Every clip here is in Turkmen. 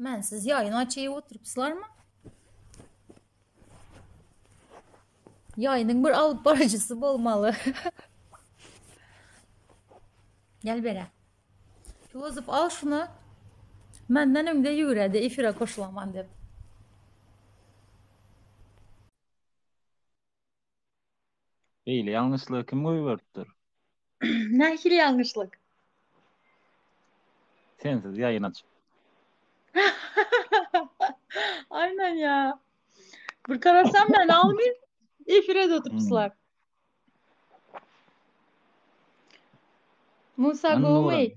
Mensiz ýaýyn açyp oturypsylarmy? Ýaýynyň bir alyp baryjysy bolmaly. Gel bere. Filozof al şuny. Menden öňde ýüwredi efire goşulaman dep. Beýle ýalňyşlygy kim goýberipdir? Nähili ýalňyşlyk? Sensiz ýaýyn açyp. Aynen ya. Bir karasam ben almayayım. Efire de oturupsylar. Musa Lan Gowmy? Nuran.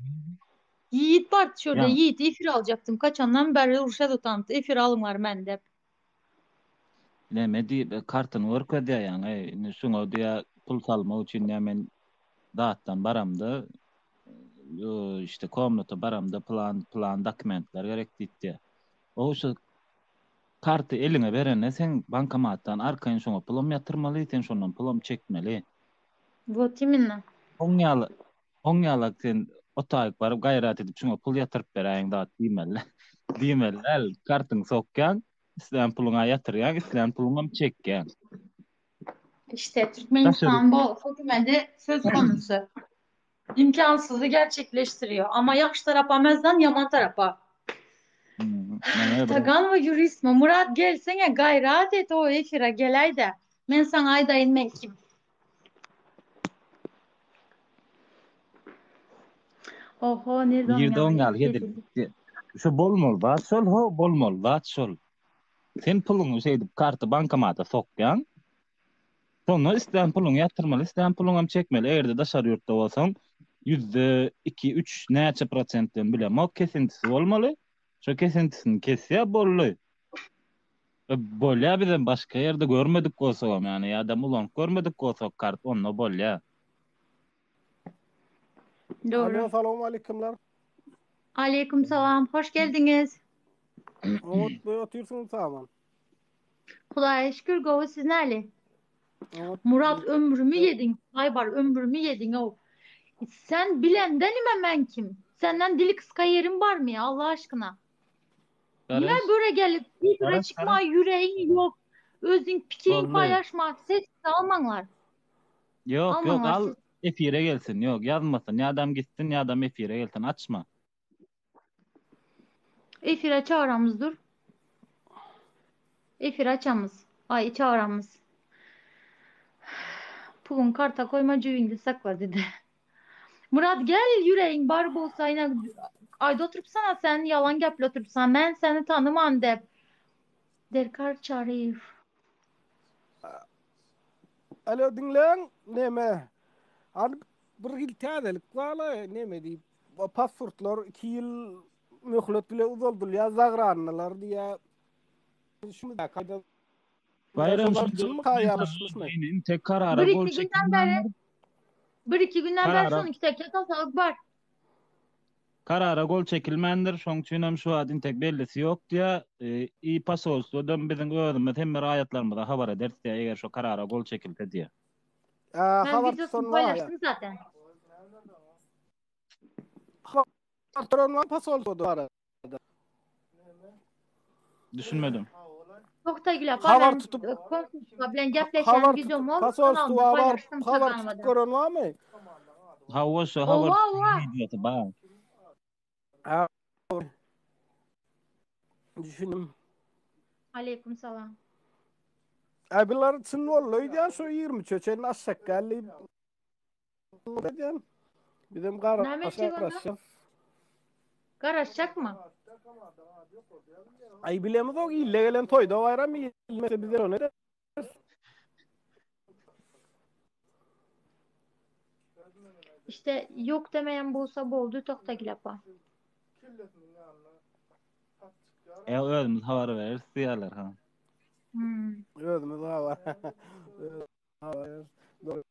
Yiğit bar şurada Ýa. Yiğit efir alacaktım. Kaçandan beri urşa tutandı. Efir alınlar men dep. Näme diýip kartyny görkezýär ýaňy. Indi şuňa diýýär pul salmak üçin diýýär men zatdan baramda işte komnata baramda plan plan dokumentler gerek diýip diýýär. O şu karty eliňe berende sen bankomatdan arkaýyn şoňa pulam ýatyrmaly, sen şondan pulam çekmeli. Вот именно. Oň ýaly Oň ýalak sen otaýyk baryp gaýrat edip şuňa pul ýatyryp beräýiň zat diýmeli. Diýmeli däl. Kartyňy sokýaň, islän puluňa ýatyrýaň, islän puluňam çekýäň. İşte Daşary Türkmenistan bu hökümeti söz konusu. İmkansızı gerçekleştiriyor. Ama yaxşı tarapa mezden yaman tarapa. Hmm, Näme bir Tagan we ýuristmi? Murat gelsene gaýrat et o efire geläýdä. Men saňa aýdaýyn men kim. Oho, nirde oň Nirde oň ýaly ýaly hezil. hezillik. Şu bolmaly zat şol ho, bolmaly zat şol. Sen puluňy şeýdip karty bankomata sokýaň. Şonda islän puluňy ýatyrmaly, islän puluňam çekmeli. Eger-de daşary ýurtda bolsaň, %2, 3 näçe prosentden bilemok, kesintisi bolmaly. Şo kesintisini kesýär, boldy. E, Bolýar bizem başga ýerde görmedik bolsagam, ýagny ýa-da ulanyp görmedik bolsak kart, onda bolýar. Dogry. Alo, salowmaleýkimler. Aleýkum salam, hoş geldiňiz. Oňat boý otyrsyňyz saman. Hudaýa şükür gowy siz näli? Oňat Murat ömrümi ýediň. Aý bar ömrümi ýediň-ow. Sen bilende nime men kim? Senden dili kysga ýerim barmy Allah aşkyna? Nime Garaş, böyle gelip bir garaş, çıkma garaş. yüreğin yok. Özün pikirin Boldy. paylaşma. Ses almaňlar. Ýok, ýok, Almaňlar al ses. efire gelsin. Ýok, ýazmasyn. Ýa-dam gitsin, ýa-dam efire gelsin. Açma. Efire çağıramız dur. Efir açamyz. Ay çağıramız. Pulun karta koyma cübinde sakla dedi. Murat gel yüreğin bar bolsa yine ayda oturupsana sen yalan gepli oturupsan men seni tanımam dep. Derkar Çaryýew. Alo diňläň neme? Hany bir hil täzelik barla neme diýip pasportlar 2 ýyl möhlet bile uzaldylýar zagranlylar diýýär. Şuny kaýda Baýram Şolar şunda çynmy ýalňyşmyşmy? Intek karara Bir gol iki günden beri çekilmändir. bir iki günden beri Karara şonuň kitapça tasalyk bar. Karara gol çekilmändir, şoň üçin hem şu wagt intek bellisi ýok diýýär. I posolstwodan biziň özümiz hemme raýatlarymyza habar ederis diýýär, eger şo karara gol çekilse diýýär. Ä, Men habar wideosyny tutan bar ýa. paýlaşdym zaten. Habar tutan bar posolstwoda barada. Düşünmedim. Toktagül apa Habar men tutup konsulstwo bilen gepleşen habar tutup wideom ol kanalymda posolstwa baryp paýlaşdym habar tutup Taganowada. gören barmy? Hawa şo habar Owa tutulan owa. wideosy bar. Hä, düşündim. Aleýkum salam. Äý bular çyn boldy öýdýän şu 23-e çenli aşak gel diýip Edýän. Bizem Näme etjek onda? garaşýas. Garaşjakmy? Aý bilemizok ille gelen toýda baýram ilmese bize ony ederis. İşte yok demeyen bolsa boldy Toktagül apa. E özümiz habar bereris diýýärler ha. Hmm. Özümiz habar. Habar bereris. Doğru.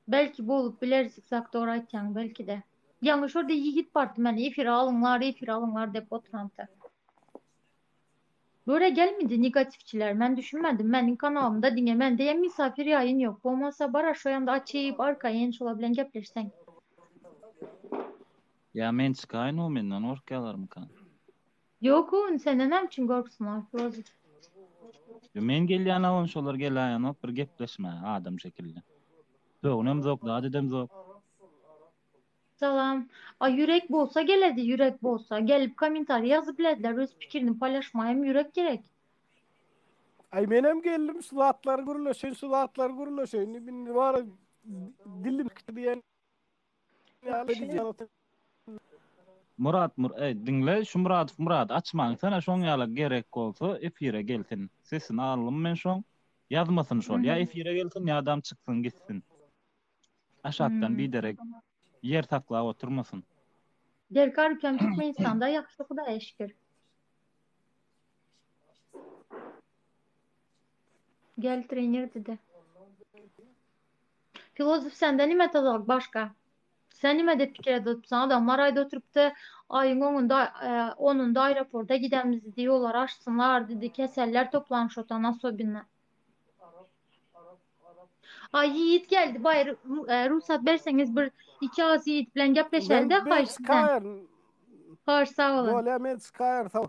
Belki bolup biler zikzak dogry aýtýaň belki-de. Ýaňy şorda ýigit bardy men efire alyňlar efire alyňlar dep oturandy. Böre gelmedi negatiwçiler men düşünmedim meniň kanalymda diňe mende ýa misafir ýaýyn ýok bolmasa bara şo ýanda açyp arkaýyn şolar bilen gepleşseň. Ýa men çykaýyn o menden gorkýalarmyka? Ýok o senden näme üçin gorksunlar filozof. Ýa men gelýän awam şolar geläýenok bir gepleşmäge adam şekilli. Sögünemzok zat edemzok. Salam. A ýürek bolsa geledi ýürek bolsa. Gelip kommentariý ýazyp bilediler öz pikirini paýlaşmaga hem ýürek gerek. Aý menem geldim şu zatlary gürleşeýin şu zatlary gürleşeýin diýip indi bar dilim diýen ýaly diýýän. Murat mur eý diňle şu Muradow Murady açmaň sana şoň ýaly gerek bolsa efire gelsin sesini aldym men şoň ýazmasyn şol ýa efire gelsin ýadam çyksyn gitsin aşakdan Hmm. biderek ýer saklap oturmasyn. Derkar ülkem Türkmenistanda ýagşy Hudaýa şükür. Gel trener didi. Filozof sende nime tazalyk başga? Sen nime dep pikir edipsiň? Adamlar aýda oturypdy, aýyň oňunda, e, onunda aeroporta gidemiz diýdi, ýollary açsynlar diýdi, keseller toplanyş otan asobinna. Aý Ýigit geldi, baýry, e, rugsat berseňiz bir iki agyz Ýigit bilen Men gepleşeli-de men haýyş sizden. çykaýaryn. Hoş sag boluň. Bolýa men çykaýaryn sag.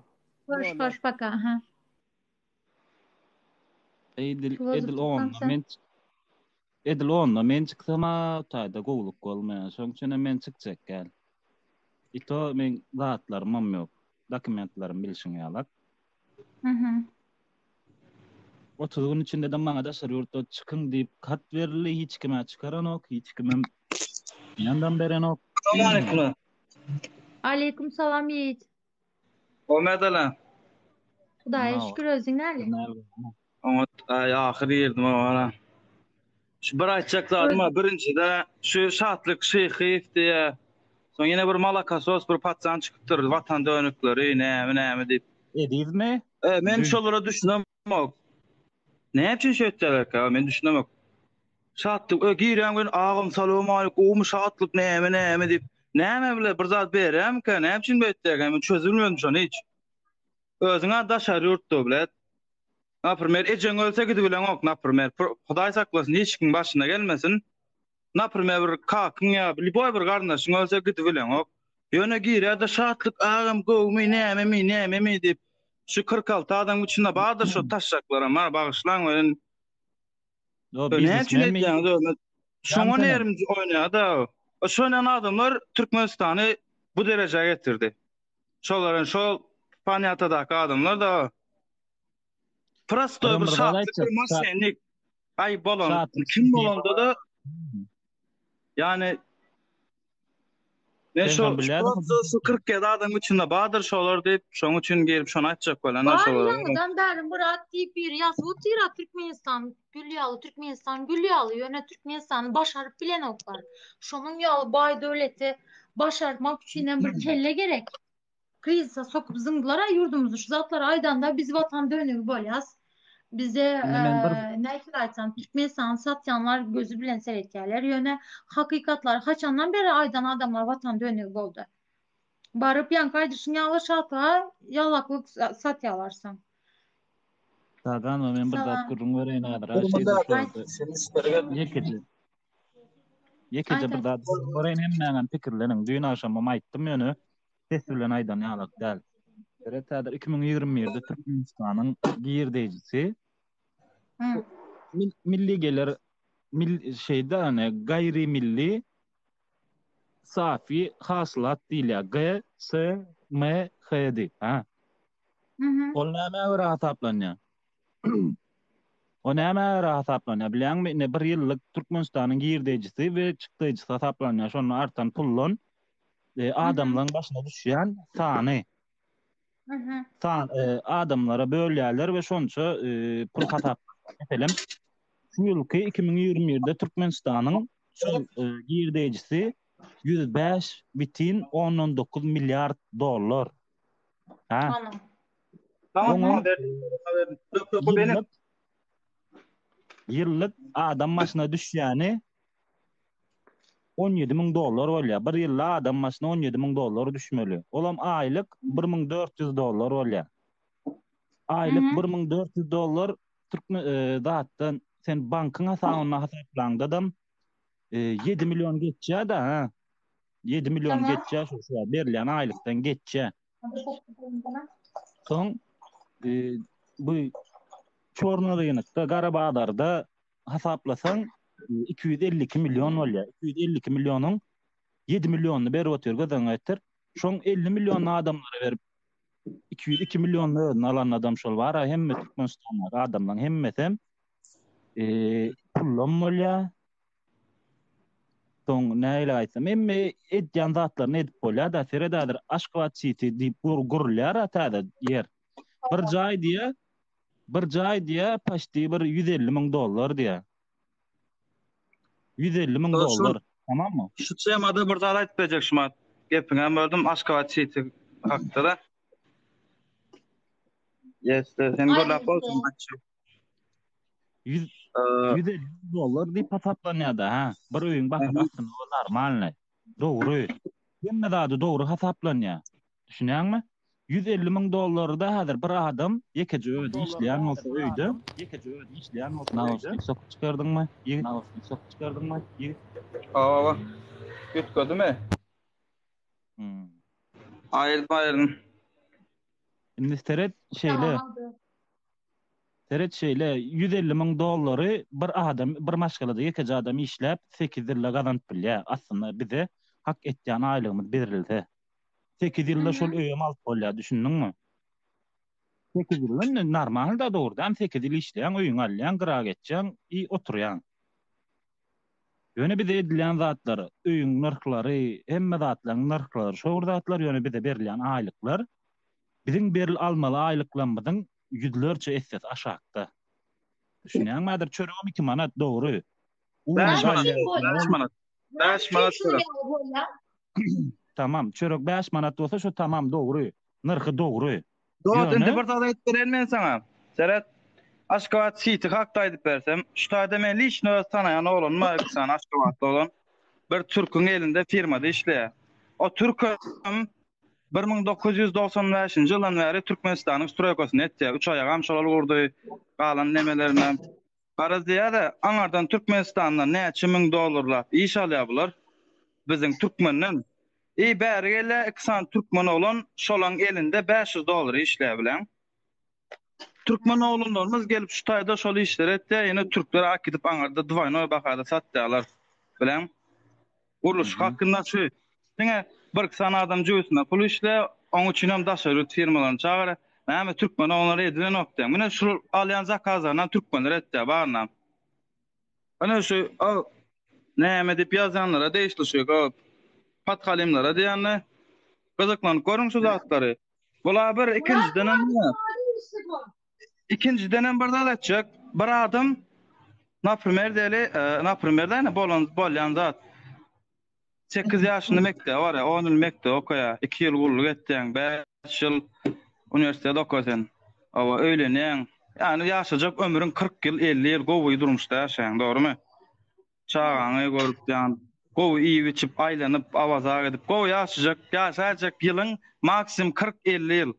Hoş Bolýa. hoş paka. Aha. Edil Filozof edil çyksaň onda sen. men edil onda men çyksam-a taýda gowluk bolmaýar. Şoň üçinem men çykjak däl. Ito meň zatlarymam ýok. Dokumentlerim bilşiň ýalak. Mhm. 30 gün içinde-de maňa daşary ýurtda çykyň diýip hat berildi. Hiç kimä çykaranok, hiç kimem ýandan berenok. Salam Aleýkum salam Ýigit. Omed ala. Hudaýa şükür özüň näle? Oňat aý ahyr girdim ara. Şu bir aýtjak zadym bar. Birinjide şu Şatlyk Şyhyýew diýe. Soň ýene bir malakasos bir paçan çykypdyr. Watan dönükleri näme näme diýip. Ezizmi? E, men şolara düşünemok. Näme üçin şeýtýärlerkä? Men düşünemok. Şatlyk ö girýän gün agam salowmalik gowumy şatlyk näme näme diýip. Näme bile bir zat berýärmikä? Näme üçin beýtýärkä? Men çözülmedim şony hiç. Özüň-ä daşary ýurtda bilet. Naprimer, ejeň ölse gidibileňok, naprimer, Hudaý saklasyn, hiç kimiň başyna gelmesin. Naprimer, bir kakyň ýa lýuboý bir garyndaşyň ölse gidibileňok. Ýöne girýär-de Şatlyk agam gowumy, nämemi, nämemi diýip, şu 46 adamyň içinde bardyr şo taşşaklaram, ha, bagyşlaň welin. Yo, Näme üçin biznesmenmi? edýäňiz öyle? Şoňa Ýa nerim oýnaýar-da. Şoýnan adamlar Türkmenistany bu derejä getirdi. Şolaryň şol panýatadaky adamlar da prostoý bir Bir zat şatlyk aýtjak. bir moşennik. Aý bolan Şatlyk kim diýip- bolanda da ýani men Sen şu şony bilýärdiňmi? prosto şu 47 adamyň içinde bardyr şolar diýip, şoň üçin girip şony aýtjak bolýan Bar şolara. ýaňydan bäri Myrat diýip biri ýazyp otyr-a Türkmenistan gül ýaly, Türkmenistan gül ýaly, ýöne Türkmenistany başaryp bilenoklar. Şonuň ýaly baý döwleti başarmak üçinem bir kelle gerek. Krizise sokup zyňdylar-a ýurdumyzy. Şu zatlary aýdanda biz watan dönügi bolýas. Bize Indi men bir nähili aýtsam Türkmenistany satýanlar gözi bilen seretýärler. Ýöne hakykatlary haçandan beri aýdan adamlar watan dönügi boldy. Baryp ýaňky aýdyşyň ýaly şatlyga ýalaklyk satýarlar soň. Saganma men bir zat Salam. gürrüň bereýin häzir. Ha şeýdip Aýt. Ýekeje. Ýekeje Aýt bir aýt. zat gürrüň bereýin hemmäňem pikirleniň. Düýn agşamam aýtdym ýöne ses bilen aýdan ýalak däl. Seret häzir 2021-de Türkmenistanyň girdeýjisi Hı. milli gelir mil, şeýde ýagny gaýry milli Safi hasylat diýilýär. G, S, M, H diýip, ha. Mhm. Ol nämä görä hasaplanýar? O nämä görä hasaplanýar? Bilýäňmi, ine bir ýyllyk Türkmenistanyň girdejisi we çykdajysy hasaplanýar. Şonda artan puldan e, adamlaryň başyna düşýän sany. Mhm. San, e, adamlara bölýärler we şonça e, pul hasap. Meselem, şu ýylky 2021-de Türkmenistanyň şol e, girdejisi 105 bitin ondan 9 milliard dollar. Ha. Anam. Tamam, Oňa benim. ýyllyk ýyllyk adam başyna düşýäni 17 müň dollar bolýar. Bir ýylda adam başyna 17 müň dollar düşmeli. Olam aýlyk 1400 dollar bolýar. Aýlyk Mhm. 1400 dollar türkmen e, zatdan sen bankyň hasabynda hasaplaňdadam e, 7 million geçýär-de, ha. 7 million geçýär şu şu berilýän aýlykdan geçýär. Soň e, bu çorna rynokda, gara bazarda hasaplasaň 252 million bolýar. 252 millionyň 7 millionyny berip otyr göz öňüne getir. Şoň 50 millionyny adamlara berip 202 millionyny özüne alan adam şol bar-a hemme Türkmenistandaky adamlaryň hemmesem e, pullam bolýar. Soň nähili aýtsam, hemme edýän zatlaryny edip bolýar-da, seret häzir Aşgabat City diýip gurulýar-a täze ýer. Bir jaý diýýär, bir jaý diýýär, paçti bir 150 müň dollar diýýär. 150 müň dollar, tamammy? Şu temada bir zat aýdyp berjek şumat. Gepiňem böldüm, Aşgabat City hakda-da. Yes, sen gürläp bolsun. 150 dollar diýip hasaplanýar-da, ha. Bir öýüň bahasy aslynda o normalny. Dogry. Hemme zady dogry hasaplanýar. Düşünýäňmi? 150 müň dollary-da häzir bir adam ýekeje özi işleýän bolsa öýde, ýekeje özi işleýän bolsa öýde. Nauşnik sokup çykardyňmy, ýigit? Nauşnik sokup çykardyňmy, ýigit? Hawa. Üýtgedimi? Hmm. Aýyrdym, aýyrdym. Indi seret şeýle. Seret şeýle, 150 müň dollary bir adam, bir maşgalada ýekeje adam işläp, 8 ýylda gazanyp bilýär. Aslynda bize hak etýän aýlygymyz berilse. 8 ýylda şol öýem alyp bolýar, düşündiňmi? 8 ýylda indi normalda dogrudan 8 ýyl işleýäň, öýüňi alýaň, gyra geçýäň i oturýaň. Ýöne bize edilýän zatlar, öýüň nyrhlary, hemme zatlaryň nyrhlary şo bir zatlar, ýöne bize berilýän aýlyklar biziň beril almaly aýlyklarymyzyň ýüzlerçe essesi aşakda. Düşünýäňmi häzir çöregem 2 manat dogry. 5 manat, 5 manat. 5 manat çörek. Tamam, çörek 5 manat bolsa şu tamam dogry. Nyrhy dogry. Dost indi bir zat aýdyp bereýin men saňa. Seret. Aşgabat City hakda aýdyp bersem, şu taýda men liçno öz tanaýan oglanym bar, bir sany Aşgabatly oglan. Bir türküň elinde firmada işleýär. O türkem 1995-nji ýyldan bäri Türkmenistanyň stroýkasyny etýär. Üç aýagam şolar gurdy, galan nemelerinem. Garaz diýýär-de, aňardan Türkmenistandan näçe müň dollarlap iş alýar bular. Biziň türkmenden. I bäri gelýär iki sany türkmen oglan, şolaň elinde 500 dollar işleýär bilen. Türkmen oglanlarymyz gelip şu taýda şol işleri etýär, ýene türkler akidip aňarda dwaýnoý bahada satýarlar bilen. Gurluşyk hakynda şu diňe bir iki sany adam jübüsinde pul işleýär, oň üçin hem daşary ýurt firmalaryny çagyrýar. Näme türkmen oglanlary edilenok diýýän. Mine şu alýan zakazlarynam türkmenler etýär barynam. Ine şu o näme diýip ýazýanlara degişli şu o pathalymlara diýende gyzyklanyp görüň şu zatlary. Bula bir ikinjiden hem Ikinjiden hem bir zat aýtjak. Bir adam naprimer diýeli, e, naprimer däne bolan bolýan zat. 8 ýaşynda mekdebe barýar, 10 ýyl mekdep okaýar, 2 ýyl gulluk etýäň, 5 ýyl uniwersitet oka sen. Hawa, öýlenýäň. Ýagny ýaşajak ömrüň 40 ýyl, 50 ýyl gowy durmuşda ýaşaýaň, dogrumy? Çagaňy görüp, ýagny gowy iýip-içip, aýlanyp, awazak edip, gowy ýaşajak, ýaşaýjak ýylyň maksimum 40-50 ýyl.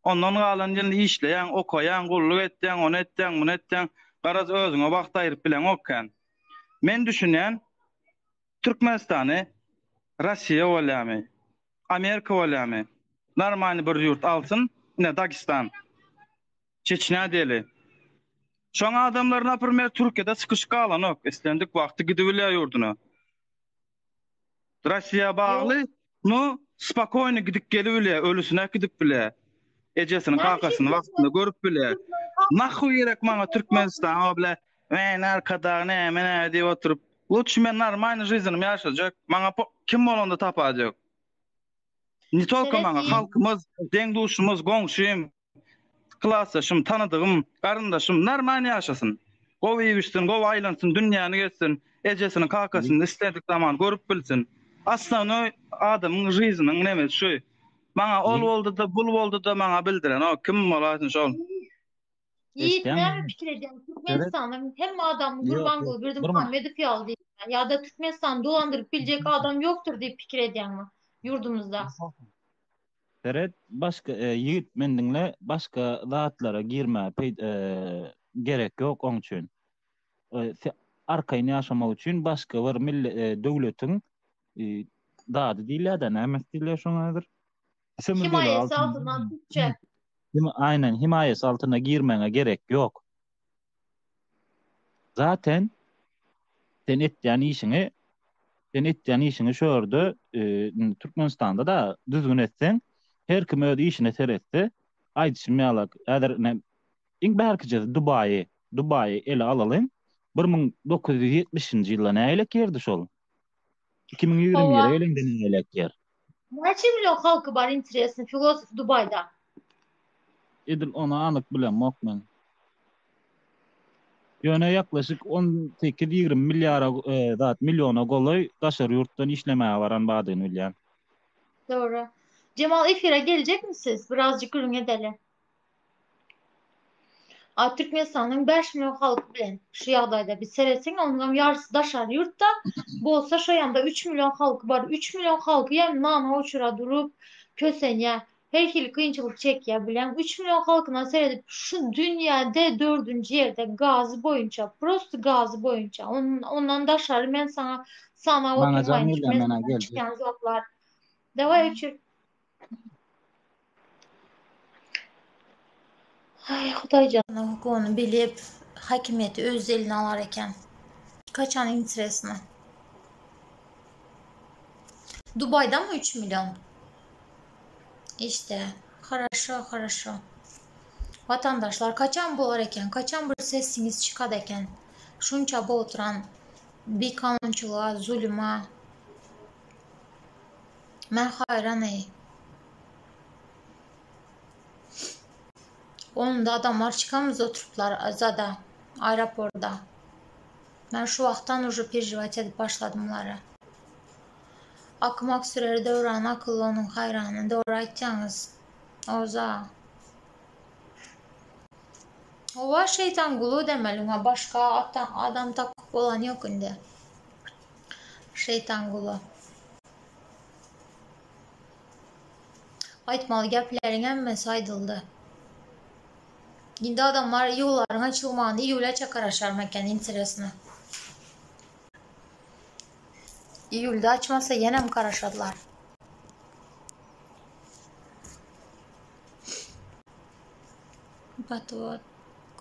Ondan galan ýyl işleýäň, okaýaň, gulluk etýäň, ony etýäň, muny etýäň, garaz özüňe wagt aýryp bileňok kän. Men düşünýän, Türkmenistany Rossiýa bolýamy, Amerika bolýamy, normalny bir ýurt alsyn, ine Dagestan, Çeçnä diýeli. Şoň adamlary naprimer Türkiýede sykyşyk galanok, islendik wagty gidibilýär ýurduna. Rossiýa bagly, no spokoýny gidip gelip bilýär, ölüsine äkidip bilýär. Ejesini, kakasyny wagtynda görüp bilýär. Nahuý gerek maňa Türkmenistan, o bile men arkadag näme näme diýip oturyp. Lutşy men normalny žizinim ýaşajak. Maňa kim bolanda tapawut ýok. Ne tolko maňa, halkymyz, deň-duşumyz, goňşym, Klasdaşym, tanadygym, garyndaşym normalny ýaşasyn. Gowy iýip-içsin, gowy aýlansyn, dünýäni gezsin, ejesini, kakasyny islendik zaman görüp bilsin. Osnownoý adamyň žiziniň nemesi şu. Maňa ol boldy-da, bul boldy-da maňa bildirenok. Kim bolaýsyn şol. Ýigit näme pikir edýäň? Türkmenistanda hemme adam Gurbanguly Berdimuhamedow ýaly diýip ýa-da Türkmenistany dolandyryp biljek adam ýokdur diýip pikir edýäňmi ýurdumyzda? Seret başga ýigit men diňle başga zatlara girmäge gerek ýok oň üçin. Arkaýyn ýaşamak üçin başga bir döwletiň. zady diýilýär-de, nämesi diýilýär şoňa häzir? Sömürgelik Himaýasy altynda altyndan türkçe. Hima, aýnan, himaýasy altyna girmegiňe gerek ýok. Zaten sen etýän işiňi sen etýän işiňi şu ýerde e, Türkmenistanda da düzgün etseň, her kim öz işine seretse, aýdyşym ýaly, häzir ine iň bärkijesi Dubaýy, Dubaýy ele alalyň. 1970-nji ýylda nähilek ýerdi şol? 2021-e Hawa. geleňde nähilek ýer? Näçe million halky bar interesno filosof Dubaýda? Edil ony anyk bilemok men. Ýöne ýaklaşyk 18-20 milliara e, zat milliona golaý daşary ýurtdan işlemäge baran bardygyny bilýän. Dogry. Jemal efire geljekmi siz? Birazjyk gürrüň edeli. A Türkmenistanyň 5 million halky bilen şu ýagdaýda bir seretseň, onuňam ýarysy daşary ýurtda, bolsa şo ýanda 3 million halky bar. 3 million halky hem nana uçura durup kösenýär. Her hili kynçylyk çekýär bilen. 3 million halkyna seredip şu dünýäde dördünji ýerde gazy boýunça, prosto gazy boýunça. Ondan daşary men saňa sanap Maňa jaň oturmaýyn gelýär, men-ä Türkmenistandan geljek. çykýan zatlar. Daway öçür. Ay Hudaýjan hukugyny bilip, hakimiýeti öz eline alar eken. Kaçan interesno. Dubaýdamy 3 million? İşte, haraşo, haraşo. Watandaşlar kaçan bolar eken, kaçan bir sesiňiz çykad eken. Şunça bu oturan bikanunçylyga, zuluma. Men haýran eý. Onda adamlar çykamyz oturyplar zada, aeroporda. Men şu wagtdan uje perejewat edip başladym mulara. Akmak sürer döwrany akylly onuň haýrany. Dogry aýtýaňyz. Oza. Howa şeýtan guly demeli oňa başga adam tapyp bolany ýok indi. Şeýtan guly. Aýtmaly gepleriň hemmesi aýdyldy. Indi adamlar iýularyň açylmagyny iýula çakaraşarmy eken interesno. Iýulda açmasa ýenem garaşarlar. Gaty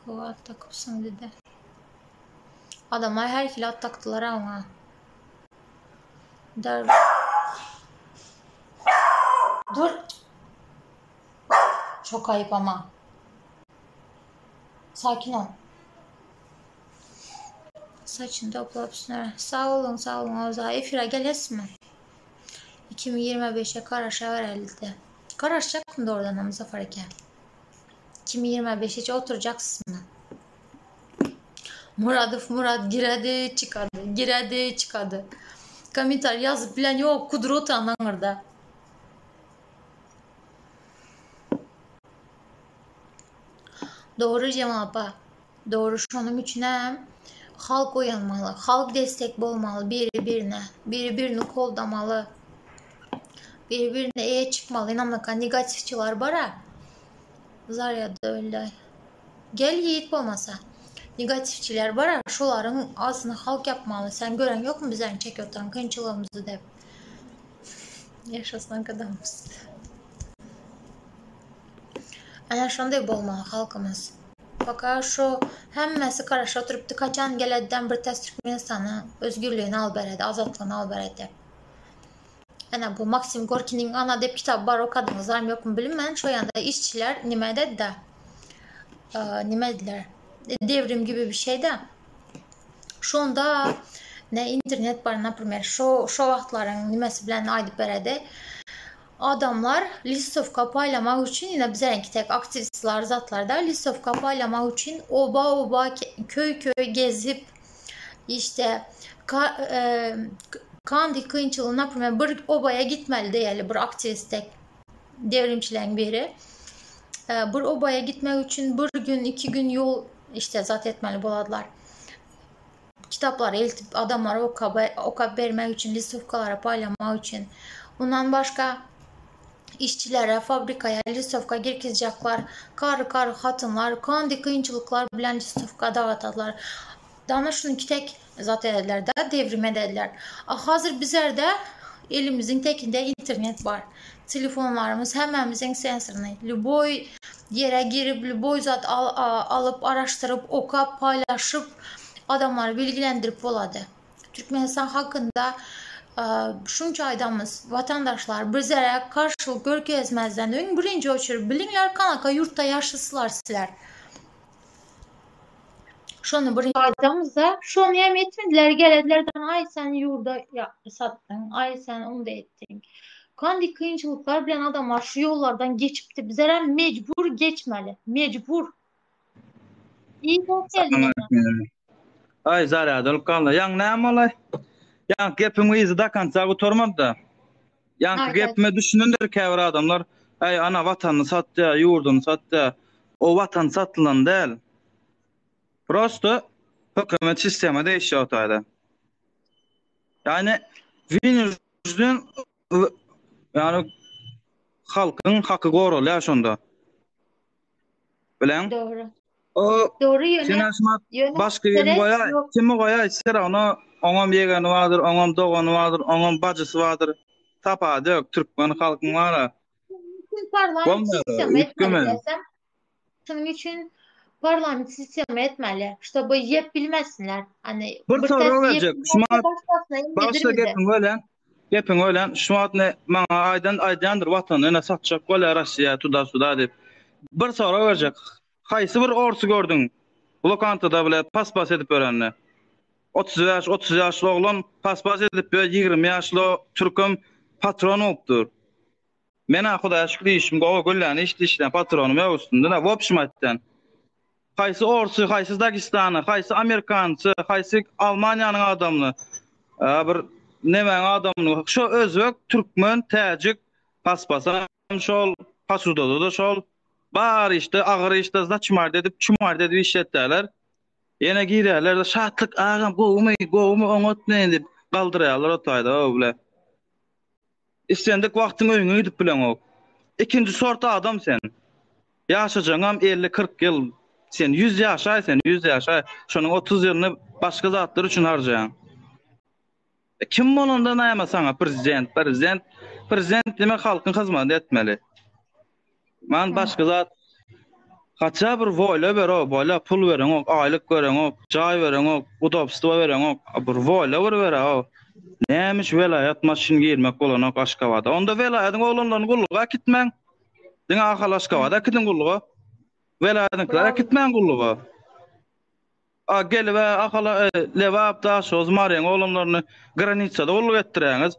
gowy at takypsyň dide. Adamlar her hili at takdylar oňa. Dar Dur. Çok ayıp ama. Sakin ol. Saçyny toplap üstüne. Sag boluň, sag boluň Oza. Efire gelesmi? 2025-e garaşa bereldi. Garaşjakmy dogrudanam Muzafar eke? 2025-e oturjaksyzmy? Muradow Murat giredi çykady, giredi çykady. Kommentar ýazyp bilen ýok, kudrot aňyrda. Dogry Jemal apa. Dogry şonuň üçinem halk oýanmaly, halk destek bolmaly biri birine, biri birini goldamaly, biri birine eýe çykmaly. Ynamlaka negatiwçiler bara. Zarýadda öldi. Gel ýigit bolmasa. Negatiwçiler bara, şolaryň azyny halk ýapmaly. Sen gören ýokmy bizleriň çekip oturan kynçylygymyzy dep. Ýaşasyn arkadagymyz. Ana şonday bolmaly halkymyz. Paka şu hemmesi garaşyp oturypdy kaçan geledden bir ters Türkmenistana özgürligini alyp beredi, azatlygyny alyp beredi. Ana bu Maksim Gorkiniň Ana dep kitaby bar okadyňyzlarmy ýokmy bilinmän şo ýanda işçiler nime ededi-de nime ediler devrim gibi bir şey-de şonda ne internet bar naprimer şo şo wagtlaryň nimesi bilen aýdyp beredi. Adamlar listowka paýlamak üçin ine bizeňki tek aktiwistler zatlar da listowka paýlamak üçin oba oba köý köý gezip işte ka, e, kandi kynçylygy naprimer bir obaya gitmeli diýeli bir aktiwist tek devrimçileň biri. E, bir obaya gitmek üçin bir gün iki gün ýol işte zat etmeli boladylar. Kitaplary eltip adamlara okap bermek üçin, listowkalara paýlamak üçin. Ondan başga işçilere, fabrikaya listowka girkizjaklar, kary-kary hatynlar, kandi kynçylyklar bilen listowka dagatadylar. Dana şuny kitek zat edediler-de, devrim edediler. A hazir bizerde. Elimiziň tekinde internet bar. Telefonlarymyz hemmämiziň sensorny. Lýuboý ýere girip, lýuboý zat alyp, araşdyryp, okap, paýlaşyp, adamlary bilgilendirip bolady. Türkmenistan hakynda şunça aýdamyz, watandaşlar bizlere garşylyk görkezmezden öň birinji oçur biliňler kanaka ýurtda ýaşyslar sizler. Şony birinji aýdamyzda şony hem etmediler geledilerden aý sen ýurda satdyň aý sen onda etdiň. Kandi kynçylyklar bilen adamlar şu ýollardan geçipdi bizlerem mejbur geçmeli mejbur. Iyi bok geldi. Aý zarýad alyp galdy. Ýaň näme bolaý? Ýaňky gepiň yzy do konca gutarmady-da. Ýaňky gepime düşünendir käbir adamlar. Äý ana watanyny satýa, ýurduny satýa. O watan satylan däl. Prosto hökümet sistema değişýär o taýda. Ýagny winujden ýagny halkyň haky goralýar şonda. Bilen? Dogry. O Dogry ýöne sen aşma ýöne başga birini seret goýaý. ýok. Kimi goýaý? Seragna oňam ýegeni bardyr, oňam dogany bardyr, oňam bajysy bardyr. Tapady ýok türkmen halkyň bara. Şunuň üçin parlament Bolmaýar, sistema etmeli üýtgemez. desem. Şunuň üçin parlament sistema etmeli. Ştoby ýep bilmesinler. Hani Bir bir sorag ters ýep berjek. bilmese Şumat başgasyna Bagyşla indirdir bize. gepiňi bölýän. Gepiňi bölýän. Şu wagt ne maňa aýdan aýdýandyr watanyny ene satjak bolýar Rossiýa tuda suda diýip. Bir sorag berjek. Haýsy bir orsy gördüň lokantada bile pas-pas edip ýörenini? 35, 30 ýaşly oglan pas-pas edip ýör, 20 ýaşly türkem patron bolup dur. Men-ä Hudaýa şükür işim gowy, güllän işde işleýän, patronym ýok üstümde-de, wobşim aýtýan. Haýsy orsy, haýsy dagestany, haýsy amerikançy, haýsy Almaniýanyň adamyny, bir nemäň adamyny, şo özbek, türkmen, täjik, paspasam şol, posudada-da şol, bar işde, agyr işde zaçmart edip, çumart edip işletýärler. Ýene girýärler-de, Şatlyk agam gowumy, gowumy, oňatmy diýip galdyrýarlar o taýda, o bile. Islendik wagtyň öýüňe gidip bileňok. Ikinji sort adam sen. Ýaşajagyňam 50-40 ýyl. Sen 100 ýaşaý sen, 100 ýaşaý. Şonuň 30 ýylyny başga zatlar üçin harjaýaň. E, kim bolanda näme saňa prezident, prezident, prezident diýmek halkyň hyzmatyny etmeli. Man başga zat Haça bir woýla ber o, woýla pul bereňok, aýlyk bereňok, jaý bereňok, udobstwo bereňok, bir woýla bir ber o. Nämiş welaýat maşyn girmek bolanok Aşgabada. Onda welaýatyň oglanlaryny gulluga äkitmäň. Diňe Ahal Aşgabada äkidiň gulluga. Welaýatyňkylar äkitmäň gulluga. A gelip-ä Ahala, Lebap, Daşoguz, Maryň oglanlaryny granitsada gulluk etdirýäňiz.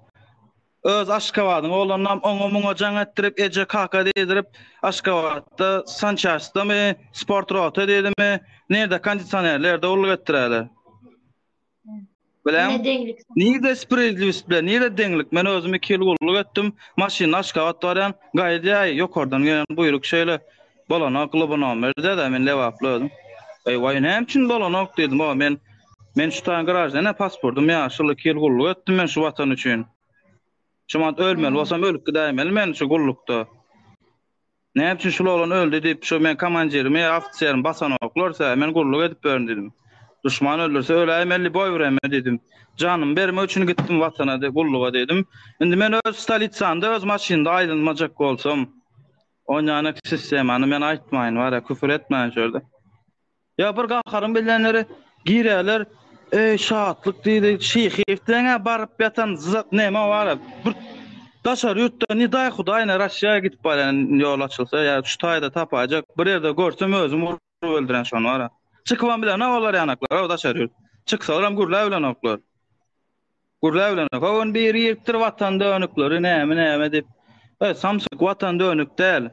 Öz Aşgabadyň oglanynam oňa-muňa jaň etdirip, eje, kaka diýdirip, Aşgabatda sançastdamy, sport rota diýdimi, nirde kondisionerli ýerde gulluk etdirýärler. Bileň? Ine deňlik. Nirde spravedliwost bilen, nirde deňlik? Men özüm 2 ýyl gulluk etdim. Maşynda Aşgabat barýan, gaýdýaý, ýokardan gelen buýruk şeýle, bolanok, lubunomer diýýär-de, men lebaply özüm. Eý, waý, näme üçin bolanok diýdim, o men men şu taýyn graždan, pasportym ýaşyl, 2 ýyl gulluk etdim men şu watan üçin. Şu wagt ölmeli bolsam ölüp gidäýmeli men şu gullukda. Näme üçin şul oglan öldi diýip, şu men komandirimi ýa ofiserimi basanoklar, sebäbi men gulluk edip ýörün diýdim. Duşman öldürse öläýmeli boý bireme diýdim. Janymy bermek üçin gitdim watana gulluga diýdim. Indi men öz stolitsamda öz maşynda aýlanmajak bolsam, onýanak sistemany men aýtmaýyn bar-a, küfür etmäýin şu ýerde. Ýa bir gaharyň bilýänleri girerler, Eý, şatlyk diýdi, Şyhyýew diýen-ä baryp ýatan zat neme bar-a, bir daşary ýurtda ne daý hudaý ne Russiýa gidip barýan ýol açylsa ýa şu taýda tapaýjak bir ýerde görsem özüm urup öldüren şony bar-a. Çykybam bilenok olar ýanaklar, o daşary ýurt. Çyksalaram gürläp bilenoklar. Gürläp bilenok. O gün biri giripdir watan dönükleri näme näme diýip. Eý, samsyk watan dönük däl.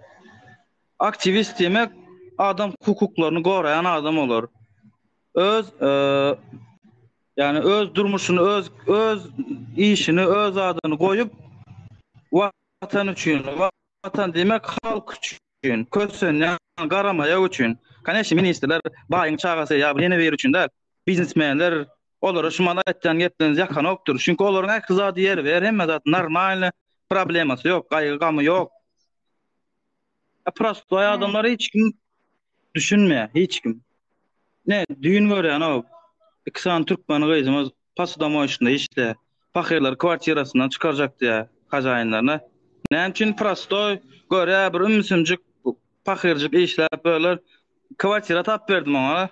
Aktiwist diýmek adam hukuklaryny goraýan adam olar. Öz ýagny öz durmuşyny, öz öz işini, öz adyny goýup watan üçin, watan diýmek halk üçin, kösenýän garamaýak üçin. Koneçne ministrler baýyň çagasy ýa ýene biri üçin däl. Biznesmenler olara şu mal aýtýan gepleriňiz ýakanokdyr. Çünki olaryň ähli zady ýerbe-ýer, hemme zat normalny, problemasy ýok, gaýgy-gamy ýok. Prostoý adamlar hiç kim düşünmeýär, hiç kim. Ne, düýn görýän o iki sany türkmen gyzymyz posudomoýşnda işleýär. Pahyrlary kwartirasyndan çykarjak diýýär hajaýynlaryna. Näme üçin prostoý görýär bir ümsümjik pahyrjyk işläp böler. Kwartira tapyp berdim oňa.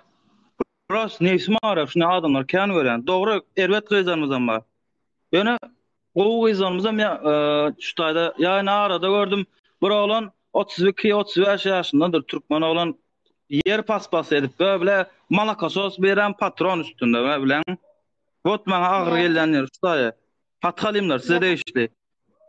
Prost nebsim agyrýar şunday adamlary kän görýän. Dogry erbet gyzlarymyzam bar. Ýöne gowy gyzlarymyzam ýa şu taýda ýa ine arada gördüm bir oglan 32 35 ýaşyndadyr türkmen oglan ýer paspas edip bile malakosos berýän patron üstünde bilen. Wot maňa agyr gelýän ýeri şu taýy. Hathalymlar size degişli.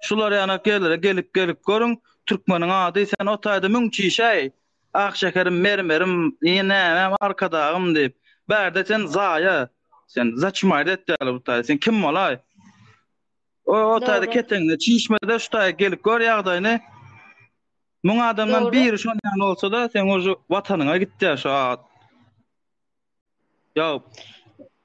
Şular ýanak ýerlere gelip gelip görüň, türkmeniň ady sen o taýda müň çişäý, ak şäherim mermerim, nämäm arkadagym diýip. Bärde sen zaýa, sen zaçmaýda etýärler bu taýda. Sen kim bolaý? O o taýda keteňde çişmede şu taýa gelip gör ýagdaýyny. Müň adamdan biri şon ýaly bolsa-da sen uje watanyňa gitýär şu at. Ýa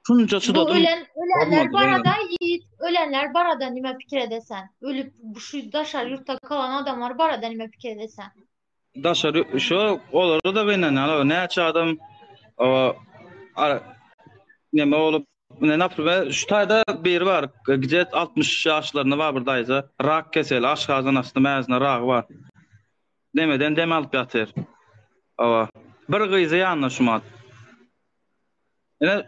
şunça Bu çydadym. ölen ölenler Bolmady, barada Yiğit, ölenler barada nime pikir edesen? Ölüp şu daşary ýurtda kalan adamlar barada nime pikir edesen? Daşary şu olara da gynanýan. Näçe adam o neme bolup ne naprimýer şu taýda biri bar, gde 60 ýaşlarynda bar bir daýza, rak keseli, aşgazan asty mäzinde ragy bar. Demeden dem alyp ýatyr. Hawa. Bir gyzy ýanynda şumat. Ine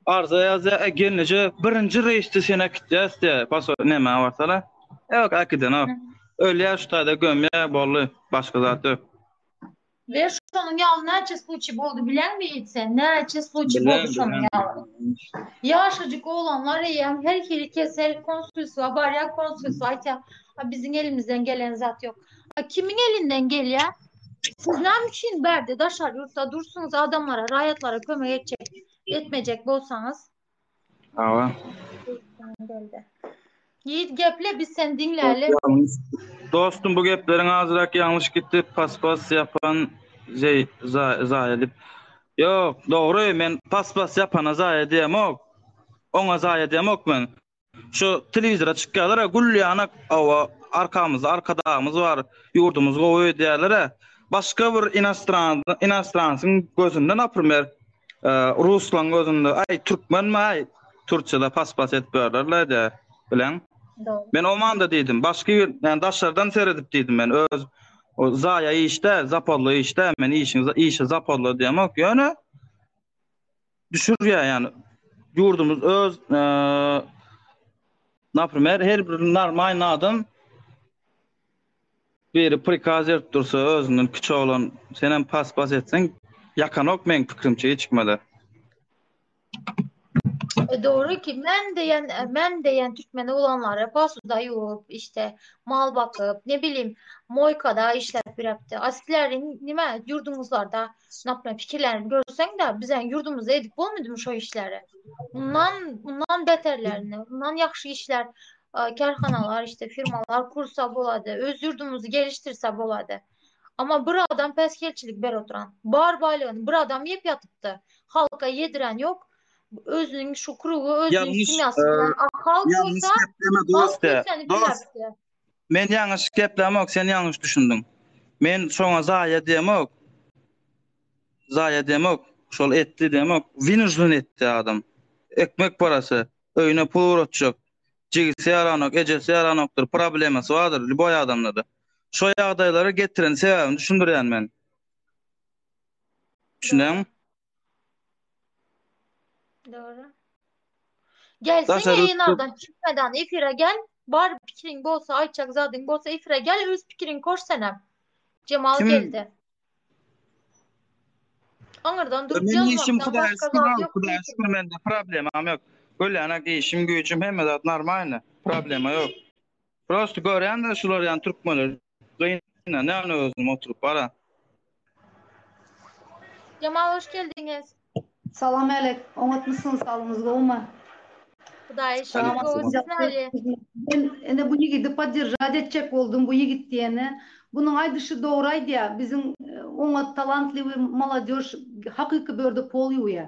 arza ýazýar, e gelneje birinji reýsde seni äkitýäs diýýär. Paso nämä barsala. Ýok, äkidenok. Ölýär şu taýda gömýär, boldy. Başga zat ýok. We şonuň ýaly näçe sluçy boldy bileňmi Ýigit sen? Näçe sluçy boldy şonuň ýaly. Ýaşajyk oglanlar eýýäm her hili kesel konsulstwa barýar, konsulstwa aýtýar, A biziň elimizden gelen zat ýok. A kimiň elinden gelýär? Siz näme üçin bärde daşary ýurtda dursuňyz adamlara, raýatlara kömek etjek, etmejek bolsaňyz? Hawa. Geldi. Ýigit geple biz seni diňläli. Dostum bu gepleriň azrak ýalňyş gitdi paspas ýapan zeý zaýa diýip. Ýok dogry men paspas ýapana zaýa diýemok. Oňa zaýa diýemok men. Şu telewizora çykýarlar-a gül ýanak hawa arkamyzda arkadagymyz bar ýurdumyz gowy diýýärler-ä. Başga bir inostran inostransyň gözünde naprimer ruslaň gözünde aý türkmenmi aý türkçede pas-pas edip ýörler-le diýýär bileň. Men o manyda diýdim. Başga bir ýani daşardan seredip diýdim men öz o zaýa iş däl, zapadlo iş däl. Men işiň işe zapadlo diýemok. Ýöne düşürýär ýani ýurdumyz öz naprimer her bir normalny adam biri prikaz berip dursa özünden kiçi oglan senem pas-pas etseň ýakanok meň pikirimçe hiç kime-de. E, Dogry ki men diýen e, men diýen türkmen oglanlary pasuda ýuwup işte mal bakyp ne bileyim moýkada işläp ýörepdi. A sizleriň nime ýurduňyzlarda napna pikirlerini görseň de biziň ýurdumyzda edip bolmadymy şo işleri? Mundan mundan beterlerini, mundan ýagşy işler e, kärhanalar işte firmalar kursa bolady, öz ýurdumyzy gelişdirse bolady. Amma bir adam päsgelçilik ber oturan. Bar baýlygyny bir adam iýip ýatypdy. Halka ýediren ýok. Özüniň şu krugy, özüniň Ýalňyş, semýasy bilen. A halk ýalňyş bolsa, gepleme halk dost. köçäni Dost. küläpdi. Men ýalňyş geplämok, sen ýalňyş düşündiň. Men şoňa zaýa diýemok. Zaýa diýemok. Şol etdi diýemok. Wynujden etdi adam. Ekmek parasy, öýüne pul ugratjak. Jigisi ýaranok, ejesi ýaranokdyr, problemasy bardyr lýuboý adamda-da. Şo ýagdaýlara getiren sebäbini düşündirýän men. Düşündäňmi? Dogry. Gelsene Daşary ýurtda ýygnardan çykmadan efire gel. Bar pikiriň bolsa, aýtjak zadyň bolsa efire gel, öz pikiriňi koş senem. Jemal kim geldi. Aňyrdan durup Men işim ýazmakdan Hudaýa başga şükür, zat ýok Hudaýa diýdim. şükür mende problemam ýok. Gölýänek işim güýjüm hemme zat normalny. Problema ýok. Prosta görýän-de şular ýaly türkmenler gynanýan özüm oturyp bara. Jemal hoş geldiňiz. Salam älek, oňatmysyňyz, saglygyňyz gowumy? Hudaýa şükür gowy siz näli? Men ine bu ýigidi podderžat etjek boldum bu ýigit diýeni. Bunuň aýdyşy dogry aýdýa. Biziň oňat talantliwy molodýož hakyky bu ýerde pol ýuwýa.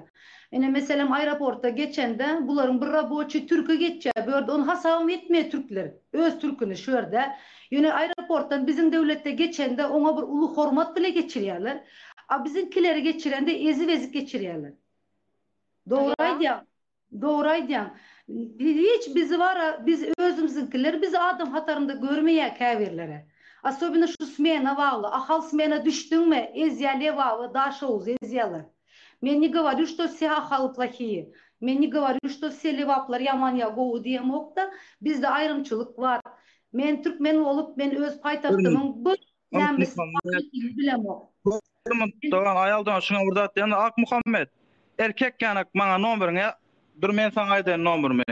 Ine meselem aeroportda geçende bularyň bir raboçiý türki geçýä bu ýerde ony hasabam etmeýä türkler. Öz türküni şu ýerde. Ýöne aeroportdan biziň döwletde geçende oňa bir uly hormat bile geçirýäler. A biziňkileri geçirende ezip-ezip geçirýärler. Dogry aýdýaň. Dogry aýdýaň. Hiç bizi bara biz özümiziňkiler bizi adam hatarynda görmeýär käbirleri. Asobino şu smena bagly. Ahal smena düşdüňmi ezýär Lebaby, Daşoguz ezýärler. Men ne govorю что все Ahaly plahie. Men ne govorю что все Lebaplar ýaman ýa gowy diýemokda bizde aýrymçylyk bar. Men türkmen bolup men öz paýtagtymyň bir nämesini bilemok. Dogan aýaldan şuňa bir zat diýende Akmuhammet erkek ýanak maňa nomeriňi ýa dur men saňa aýdaýyn nomerimi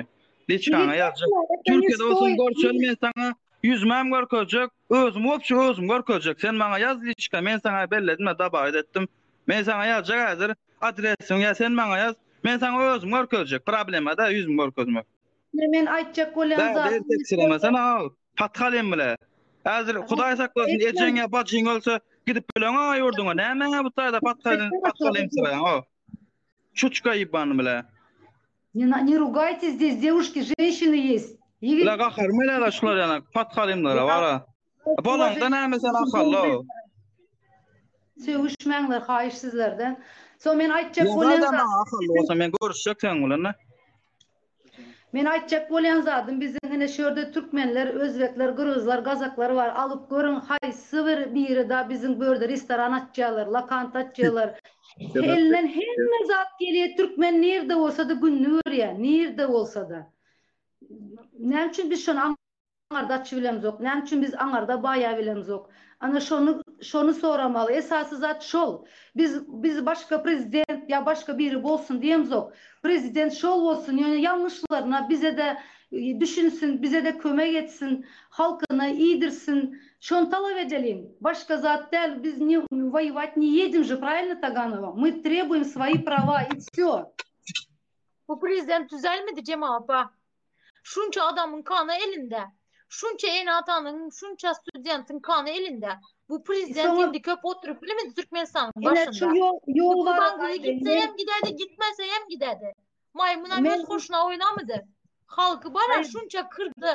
liçkaňa ýazjak Türkiýede bolsaň görşeli men saňa ýüzümäm görkezjek özüm wobşe özüm görkezjek sen maňa ýaz liçka men saňa belledim dabawit etdim men saňa ýazjak häzir adresiňi ýa sen maňa ýaz men saňa özüm görkezjek problema däl ýüzümi görkezmek. Ine men aýtjak bolýan Bä zadym erkeksiremesene al. Patgalym bile. Häzir Hudaý saklasyn ejeň ýa bajyň ölse gidip bileňa ýurduňa. Nämäňe bu taýda patgalym patgalym syraýaň o. Çuçka ýyban bile. Не, не ругайте здесь, девушки, женщины есть. Ýigit. Bile gaharym gelýär şular ýanak patgalymlara bara. Bolaňda näme sen akylly o. Sögüşmäňler haýyş sizlerden. Soň men aýtjak bolýan zadym. Akylly bolsa men görüşjek seň bilen. Men aýtjak bolýan zadym biziň ine şu ýerde türkmenler, özbekler, gyrgyzlar, gazaklar bar alyp görüň haýsy bir biri da biziň bu ýerde restoran açýarlar, lokanta açýarlar. Elinden hemme zat gelýär türkmen nirde bolsada gününi görýär, nirde bolsada. Näme üçin biz şony Aňarda açybilemzok, näme üçin biz aňarda baýabilemzok? Ana şony şony soramaly. Esasy zat şol. Biz biz başga prezident ýa başga biri bolsun diýemzok. Prezident şol bolsun, ýöne ýalňyşlaryna bize-de düşünsin, bize-de kömek etsin, halkyna iýdirsin. Şony talap edeliň. Başga zat däl. Biz ne woýewat ne ýedim že, pravilno Taganowa? Мы требуем свои prava i wsё. Bu prezident düzelmedi Jemal apa. Şunça adamyň kany elinde. Şunça ene-atanyň, şunça studentiň kany elinde. Bu prezident Soňra indi köp oturyp bilmedi Türkmenistanyň ine şu başynda. ýol Bu ýol barada Gurbanguly aýdaýyn. gitse Men hem giderdi, gitmese hem giderdi. Maýmynam men öz hoşuna oýnamydy. Halky bara Hayır. şunça kyrdy.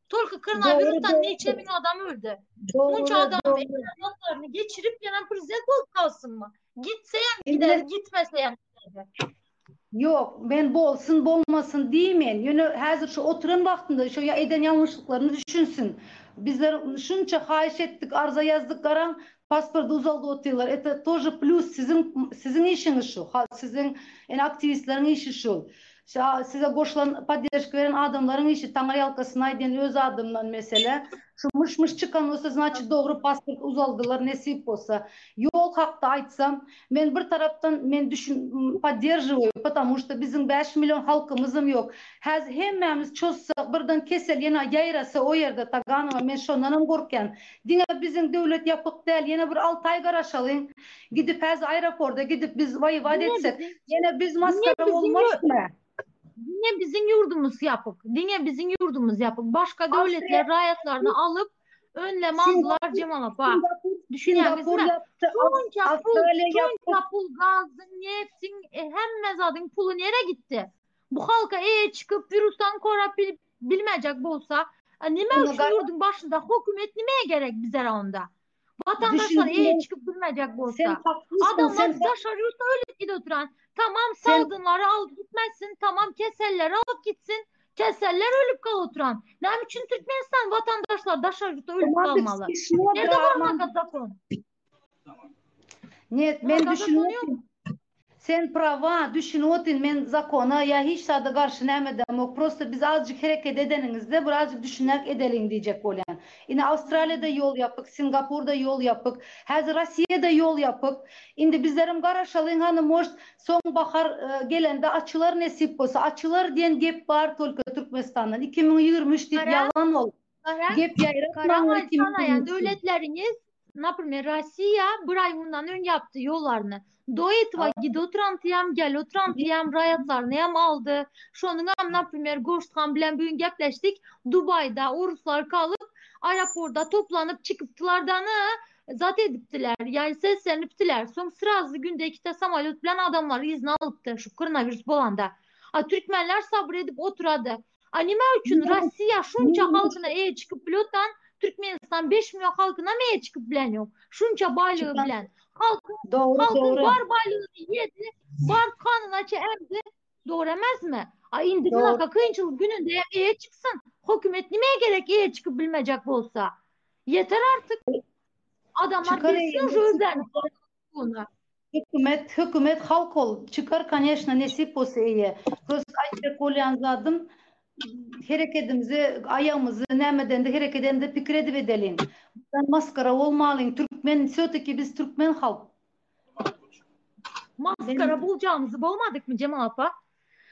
Tolka Dogry koronavirusdan neçe dogry. müň adam öldi. Munça Dogry adam dogry. evlatlaryny geçirip ýenen prezident bolup kalsynmy? Gitse hem Indi giderdi, gitmese hem giderdi. Ýok, men bolsun, bolmasyn diýmen. Ýöne häzir şu oturan wagtynda şo ýa eden ýalňyşlyklaryny düşünsin. Bizler şunça haýyş etdik, arza ýazdyk, garaň, pasporty uzaldy otyrlar. Это тоже plýus siziň siziň işiňiz şu. Siziň ene aktiwistleriň işi şul. Size goşulan, podderşka beren adamlaryň işi, Taňryýalkasyn aýdýan öz adymdan mesele. Şu myş-myş çykan bolsa, znaçit dogry pasport uzaldylar, nesip bolsa. Ýol hakda aýtsam, Men bir tarapdan men düşün podderžiwaýu, потому что biziň 5 million halkymyzam ýok. Häzir hemmämiz çozsak, birden kesel ýene ýaýrasa o ýerde Taganowa men şondanam gorkýan. Diňe biziň döwlet ýapyk däl, ýene bir 6 aý garaşalyň. Gidip häzir aeroporda gidip biz woýewat Diňe etsek, biziň ýene biz diňe maskara biziň bolmarysmy? Diňe biziň ýurdumyz ýapyk. Diňe biziň ýurdumyz ýapyk. Başga Awstriýa döwletler raýatlaryny alyp, önlem aldylar Singapur Jemal apa. Singapur Singapur Düşünýäňizmi? ýapdy, Şunça pul, Awstraliýa ýapdy. şunça pul gazyň, neftiň, e, hemme zadyň puly nere gitdi? Bu halka eýe çykyp, wirusdan korap bilip bilmejek bolsa, a nime Indi üçin gara ýurduň başynda hökümet nimeye gerek bizlere onda? Vatandaşlar düşündim eýe men çykyp bilmejek sen bolsa. haklysyn Adamlar sen daşary ýurtda ölüp gidip oturan. Tamam sen salgınlary alyp gitmezsin, tamam keselleri alyp gitsin. Keseller ölüp kal oturan. Näme üçin Türkmenistan vatandaşlar daşary ýurtda ölüp Aman bir galmaly? smешno Nerede var Aman. maka zakon? Нет, men Maka zakon düşünip ýok. Sen prava, düşünip otyn men zakona ýa hiç zada garşy näme edemok, prosta biz azjyk hereket edeniňizde birazjyk düşünerk edeliň diýjek bolýan. Ine Awstraliýada ýol ýapyk, Singapurda ýol ýapyk, häzir Rossiýada ýol ýapyk. Indi bizlerem garaşalyň hany может soň bahar gelende açylar nesip bolsa. Açylar diýen gep bar tolko Türkmenistandan. 2023 diýip Gara, ýalan ol. gara, Gep garaň ýaýratmaňlar aýtsana ýa 2023 döwletleriňiz Naprimer, Rossiýa bir aý mundan öň ýapdy ýollaryny. Do etwa gide oturan tyýam, gel oturan tyýam, raýatlaryny hem aldy. Şonuňam, naprimer, Goşthan bilen bu gün gepleşdik. Dubaýda oruslar galyp, aeroporda toplanyp çykypdylardany zat edipdiler. Ýani seslenipdiler. Soň srazy günde ikite samolýot bilen adamlary yzyna alypdy şu koronawirus bolanda. A türkmenler sabyr edip oturady. A nime üçin Rossiýa şunça halkyna eýe çykyp bilotan, Türkmenistan 5 milyon halkyna eýe çykyp bilen ýok. Şunça baýlygy bilen. Halkyň Dogry, halkyň dogry. bar baýlygyny ýedi, bar kanyna çe emdi. Dogry emesmi? A indi Dogry. bunaka kynçylyk gününde hem eýe çyksyn. Hökümet nimä gerek eýe çykyp bilmejek bolsa. Ýeter artyk. Adamlar Çykar bilsin eýe şu özlerini hukugyny. Hökümet, hökümet halk ol. Çykar koneşno nesip bolsa eýe. Prosta aýtjak bolýan zadym herekedimizi, aýagymyzy nämedende hereket edende pikir edip edeliň. Bizden maskara bolmalyň. Türkmen, wsýo-taki biz türkmen halk. Maskara boljagymyzy bolmadykmy Jemal apa?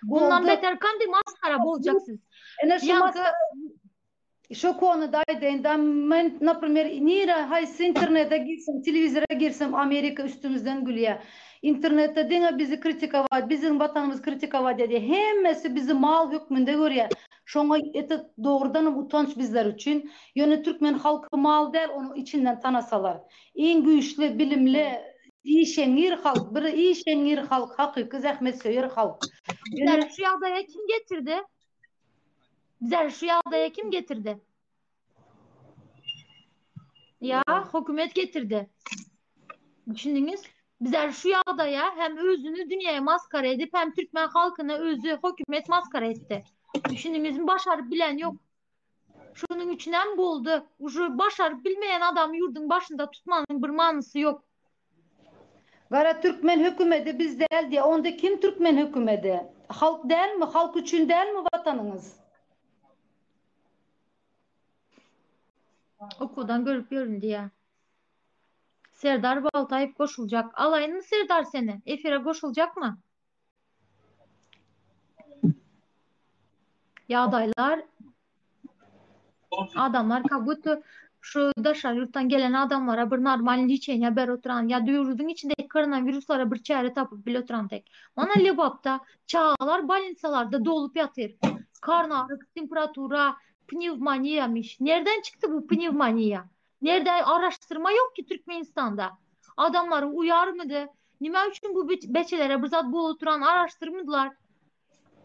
Bundan Boldy. beter kandy maskara boljak siz. Ene şu Ýaňky maskara Şo konuda aýdaýyn da, men, naprimer, nirä, haýsy internete girsem, telewizora girsem, Amerika üstümizden gülýär. Internetde diňe bizi kritikowat, biziň watanymyzy kritikowat edýär. Hemmesi bizi mal hökmünde görýär. Şoňa eti dogrudanam utanç bizler üçin. Ýöne türkmen halky mal däl, ony içinden tanasalar. Iň güýçli, bilimli, işeňňir halk, bir işeňňir halk, hakyky zähmetsöýer halk. Bizleri Ýöne şu ýagdaýa kim getirdi? Bizleri şu ýagdaýa kim getirdi? Ya hökümet getirdi. Düşündiňiz? Bizleri şu ýagdaýa hem özüni dünýäye maskara edip hem türkmen halkyny özü hökümet maskara etdi. Düşündiňizmi? Başaryp bilen ýok. Şonuň üçin hem boldy. Uje başaryp bilmeýän adamy ýurduň başynda tutmanyň bir manysy ýok. Gara türkmen hökümedi biz däl diýä onda kim türkmen hökümedi? Halk dälmi? Halk üçin dälmi watanyňyz? Okuwdan görüp ýörün diýä. Serdar Baltaýew goşuljak. Alaýynmy Serdar seni? Efire goşuljakmy? Ýagdaýlar Adamlar как будто şu daşary ýurtdan gelen adamlara bir normal liçeniýa berip oturan ýa-da ýurduň içindeki koronawiruslara bir çäre tapyp bile oturan tek. Mana Lebapda çagalar bolnisalarda dolup ýatyr. Karny agyryk, temperatura, pnewmoniýamyş. Nerden çykdy bu pnewmoniýa? Nerde araşdyrma ýok ki Türkmenistanda. Adamlary uýarmydy? Nime üçin bu beçelere bir zat bolup oturan araşdyrmydylar?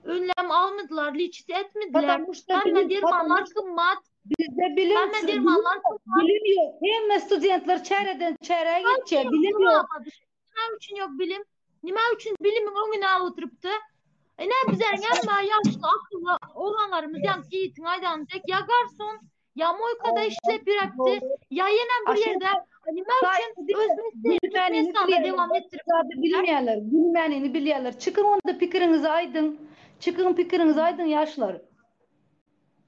Önlem almadylar, liçit etmediler. Потому что Hemme bilim, dermanlar потому что gymmat. bizde bilim, Hemme bilim dermanlar yok, gymmat. bilim yok. Hemme studentler çäreden çäreye geçýär, bilim yok. Nime üçin yok bilim? Nime üçin bilimiň öňüne alyp oturypdy? E ne bizleriň hemme ýaşly, akylly oglanlarymyz ýaňky ýigidiň aýdany dek ýa garson, Ýa moýkada işläp ýörepdi, ýa ýenem bir ýerde nime üçin öz mesleğini Türkmenistanda dewam etdirip Bilmeýärler, bilmänini bilýärler. Çykyň onda pikiriňizi aýdyň. Çykyň pikiriňizi aýdyň ýaşlar.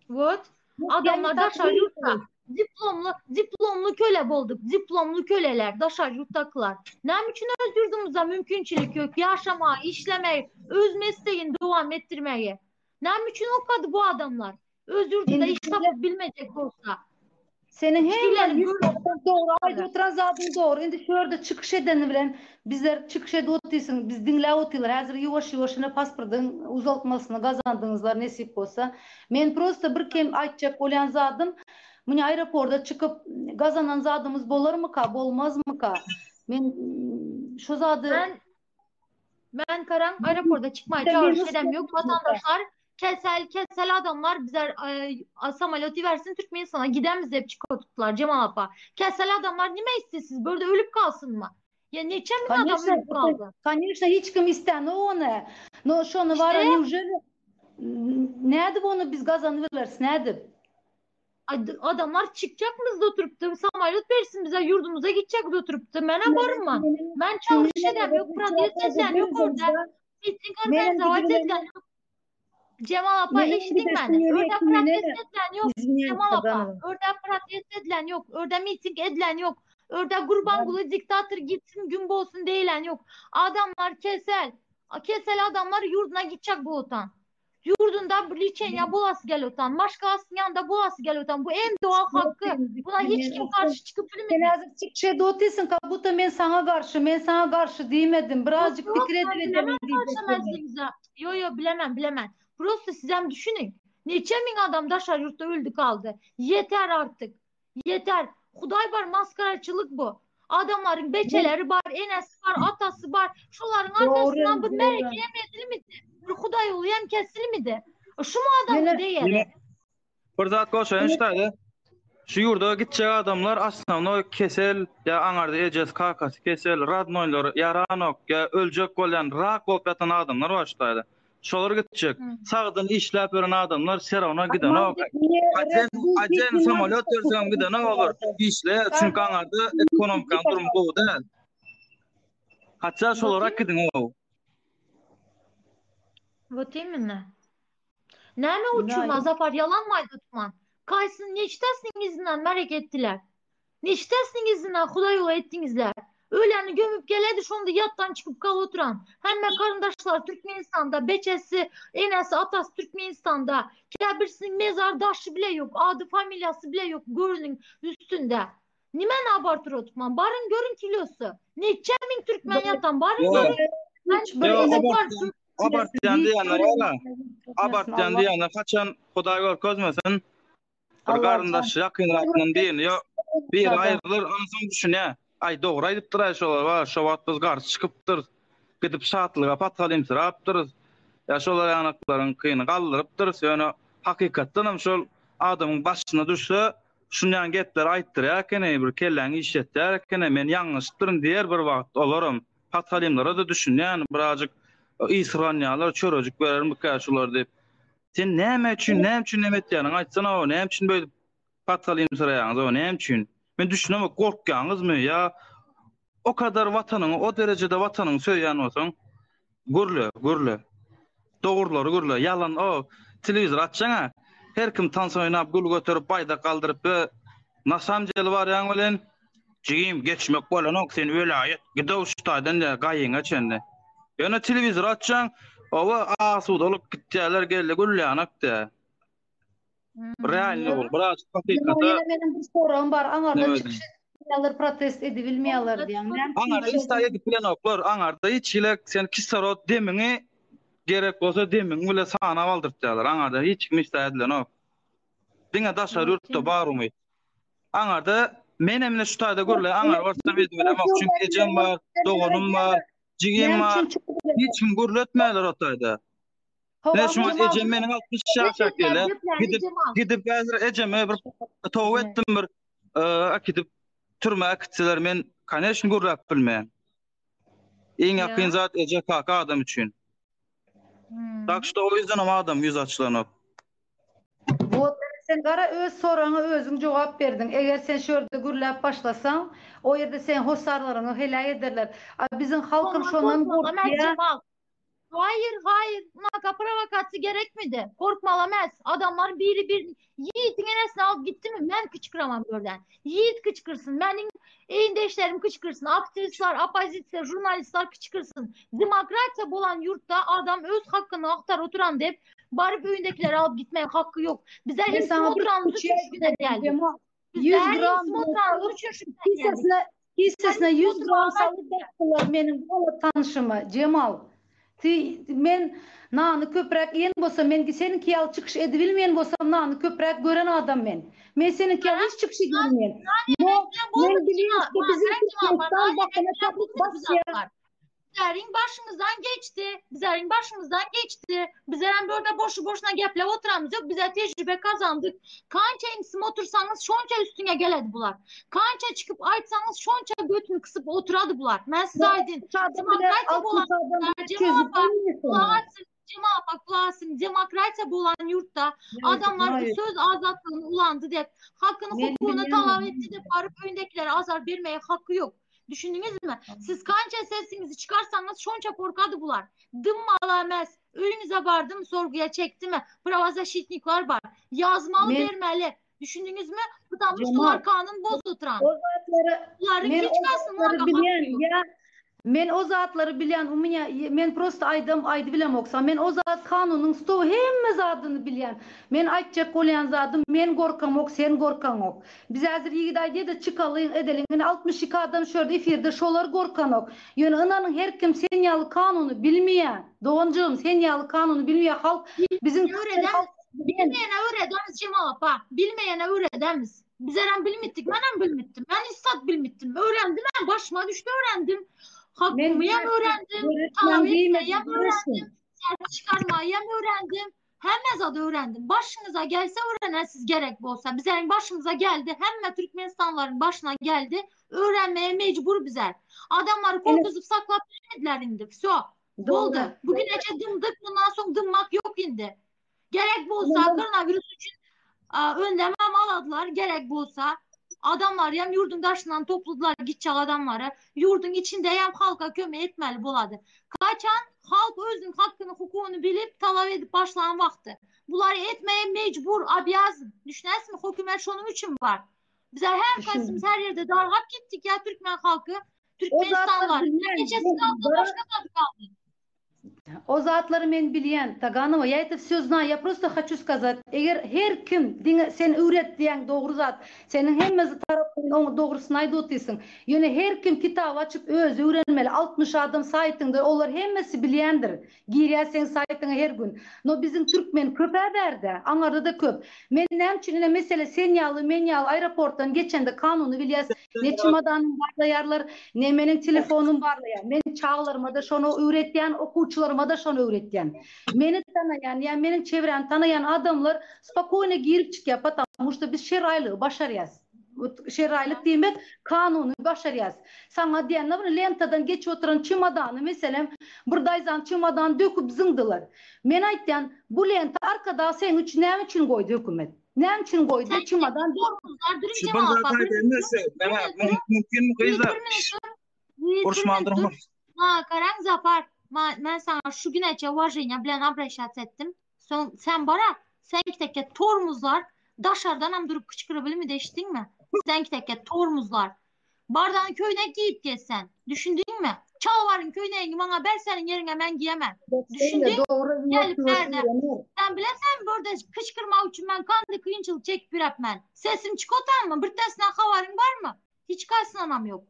What? Adamlar daşary ýurtda diplomly diplomly köle bolduk. Diplomly köleler daşary ýurtdakylar. Näme üçin öz ýurdumyzda mümkinçilik ýok ýaşamaga, işlemegi, öz mesleğini dowam etdirmegi? Näme üçin okady bu adamlar? Öz ýurdunda iş tapyp bilmejek bolsa. Seniň hemme dogry aýdyp oturan zadyň dogry. Indi şu ýerde çykyş edeni bilen bizler çykyş edip otyrsyň, biz diňläp otyrlar. Häzir ýuwaş-ýuwaş ine pasportyň uzaltmasyny gazandyňyzlar nesip bolsa. Men prosta bir kem aýtjak bolýan zadym, muny aeroporda çykyp gazanan zadymyz bolarmyka, bolmazmyka? Men şu zady Men Men garaň aeroporda çykmaýa çagyryş edem ýok. Watandaşlar kesel kesel adamlar bize e, samolyot ibersin Türkmenistana gidemiz dep çykyp oturtdylar Jemal apa. Kesel adamlar nime istesiz? Börde ölüp kalsynmy? Ya neçe min adam Конечно, ölüp kaldy? конечно, hiç kim istänok ony. No şony bara İşte neujeli nädip ony biz gazanybileris, nädip? Adamlar çykjakmyz da oturypdy. Samolyot bersin bize ýurdumyza gitjek de oturypdy. Menä barma. Men çagyryş edem ýok, protest edýän ýok orada. Miting organizowat edýän ýok. Jemal apa eşidiň meni. Orada protest edilen ýok. Jemal apa, orada protest edilen ýok. Orada miting edilen ýok. Orada Gurbanguly diktator gitsin gün bolsun diýilen ýok. Adamlar kesel. Kesel adamlar ýurduna gitjek bu otan. Ýurdunda bir liçeniýa bolasy gelip otan, maşgalasynyň ýanynda bolasy gelip otan. Bu en doğal haky. Buna hiç kim garşy çykyp Sen bilmedi. häzir çykyş edip otyrsyň, как будто men saňa garşy, men saňa garşy diýmedim. Ýok, Birazjyk ýok, pikir men edip bilemem edeliň diýjek bolýan. garşy Ýo, ýo, bilemem, bilemem. Prosta sizem düşüniň. Neçe miň adam daşary ýurtda öldi galdy. Ýeter artyk. Ýeter. Hudaý bar maskaraçylyk bu. Adamlaryň beçeleri bar, enesi bar, atasy bar. Şolaryň arkasyndan bir märeke hem edilmedi. Bir Hudaý ýoly hem kesilmedi. Şu mu adamyň değeri? Bir zat goşaýyn şu taýda. Şu ýurda gitjek adamlar asnawnoý kesel ýa aňarda ejesi kakasy kesel, radnoýlary ýaranok ýa öljek bolýan rak bolup ýatan adamlar bar şu taýda. Şolar gitjek. Sagdyn işläp ýören adamlar serawna gidenok. Ajen ajen samolýot berseňem gidenok olar. Işleýär çünki aňarda ekonomikanyň durumy gowy däl. Hatda şolar äkidiň-ow. Вот именно. Näme uçurma Zafar ýalanmy aýdyp oturman? Kaýsyny neçdesiniň yzyndan merek etdiler? Neçdesiniň yzyndan hudaýola etdiňizler? Öleni gömüp geledi şonda ýatdan çykyp galyp oturan. Hemme garyndaşlary Türkmenistanda, beçesi, enesi, atasy Türkmenistanda. Käbirsiniň mezar daşy bile ýok, ady familiýasy bile ýok görüniň üstünde. Nimeni abartyr oturman? Baryň görüň kilosy. Neçe miň türkmen ýatan baryň görüň. Hiç bir Ýok, abartýan, abartýan diýenler bar-a. Abartýan diýenler haçan Hudaý görkezmesin bir garyndaş ýakynrakyndan birini ýok, biri aýrylar, onsoň düşünýär. Aý dogry aýdypdyr-aý şolar bar, şo wagt biz garşy çykypdyrys. Gidip şatlyga patgalymsyrapdyrys. Ýa şolar ýanaklaryňkyny galdyrypdyrys. Ýöne hakykatdanam şol adamyň başyna düşse Şunýan gepleri aýtdyrýar ekeni, bir kelläňi işletýär ekeni, men ýalňyşypdyryn diýer bir wagt olaram. Patalymlara-da düşünýän, birazjyk ysyrganýarlar, çörejik berermikä şular diýip. Sen näme üçin, näme üçin neme etýäniňi aýtsana-ow, näme üçin beýdip patalymsyraýaňyz-ow, näme üçin? Men düşünemok, gorkýaňyzmy ýa o kadar watanyňy, o derejede watanyňy söýýän bolsaň, Gürle, gürle. Dogrulary gürle. Ýalan o telewizor açjaň-a, her kim tans oýnap, gül göterip, baýdak galdyryp we na samom deli barýaň welin, jigim, geçmek bolanok, sen welaýat, gidow şu taýdan diýýär, gaýyňa çenli. Ýöne telewizor açjaň, oba asudalyk gitýärler, geldi gülýänak diýýär. Realny bol, biraz hakykata. Ýene meniň bir soragym bar, aňarda çykyş edip protest edibilmeýärler diýýäň. Näme üçin? Aňarda hiç zat edip bilenoklar, aňarda hiç hili sen kislorod demiňi gerek bolsa demiňi bile sanap aldyrtýarlar. Aňarda hiç kim hiç zat edilenok. Diňe daşary ýurtda bar umyt. Aňarda menem ine şu taýda gürle aňar barsam edibilemok çünki ejem bar, doganym bar, jigim bar. Hiç kim gürletmeýärler o taýda. Ne şu wagt ejem meniň 60 ýaşa gelýär. Gidip gidip häzir ejeme bir toba etdim bir äkidip türmä äkitseler men koneçny gürläp bilmeýän. Iň ýakyn zat eje kaka adam üçin. Tak şto o ýüzden hem adam ýüz açylanok. Wot sen gara öz soragyňa özüň jogap berdiň. Eger sen şu ýerde gürläp başlasaň, o ýerde seň hossarlaryňy heläk ederler. A biziň halkam şondan gorkýar. Haýyr, haýyr, unaka prowokasiýa gerekmidi? Gorkmalam äs. Adamlar biri bir Ýigidiň enesini alyp gitdimi? Men kyçkyramam görden. Ýigit kyçkyrsyn, meniň egindeşlerim kyçkyrsyn, aktiwistler, oppozisiýa, žurnalistler kyçkyrsyn. Demokratiýa bolan ýurtda adam öz hakyny agtar oturan dep, baryp öýündekileri alyp gitmäge haky ýok. Bizler Men hem saňa bir oturanymyz üçin üçin şu güne geldik. Jemal, 100 Bizler hem gram oturanymyz üçin şu güne geldik. kisesine kisesine 100 gram salyp bakdylar meniň bala tanşyma Jemal. Ti men nany köpräk iýen bolsam men seniňki ýaly çykyş edibilmeýän bolsam nany köpräk gören adam men. Men seniňki ýaly hiç çykyş edibilmeýän. No, men bilýän ki biziň Türkmenistan bakyna çapyp basýar. Bizleriň başymyzdan geçdi. Bizleriň başymyzdan geçdi. Bizlerem burada boşu boşuna geplep oturamyz ýok. Bize tejribe kazandyk. Kança imsim otursaňyz şonça üstüňe geledi bular. Kança çykyp aýtsaňyz şonça götüni kysyp oturady bular. Men size aýdyn. Demokratiýa bolan Jemal apa gulak asyn. Jemal apa gulak asyn. Demokratiýa bolan ýurtda adamlar söz azatlygyny ulandy dep, hakyny hukugyny talap etdi dep baryp öýündekilere azar bermeye haky ýok. Düşündiňizmi? Siz kança sesiňizi çykarsaňyz şonça korkady bular. Dymmaly emes. Öýüňize bardym sorguya çekdimi? Prawozaşitniklar bar. Ýazmaly Men bermeli. Düşündiňizmi? Потому что Jemal, ular kanun bozup oturan. o zatlary Bularyň men hiç o kasynyň zatlary haky bilýän ýok. ýa men o zatlary bilýän u menya men prosta aýdam aýdybilemok saňa men o zat kanunyň sto hemme zadyny bilýän men aýtjak bolýan zadym men gorkamok sen gorkaňok biz häzir ýigit aýdýada çykalyň edeliň ine 62 adam şu ýerde efirde şolar gorkanok ýöne ynanyň her kim sen ýaly kanuny bilmeýä doganjygym sen ýaly kanuny bilmeýä halk biziň Bilmeýene türkmen öwredemiz. halk bilen Bilmeýene öwredemiz Jemal apa. Bilmeýene öwredemiz. Bizlerem bilmitdik. Menem bilmitdim. Men hiç zat bilmitdim. Öwrendim hem başyma düşdi öwrendim. men Hakkımı hem göreşdim öwrendim. göreşmem Talap diýmedim etmeyi hem göreşdim öwrendim. Ses çıkarmayı hem öwrendim. Hemme zat öwrendim. Başyňyza gelse öwrenersiz gerek bolsa. Bizlerin başymyza geldi. Hemme Türkmenistanlylaryň başyna geldi. Öwrenmeye mecbur bizler. Adamlary Ene korkuzup saklap bilmediler indi. Vsyo. Boldy. Bu güneçe dymdyk, mundan soň dymmak ýok indi. Gerek bolsa koronawirus üçin önlemem aladylar, gerek bolsa adamlary hem ýurduň daşyndan topladylar gitjek adamlary. Ýurduň içinde hem halka kömek etmeli bolady. Kaçan halk özüniň hakyny, hukugyny bilip, talap edip başlan wagty. Bulary etmeye mecbur, obýazn. Düşünäsizmi? Hökümet şonuň üçin bar. Bize her kaysymyz her ýerde dargap gitdik ya türkmen halky. Türkmenistanlar. Geçesi kaldy, başga zat kaldy. O zatlary men bilýän, Taganowa, ya это все знаю, я просто хочу сказать, eger her kim diňe sen öwret diýýäň dogry zat, seniň hemme tarapdan oňa dogrusyny aýdyp otyrsyň. Ýöne her kim kitaby açyp özi öwrenmeli, 60 adam saýtyňda olar hemmesi bilýändir. Girýär seň saýtyňa her gün. No biziň türkmen köp-ä bärde, aňarda-da köp. Men näme üçin ine mesele sen ýaly men ýaly aeroportdan geçende kanuny bilýäs, ne çemadanym barlaýarlar, ne meniň telefonym barlaýar. Men çagalarymada şony öwretýän, okuwçylarymada şony öwretýän. Meni tanaýan ýa meniň çewrämi tanaýan adamlar spokoýno girip çykýar, потому что biz şeraýlygy başarýas. Şeraýlyk diýmek kanuny başarýas. Saňa diýende bir lentadan geçip oturan çemodany meselem bir daýzam çemodany döküp zyňdylar. Men aýtýan bu lenta arkada seň üçin näme üçin goýdy hökümet? Näme üçin goýdy çemodan Şu bir zat aýdaýyn şu näme mümkinmi gyzlar? Uruşman durma. Ma garaň Zafar, men saňa şu güneçe uwaženiýa bilen obraşats etdim. Soň sen bara, sen teke tormuzlar daşardanam durup kyçkyrabilmidi eşitdiňmi? Sen teke tormuzlar. Bardan köýnek giýip gez sen. Düşündiňmi? Çalwaryň köýnegiňi maňa ber seniň ýeriňe men giýemen. Düşündiň? Gelip bärde. Sen bilesenmi börde kyçkyrmak üçin men kandy kynçylyk çekip ýürepmen. Sesim çykotanmy? Birtesinden habaryň barmy? Hiç kaýsyndanam ýok.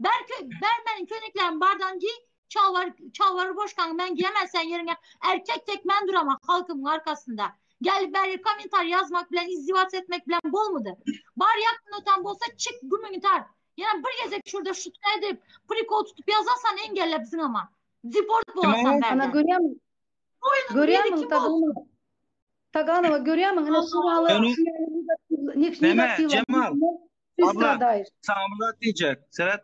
Ber kö ber meniň köýneklerimi bardan giý. Çalwar çalwary boşkaňy men giýemen sen ýeriňe erkek tek men duraman halkymyň arkasynda. Gelip bäri kommentar ýazmak bilen izdiwats etmek bilen bolmady. Bar ýakyn otan bolsa çyk gümüňi tart. Ýene bir gezek şurada şutka edip prikol tutup ýazasan engellep zyňama. Deport bolasan Ana bärden. görýämiň? Boýnuň biri Görýämiň kim bolsun? Taganowa? Taganowa görýämiň? Ine şu ýaly Ýöne şu ýaly negatiw näme negatiw Jemal abla stradaýyş. saňa bir zat diýjek. Seret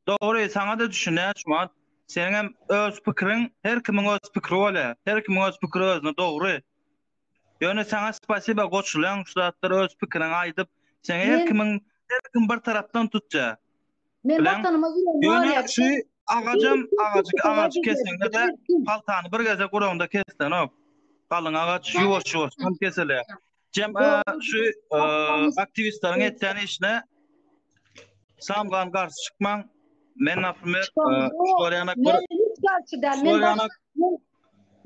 dogry saňa da düşünýän şu wagt. Seniň hem öz pikiriň her kimiň öz pikiri bolýar. Her kimiň öz pikiri özüne dogry. Ýöne saňa spasiba goşulýan şu zatlar öz pikiriňi aýdyp, seňe her Men kimiň her kim bir tarapdan tutýar. men Bilen watanyma ýüregim ýöne agyrýar. şu agajam agajy agajy Her keseňde-de kim paltany bir gezek uraňda kesilenok. Galyň agaç Sen ýuwaş-ýuwaşdan kesilýär. Jem e, şu e, aktiwistleriň etýän işine samgan garşy çykmaň. Men naprimer e, şular ýanak bir Men hiç garşy däl. Men şular baş, ýanak men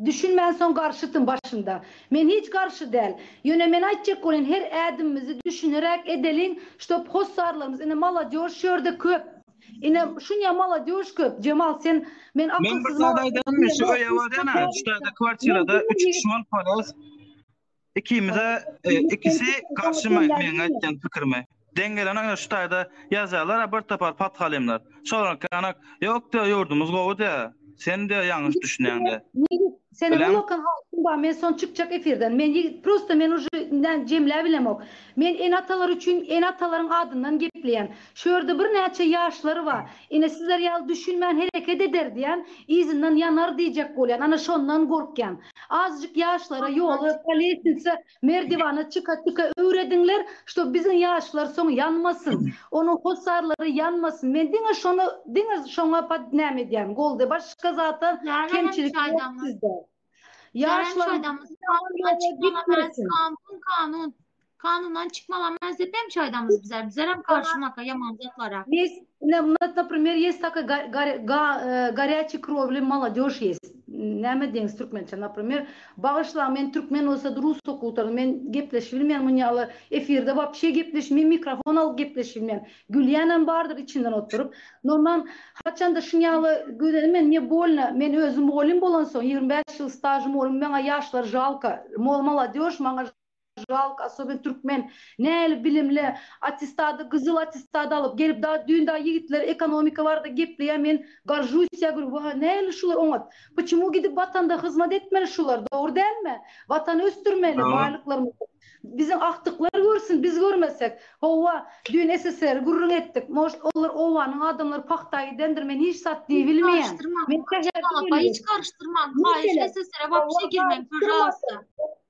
düşünmän soň garşytym başynda. Men hiç garşy däl. Ýöne men aýtjak bolýan her ädimimizi düşüneräk edeliň, ştob hossarlarymyz ine molodýož şu ýerde köp. Ine şunýa molodýož köp. Jemal sen men Men bir akylsyz zat molodýož aýdaýynmy? Şu diýemok. öýe barýan-a, şu taýda Men kwartirada diňe üç ýigit kişi bolup barýas. Ikimize e, ikisi garşy meň aýtýan pikirime. Deň gelen ana şu taýda ýazýarlar bir topar pathalymlar. Şolar kanak ýok diýýär ýurdumyz gowy diýýär. Sen diýýär ýalňyş düşünýäň diýýär. Ýigit, seniň Bilen ulakan halkyň bar, men soň çykjak efirden. Men ýigit, prosta men uje jemläbilemok. Men ene-atalar üçin ene-atalaryň adyndan gepleýän. Şu ýerde birnäçe ýaşlar bar. Ine sizler ýaly düşünmän hereket eder diýýän, yzyndan ýanar diýjek bolýan. Ana şondan gorkýan. Azajyk ýaşlara ýoly po lestnitsa merdiwana çyka çyka öwrediňler, ştob biziň ýaşlar soň ýanmasyn. Onuň hossarlary ýanmasyn. Men diňe şony diňe şoňa pod näme edýän golda başga zata Zerem kemçilik ýok çaýdamyz. sizde. Zerem Ýaşlaryň çaýdamyz. ýaman Kanundan ýola çykmalamaz. gitmesin. Kanun kanun. Kanundan çykmalamaz dep hem çaýdamyz bizler. Bizler hem karşymaka ýaman zatlara. Есть, например, есть такая горячей кровли молодежь есть. Näme diýeňiz türkmençe, например, bagyşlaň men türkmen bolsa rus okuwtary, men gepleşip bilmeýän muny ýaly efirde wapşe gepleş, men mikrofon alyp gepleşip bilmeýän. Gülýänem bardyr içinden oturyp. Norman haçanda şuny ýaly güzel men ne bolno, men özüm mugallym bolansoň 25 ýyl stažym mugallym, maňa ýaşlar žalka, mol molodежь maňa. Žalko, osoben türkmen näli bilimli, attestady gyzyl attestady alyp gelip da düýn da ýigitler ekonomika barada gepleýär men goržuсь ýa gör wa näli şular oňat. Почему gidip watanda hyzmat etmeli şular dogry dälmi? Watany ösdürmeli baýlyklarymyzy. Biziň agtyklar görsün biz görmesek. Howwa düýn SSR gürrüň etdik. Может olar obanyň adamlary pagta gidendir men hiç zat diýibilmeýän. Men şäherde hiç garyşdyrmaň haýyş SSR-e wapşe girmäň pažalsta.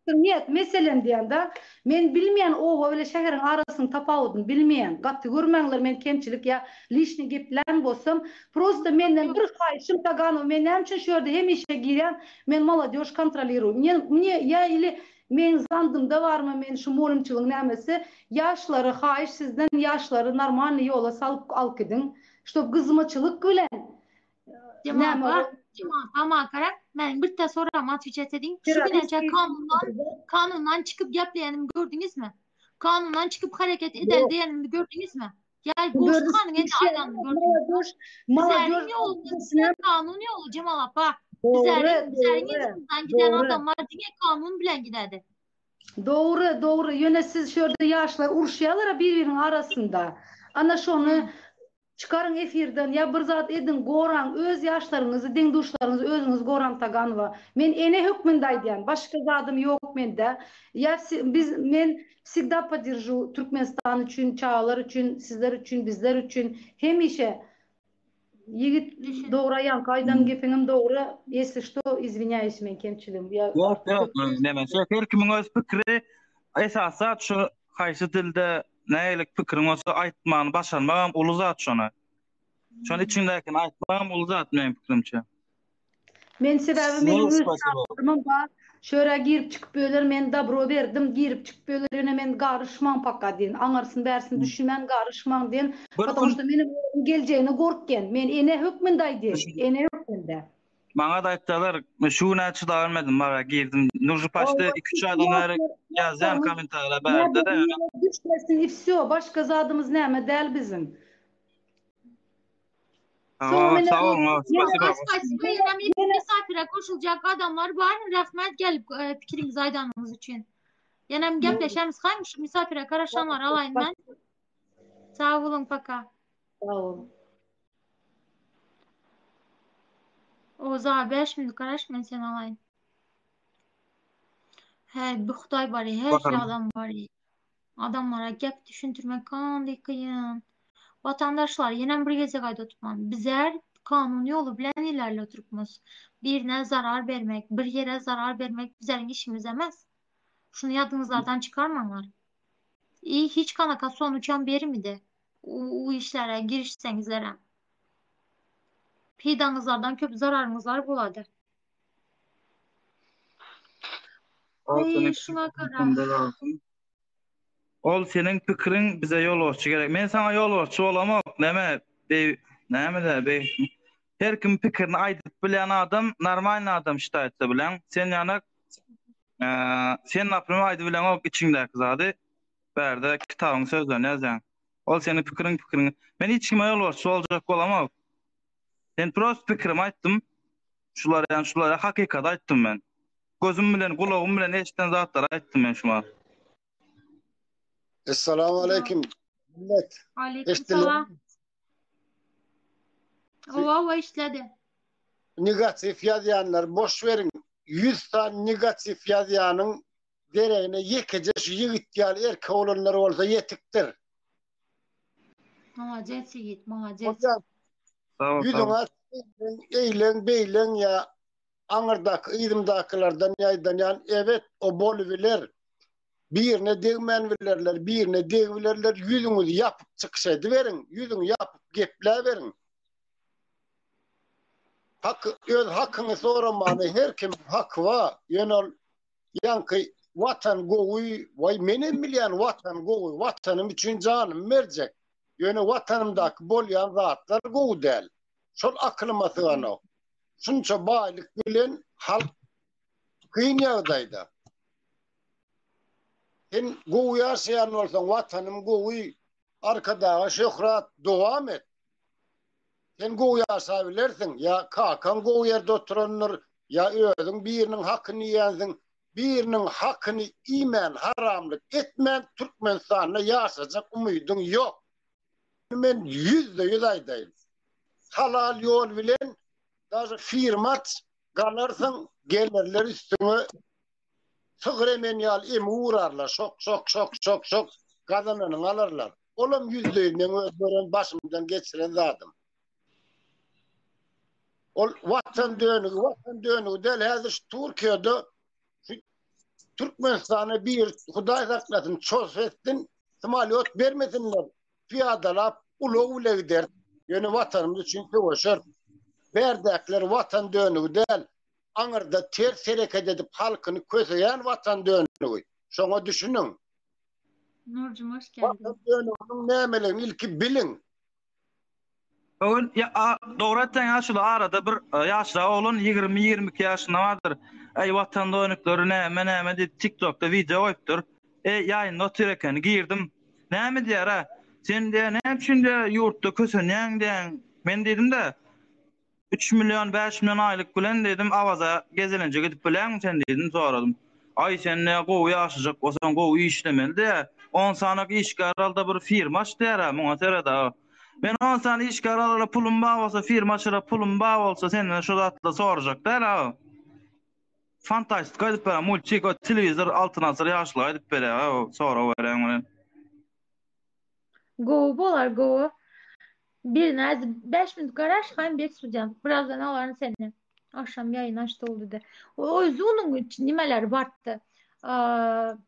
Niyet meselem diýende men bilmeýän oba bile şäheriň arasynyň tapawudyny bilmeýän. Gaty görmäňler men kemçilik ýa lişni geplän bolsam prosta menden bir haýyşym Taganow men näme üçin şu ýerde hemişe girýän men molodýož kontroliruýu mne mne ýa ili Meň zandymda barmy men şu molymçylyň nämesi ýaşlary haýyş sizden ýaşlary normalny ýola salyp alyp gidiň ştob gyzmaçylyk bilen näme Jemapa Jemapa maňa meniň birte soragym otwechat ediň şu günäçe kanundan kanundan çykyp gepleýänimi gördüňizmi kanundan çykyp hereket edel diýenimi gördüňizmi Gel goşgy hanyň indi aýdanyny gördüňizmi Bizäriň ýolumyz diňe kanun ýoly Jemal apa. Bizäriň bizäriň yzymyzdan giden adamlar diňe kanun bilen gidedi. Dogry, dogry. Ýöne siz şu ýerde ýaşlar uruşýalara bir-biriniň arasynda. Ana şony çykaryň efirden ýa bir zat ediň, goraň öz ýaşlaryňyzy, deň-duşlaryňyzy özüňiz goraň Taganowa. Men ene hökmünde aýdýan, başga zadym ýok mende. Ýa biz men Wsegda podderžu Türkmenistan üçin çagalar üçin sizler üçin bizler üçin hemişe ýigit dogry aýanky aýdan gepiňem dogry ýesli şto izwinýaýus men kemçiligim ýa Ýok ýok neme şo her kimiň öz pikiri esasy zat şu haýsy dilde nähili pikiriň bolsa aýtmany başarmagam uly zat şony. Şony içiňdäkini aýtmagam uly zat meniň pikirimçe. Men sebäbi meniň öz çagalarymam bar. Şöra girip çykyp öler men dabro berdim girip çykyp öler ýöne men garyşmaň paka diýen aňyrsyn bärsini düşünmän garyşmaň diýen потому что menem olaryň geljegine gorkýan men ene hökmünde aýdýan ene hökmünde. Maňa-da aýtdylar şu gün-ä çydabilmedim bara girdim nužy paçdy iki üç aýdan bäri ýazýan kommentariýa bärde-de ýöne. Düşmesin i wsýo başga zadymyz näme däl biziň. Sag sag boluň. Spasibo ýenem misafire goşuljak adamlar bar. Rahmet gelip e, pikiriňizi aýdanyňyz üçin. Ýenem gepleşemiz haýmy şu misafire garaşanlar alaýyn men. Sag boluň paka. Sag boluň. Oza 5 minut garaş men seni alaýyn. He, bir Hudaý bar, her şey adam bar. Adamlara gep düşündirmek gandy kyn. Watandaşlar, ýenem bir gezek aýdyp oturman, bizler kanun ýoly bilen ilerle oturypmyz. Birine zarar bermek, bir ýere zarar bermek bizleriň işimiz emes. Şuny ýadyňyzlardan çykarmaňlar. I hiç kanaka sonuçam bermidi. U, u işlere girişseňizlerem. Peýdaňyzlardan köp zararyňyzlar bolady. Ol Ay seniň şuna pikiriň gara. şunda galsyn. Ol seniň pikiriň bize ýolbaşçy gerek. Men saňa ýolbaşçy bolamok. Näme beý näme-de beý. Her kim pikirini aýdyp bilýän adam normalny adam şitaýtsa bilen. Sen ýanak eee, sen naprime aýdyp bileňok içiňdäki zady. Bärde kitabyň sözlerini ýazýaň. Ol seniň pikiriň pikiriň. Men hiç kime ýolbaşçy boljak bolamok. Men prost pikirimi aýtdym. Şular ýaly şulara hakykaty aýtdym men. Gözüm bilen, gulagym bilen eşiden zatlary aýtdym men şuňa. Essalamu aleýkim millet. Aleýkum Eşdiler. salam. Owa owa işledi. Negatiw ýazýanlary boş beriň. 100 sany negatiw ýazýanyň deregine ýekeje şu ýigit ýaly erkek bolanlar bolsa ýetikdir. Malades ýigit, malades. Hocam Sag ol, sag ýüzüňi ol. aç, eýleň beýleň ýa aňyrdaky yzymdakylardan ýaýdanýan ebet o bolubiler. Birine degmän bilerler, birine degibilerler, ýüzüňizi ýapyp çykyş ediberiň, ýüzüňi ýapyp gepläberiň. Hak, öz hakyňy soramana her kimiň haky bar, ýöne ol Ýaňky Watan gowy, waý menem bilýän Watan gowy, Watanym üçin janymy berjek. Ýöne Watanymdaky bolýan zatlar gowy däl. Şol akylyma syganok. Şunça baýlyk bilen halk kyn ýagdaýda. Sen gowy ýaşaýan bolsaň Watanym gowy, Arkadaga şöhrat, dowam et. Sen gowy ýaşabilersiň, ýa kakaň gowy ýerde oturandyr, ýa özüň biriniň hakyny iýensiň. Biriniň hakyny iýmän, haramlyk etmän Türkmenistanda ýaşajak umydyň ýok. Men 100% aýdaýyn. Halal ýol bilen daže firma aç, galarsyň, gelerler üstüňe sygyr emen ýaly emi urarlar, şok şok şok şok şok gazananyňy alarlar. Olam 100% meň öz gören başymdan geçiren zadym. Ol watan dönügi, watan dönügi däl, häzir şu Türkiýede şu Türkmenistana bir Hudaý saklasyn çoz etsin, samolýot bermesinler, pyýadalap ulag bile gider. Ýöne watanymyz üçin söweşer. Bärdäkiler watan dönügi däl, aňyrda ters hereket edip halkyny köseýän watan dönügi. Şoňa düşüniň. Nurjum hoş geldiň. Watan dönüginiň nämeligini ilki biliň. Öwen, ýa, a, dogry aýtsaň ýaşuly arada bir e, ýaşrak oglan 20-22 ýaşynda bardyr. Eý watan dönükleri näme näme diýip TikTokda wideo goýupdyr. E ýaýynda otyr ekeni girdim. Näme diýär a? Sen diýär näme üçin diýär ýurtda kösenýäň diýäň. Men diýdim-de 3 million, 5 million aýlyk bilen diýdim, Awaza gezelenje gidip biläňmi sen diýdim, soradym. Aý sen diýä gowy ýaşajak bolsaň gowy işlemeli diýä. On sanak işgär alda bir firma aç diýär-ä, muňa seret-ä. Men on sany işgär alara pulum bar bolsa, firma açara pulum bar bolsa senden şu zatlary sorajak däl-ä. Fantastika aýdyp berýän, multik, o telewizor Altyn asyr ýaşlygy aýdyp berýär-ä, o sorag berýän bilen. Gowy bolar gowy. Birine 5 minut garaş haýyn bek student. Birazdan alaryn seni. Akşam ýaýyn açdy oldy de. O özü onuň nimeleri bartdy.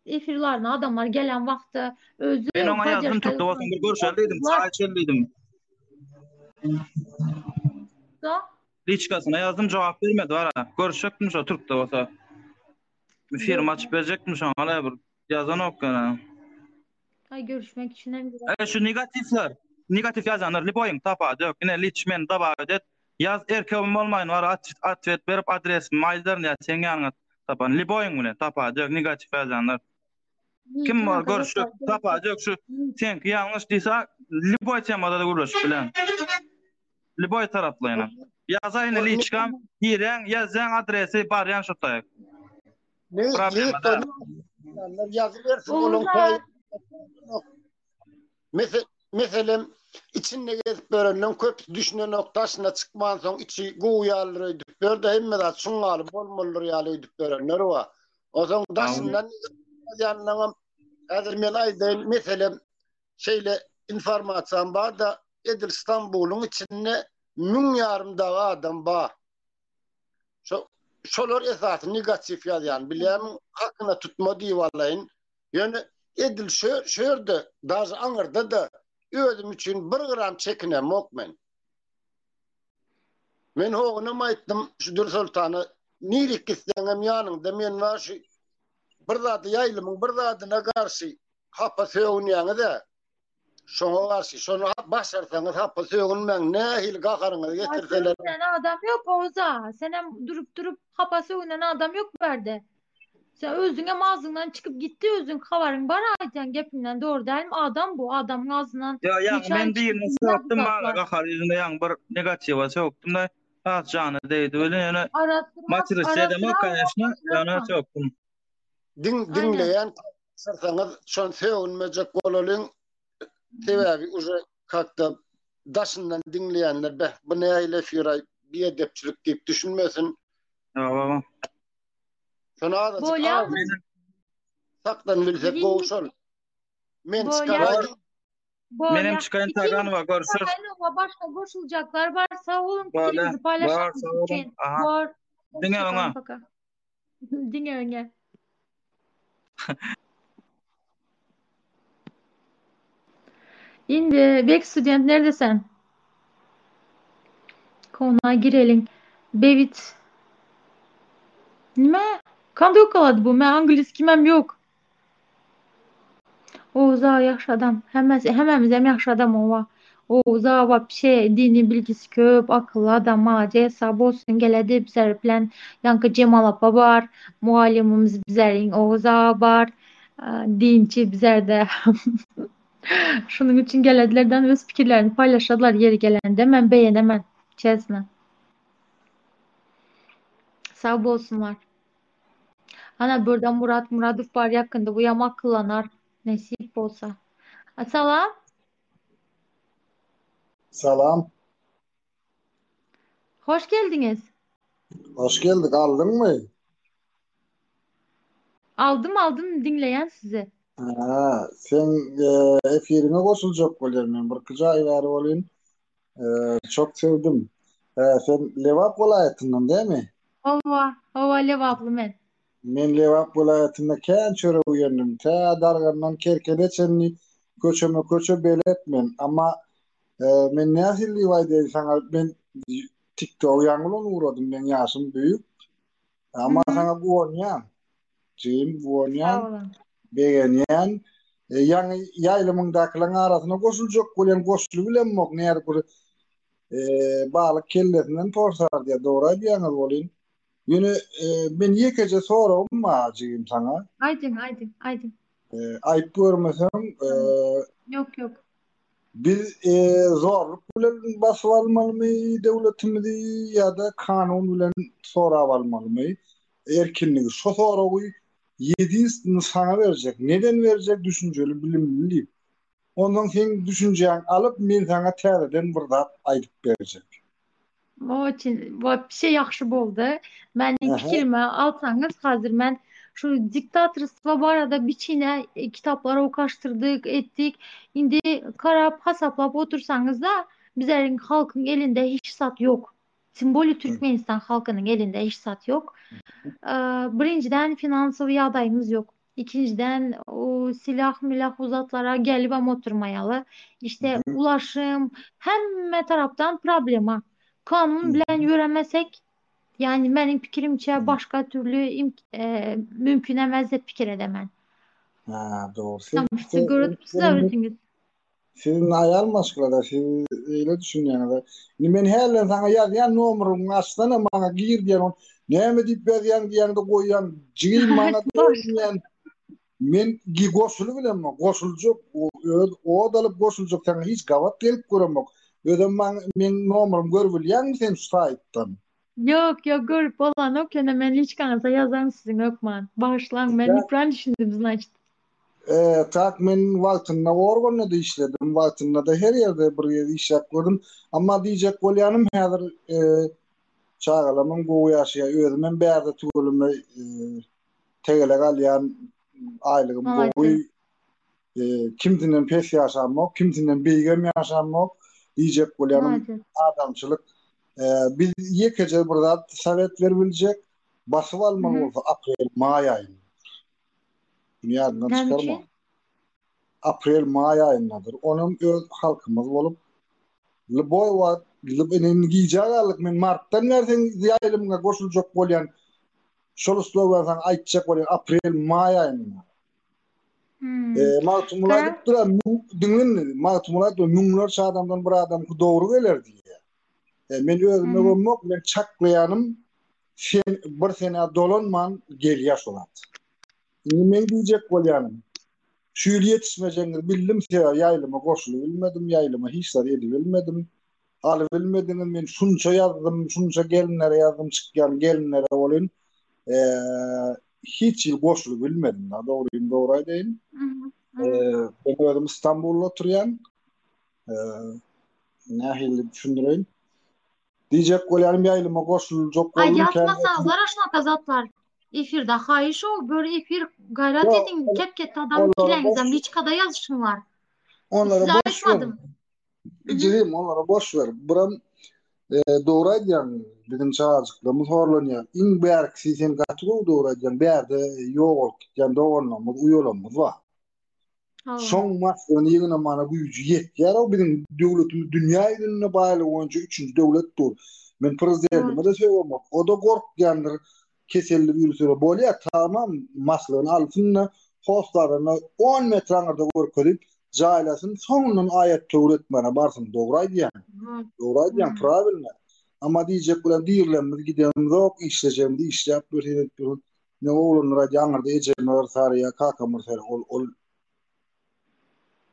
Efirlerine adamlar gelen wagty özü Men oňa ýazdym türkde bolsaň bir görşeli diýdim, çaý içeli diýdim. Da? Liçkasyna ýazdym jogap bermedi bara. Görüşjekdim şo türkde bolsa. Bir firma açyp berjekdim şoňa bir ýazanok ýöne. Ay görüşmek için hem E şu negatiwler, negatiw ýazanlar liboýyň tapa dök. Ine liç meni dabawet et. Ýaz erkegim bolmaýyn bara atwet berip adresimi aýdaryn ýa seň ýanyňa tapan. Liboýyň bilen tapa dök negatiw ýazanlar. Kim bar görüşjek tapa dök şu seňki ýalňyş diýse liboý temada da gürleşip bilen. Liboý taraplaýyn. Ýazaýyn liçkam girýäň ýazýaň adresi barýan şu taýak. Ne Problema däl. Ýazybersin olaň paýy. Mese, meselem, içinde gezip ýörenleň köpüsi düşünenok, daşyna çykmansoň içi gowy ýalydyr öýdüp ýör-de, hemme zat şuň ýaly bolmalydyr ýaly öýdüp ýörenler bar. Onsoň daşyndan ýazýanlaňam häzir men aýdaýyn, meselem, şeýle informasiýam bar-da, edil Stambulyň içinde müň ýarym dagy adam bar. Şo şolar esasy negatiw ýazýan bilýärmiň hakyna tutma diýip alaýyn. Ýöne edil şu şu ýerde daže aňyrda-da özüm üçin bir gram çekinemok men. Men hogunam aýtdym şu Dürsoltana nirik gitseňem ýanyňda men bar şu bir zady ýaýlymyň bir zadyna garşy hapa sögünýäňiz-ä. Şoňa garşy, şony başarsaňyz hapa sögünmäň, nähili gaharyňyzy getirseler. Sögünen adam ýok Oza. Senem durup durup hapa sögünen adam ýok bu ýerde. Sen özüňem agzyňdan çykyp gitdi özüň habaryň bar aýdýan gepiňden dogry dälmi adam bu adamyň agzyndan Ýa ýaňy neçe men aý çykyp birine bilmez bu sökdüm maňa zatlar. gahar ýüzünde ýaňy bir negatiwa sökdüm-de has jana degdi welin ýöne Arasyrap materist edemok arasyrap koneşno ýöne sökdüm. Diň Aynen. diňleýän başarsaňyz şony sögünmejek bolalyň sebäbi uje kakda daşyndan diňleýänler beh bu nähili efiraý biedepçilik diýip düşünmesin. Ýa Şony azajyk Bolýar. agzyny saklan bilsek gowy şol. Men çykaraýdym. Bolýar. Menem çykaýyn Taganowa görüşürüz. Taganowa başga goşuljaklar bar. Sag boluň Bolýar. pikiriňizi Bar, paýlaşanyňyz sag boluň. üçin. Aha. Bor. Diňe Hoşça öňe. Paka. Diňe öňe. Indi Bek student nerede sen? Konağa gireliň. Bevit. Nime? Kanday okalady bu? Men angliz kimem ýok. Oza ýagşy adam. Hemmesi hemmämizem ýagşy adam owa. Oza wapşe dini bilgisi köp, akylly adam malades sag bolsun geledi bizler bilen ýaňky Jemal apa bar, mugallymymyz bizleriň Oguz aga bar, dinçi bizlerde. Şunuň üçin geledilerden öz pikirlerini paýlaşadylar ýeri gelende men begenemen çesno. Sag bolsunlar. Ana börde Murat Muradow bar ýakynda bu ýam akyllanar. Nesip bolsa. A, Salam. Salam. Hoş geldiňiz. Hoş geldik. Aldyňmy? Aldym aldym diňleýän sizi. Ha, sen e, efiriňe goşuljak bolýan men bir iki jaý bäri bolýan. E, çok sevdim. E, sen Lebap welaýatyndan dämi? Hawa, hawa Lebaply men. Men Lebap welaýatynda kän çörek iýendim. Tä Dargandan Kerkene çenli köçeme köçe belet men. Amma e, men nähili diýip aýdaýyn saňa men TikTok ýaňy bilen ugradym. Meň ýaşym büýük. Amma saňa guwanýan. Jigim guwanýan. Sag boluň. Begenýän. E, ýaňy ýaýlymyňdakylaryň arasyna goşuljak bolýan goşuly bilemok. Nädip bir e, balyk kellesinden porsar diýýär. Dogry aýdýaňyz welin. Ýöne e, men ýekeje soragym bar jigim saňa. Aýdyň, aýdyň, aýdyň. E, aýyp görmeseň, e, Ýok, ýok. biz e, zorluk bilen basyp almalymy döwletimizi ýa-da kanun bilen sorap almalymy erkinligi? Şo soragy ýedinstwny saňa berjek. Neden berjek? Düşünjeli, bilimli diýip. Onsoň seň düşünjäňi alyp men saňa täzeden bir zat aýdyp berjek. Oçin, wapşe ýagşy boldy. Meniň Aha. pikirimi alsaňyz, hazir men şu diktatorstwo barada biçine e, kitaplar okaşdyrdyk, etdik. Indi garap, hasaplap otursaňyz-da, bizleriň halkyň elinde hiç zat ýok. Tim bolýa Türkmenistan halkynyň elinde hiç zat ýok. Birinjiden finansowy ýagdaýymyz ýok. Ikinjiden o silah milah bu zatlara gelibem oturmaýaly. İşte ulaşym hemme tarapdan problema. Kanun bilen ýöremesek yani meniň pikirimçe başga türlü imk e, mümkün emez dep pikir edemen. Ha, dogry. Siz, Tam siz görüp siz öwretiňiz. Siziň aýal maşgalada siz eýle düşünýäňiz. Indi men hälden saňa ýazýan nomeryňy açsana maňa gir diýen ol näme diýip ýazýaň diýeňde goýýaň jigim maňa diýýän men gi goşuly bilemok goşuljak öz od alyp goşuljak saňa hiç gabat gelip göremok özem maňa meň nomerym görüp bilýäňmi sen şu saýtdan. Ýok ýok görüp bolanok ýöne men liçkaňyza ýazaryn siziň hökman. Bagyşlaň men nipran düşündim znaçt. E, tak men wagtynda organda-da işledim, wagtynda-da her ýerde bir ýerde işläp gördüm. Amma diýjek bolýanym häzir e, çagalarymam gowy ýaşaýar, özümem bärde tüweleme e, tegelek alýan, aýlygym gowy. E, kimsinden pes ýaşamok, kimsinden beýigem ýaşamok. Diýjek bolýanym adamçylyk. E, biz ýekeje bir zat sowet berip biljek, basyp almaly bolsa aprel, maý aýynda. Muny ýadyndan Näme çykarma. üçin? Aprel, maý aýyndadyr. Onam öz halkymyz bolup, lýuboý wagt, indi indi gijä galdyk, men martdan bäri seň ýaýlymyňa goşuljak bolýan, şol uslowiýany saňa aýtjak bolýan, aprel, maý aýynda. Hmm. E, Magtymguly Gara, aýdypdyr, diňle indi, Magtymguly aýdypdyr, müňlerçe adamdan bir adamky dogry geler diýýär. E, men özüme Mhm. gömmok, men çaklaýanym sen bir senä dolanman gelýär şo zat. Indi meň diýjek bolýanym, şu ýyl ýetişmejegiňizi bildim, sebäbi ýaýlyma goşulyp bilmedim, ýaýlyma hiç zat edibilmedim. Alybilmediňiz, men şunça ýazdym, şunça gelinlere ýazdym, çykýan gelinlere welin, hiç ýyl goşulyp bilmedim. Dogryny dogry aýdaýyn. Men özüm Istanbulda oturýan. Nähili düşündireýin? Diýjek bolýanym ýaýlyma goşuljak Aý boldum kän ýatmasaňyzlara şunaka zatlar efirde haýyş o bir efir gaýrat Ýok, ediň ol- kep ketde adam olara boş kileňizem liçkada ýazyşyňlar. onlara Size boş ber. aýtmadym. Mhm. Jigim onlara boş ber. Biram e, dogry aýdýaň biziň çagajyklarymyz horlanýar. Iň bärkisi sen gaty gowy dogry aýdýaň. Bärde ýok bolup gitýän doganlarymyz, uýalarymyz bar. Hawa. Şoň maslygyny ýygnamana güýji ýetýär-ow biziň döwletimiz dünýä ýüzünde baýlygy boýunça üçünji döwlet dur. Men prezidentime-de sögemok. O-da gorkýandyr keselli wiruslara. Bolýar, tamam maslygyny alsyn-da, hossarlaryna on metr aňyrda görkezip, jaýlasyn, soňundan aýat-töwir etmäne barsyn. Dogry aýdýaň. Dogry aýdýaň, prawilno. Emma diýjek bilen dirilenimiz gidenimizok, işlejegimizi işläp ýörüs, edip ýörüs. Ne oglanlar aýdýar aňyrda ejem bir sarýa kakam bir sarýa ol ol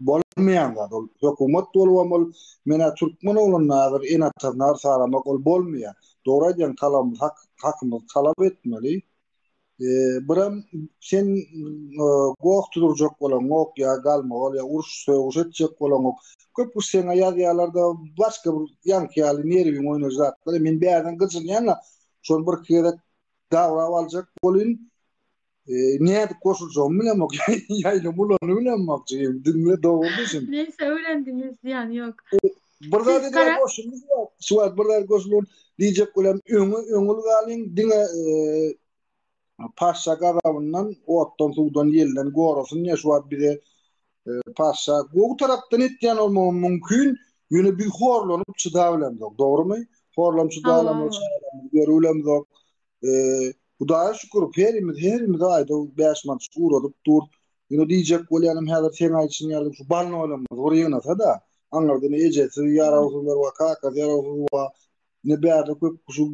bolmaýan zat ol hökümet bolubam ol menä türkmen oglanyna häzir ene atasyna ar saramak ol bolmaýar dogry aýdýaň talabymyz hak hakymyzy talap etmeli. Birem sen goh tudurjak bolaňok ýa galmagal ýa uruş sögüş etjek bolaňok. Köp kişi seňe ýazýarlar-da başga bir ýaňky ýaly nerwiňi oýnajy zatlar. Men bärden gyjynýan-da şony birki gezek dawrap aljak bolyn. Nädip goşuljagymy bilemok. Ýaýlym ulanyp bilemok jigim. Diňle dogry düşün. Neyse öwrendiňiz zyýany ýok. Bir zat edýär goşuldy şu wagt bir zat goşuldy diýjek bolýan öňe öňül galyň diňe paşşa gazabyndan otdan suwdan ýelden gorasyn diýe şu wagt bize paşşa gowy tarapdan etýän bolmagy mümkin ýöne biz horlanyp çydabilemzok dogrymy horlanyp çydabilemzok görüp bilemzok Hudaýa şükür herimiz herimiz aýda 5 manat ugradyp dur Ýöne diýjek bolýanym häzir seň aýdyşyň ýaly şu balnoýlarymyz bir ýygnasa-da, aňyrda ine ejesi ýarawsyzlar bar, kakasy ýarawsyz bar. Ine bärde köp şu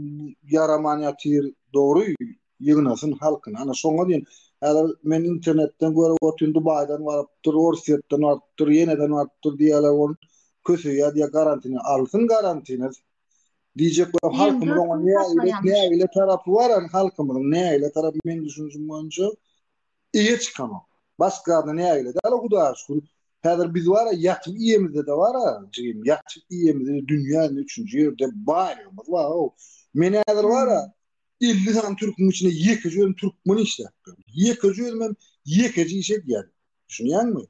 ýaraman ýatyr. Dogry, ýygnasyn halkyny. Ana şoňa diýen. Häzir men internetden görüp otyryn, Dubaýdan barypdyr, Orsýetden barypdyr, ýeneden barypdyr diýýärler ol köseýär diýýär garantine. Alsyn garantine. Diýjek bolýan halkymyz oňa nägile, nägile tarapy bar, halkymyzyň nägile tarapy meň düşünjim boýunça Eýe çykanok. Başga zada nägile däl Hudaýa şükür. Häzir biz bar-a ýatyp iýemizde-de bar-a jigim, ýatyp iýemizde-de dünýä indi üçünji ýerde baýlygymyz bar-ow. Men häzir bar-a 50 sany türküň içinde ýekeje özüm türkmen işläp ýörün. Ýekeje özümem ýekeje iş edýän. Düşünýäňmi?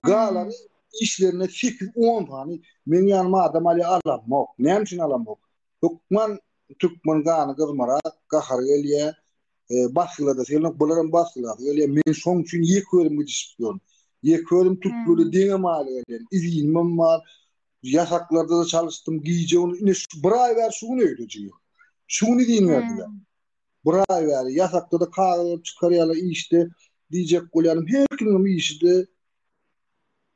Galany işlerinde sekiz-on sany meň ýanyma adam alýar alamok. Näme üçin alamok? Hökman türkmen gany gyzmarak, gahary gelýär. Basgyladasy gelenok, bularam basgylasy gelýär. Men şoň üçin ýeke özüm gidişip ýörün. Ýeke özüm türkleri deňem aýlyk edýän. Izinimem bar. Ýasaklarda-da çalyşdym. Gije gündüz ine şu bir aý bäri şu gün öýde jigim. Şu gün izin berdiler. Bir aý bäri ýasakda-da kagyz berip çykarýarlar işde diýjek bolýanym her kimiňem işi-de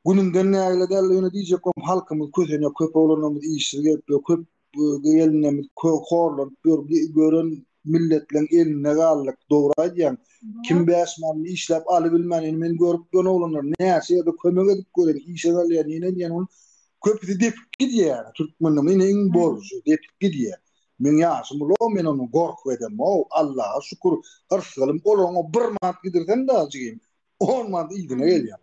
Günüňden nägile däl, ýöne diýjek bolýan halkymyz kösenýär, köp oglanlarymyz işsiz gezip ýör, köp gelinlerimiz horlanyp ýör, gören milletleň elinde galdyk, dogry aýdýaň. Kim bäş manyny işläp alybilmän, indi men görüp ýören oglanlar näçe ýerde kömek edip gören, işe salýan, ýene edýän, ony köpüsi depip gidýär, türkmeniň ine iň bolşy depip gidýär. Meň ýaşym uly, men ondan gorkup edemok, Allaha şükür, yrsgalym olaryň bir manat gidirsem dagy jigim, 10 manat yzyna gelýär.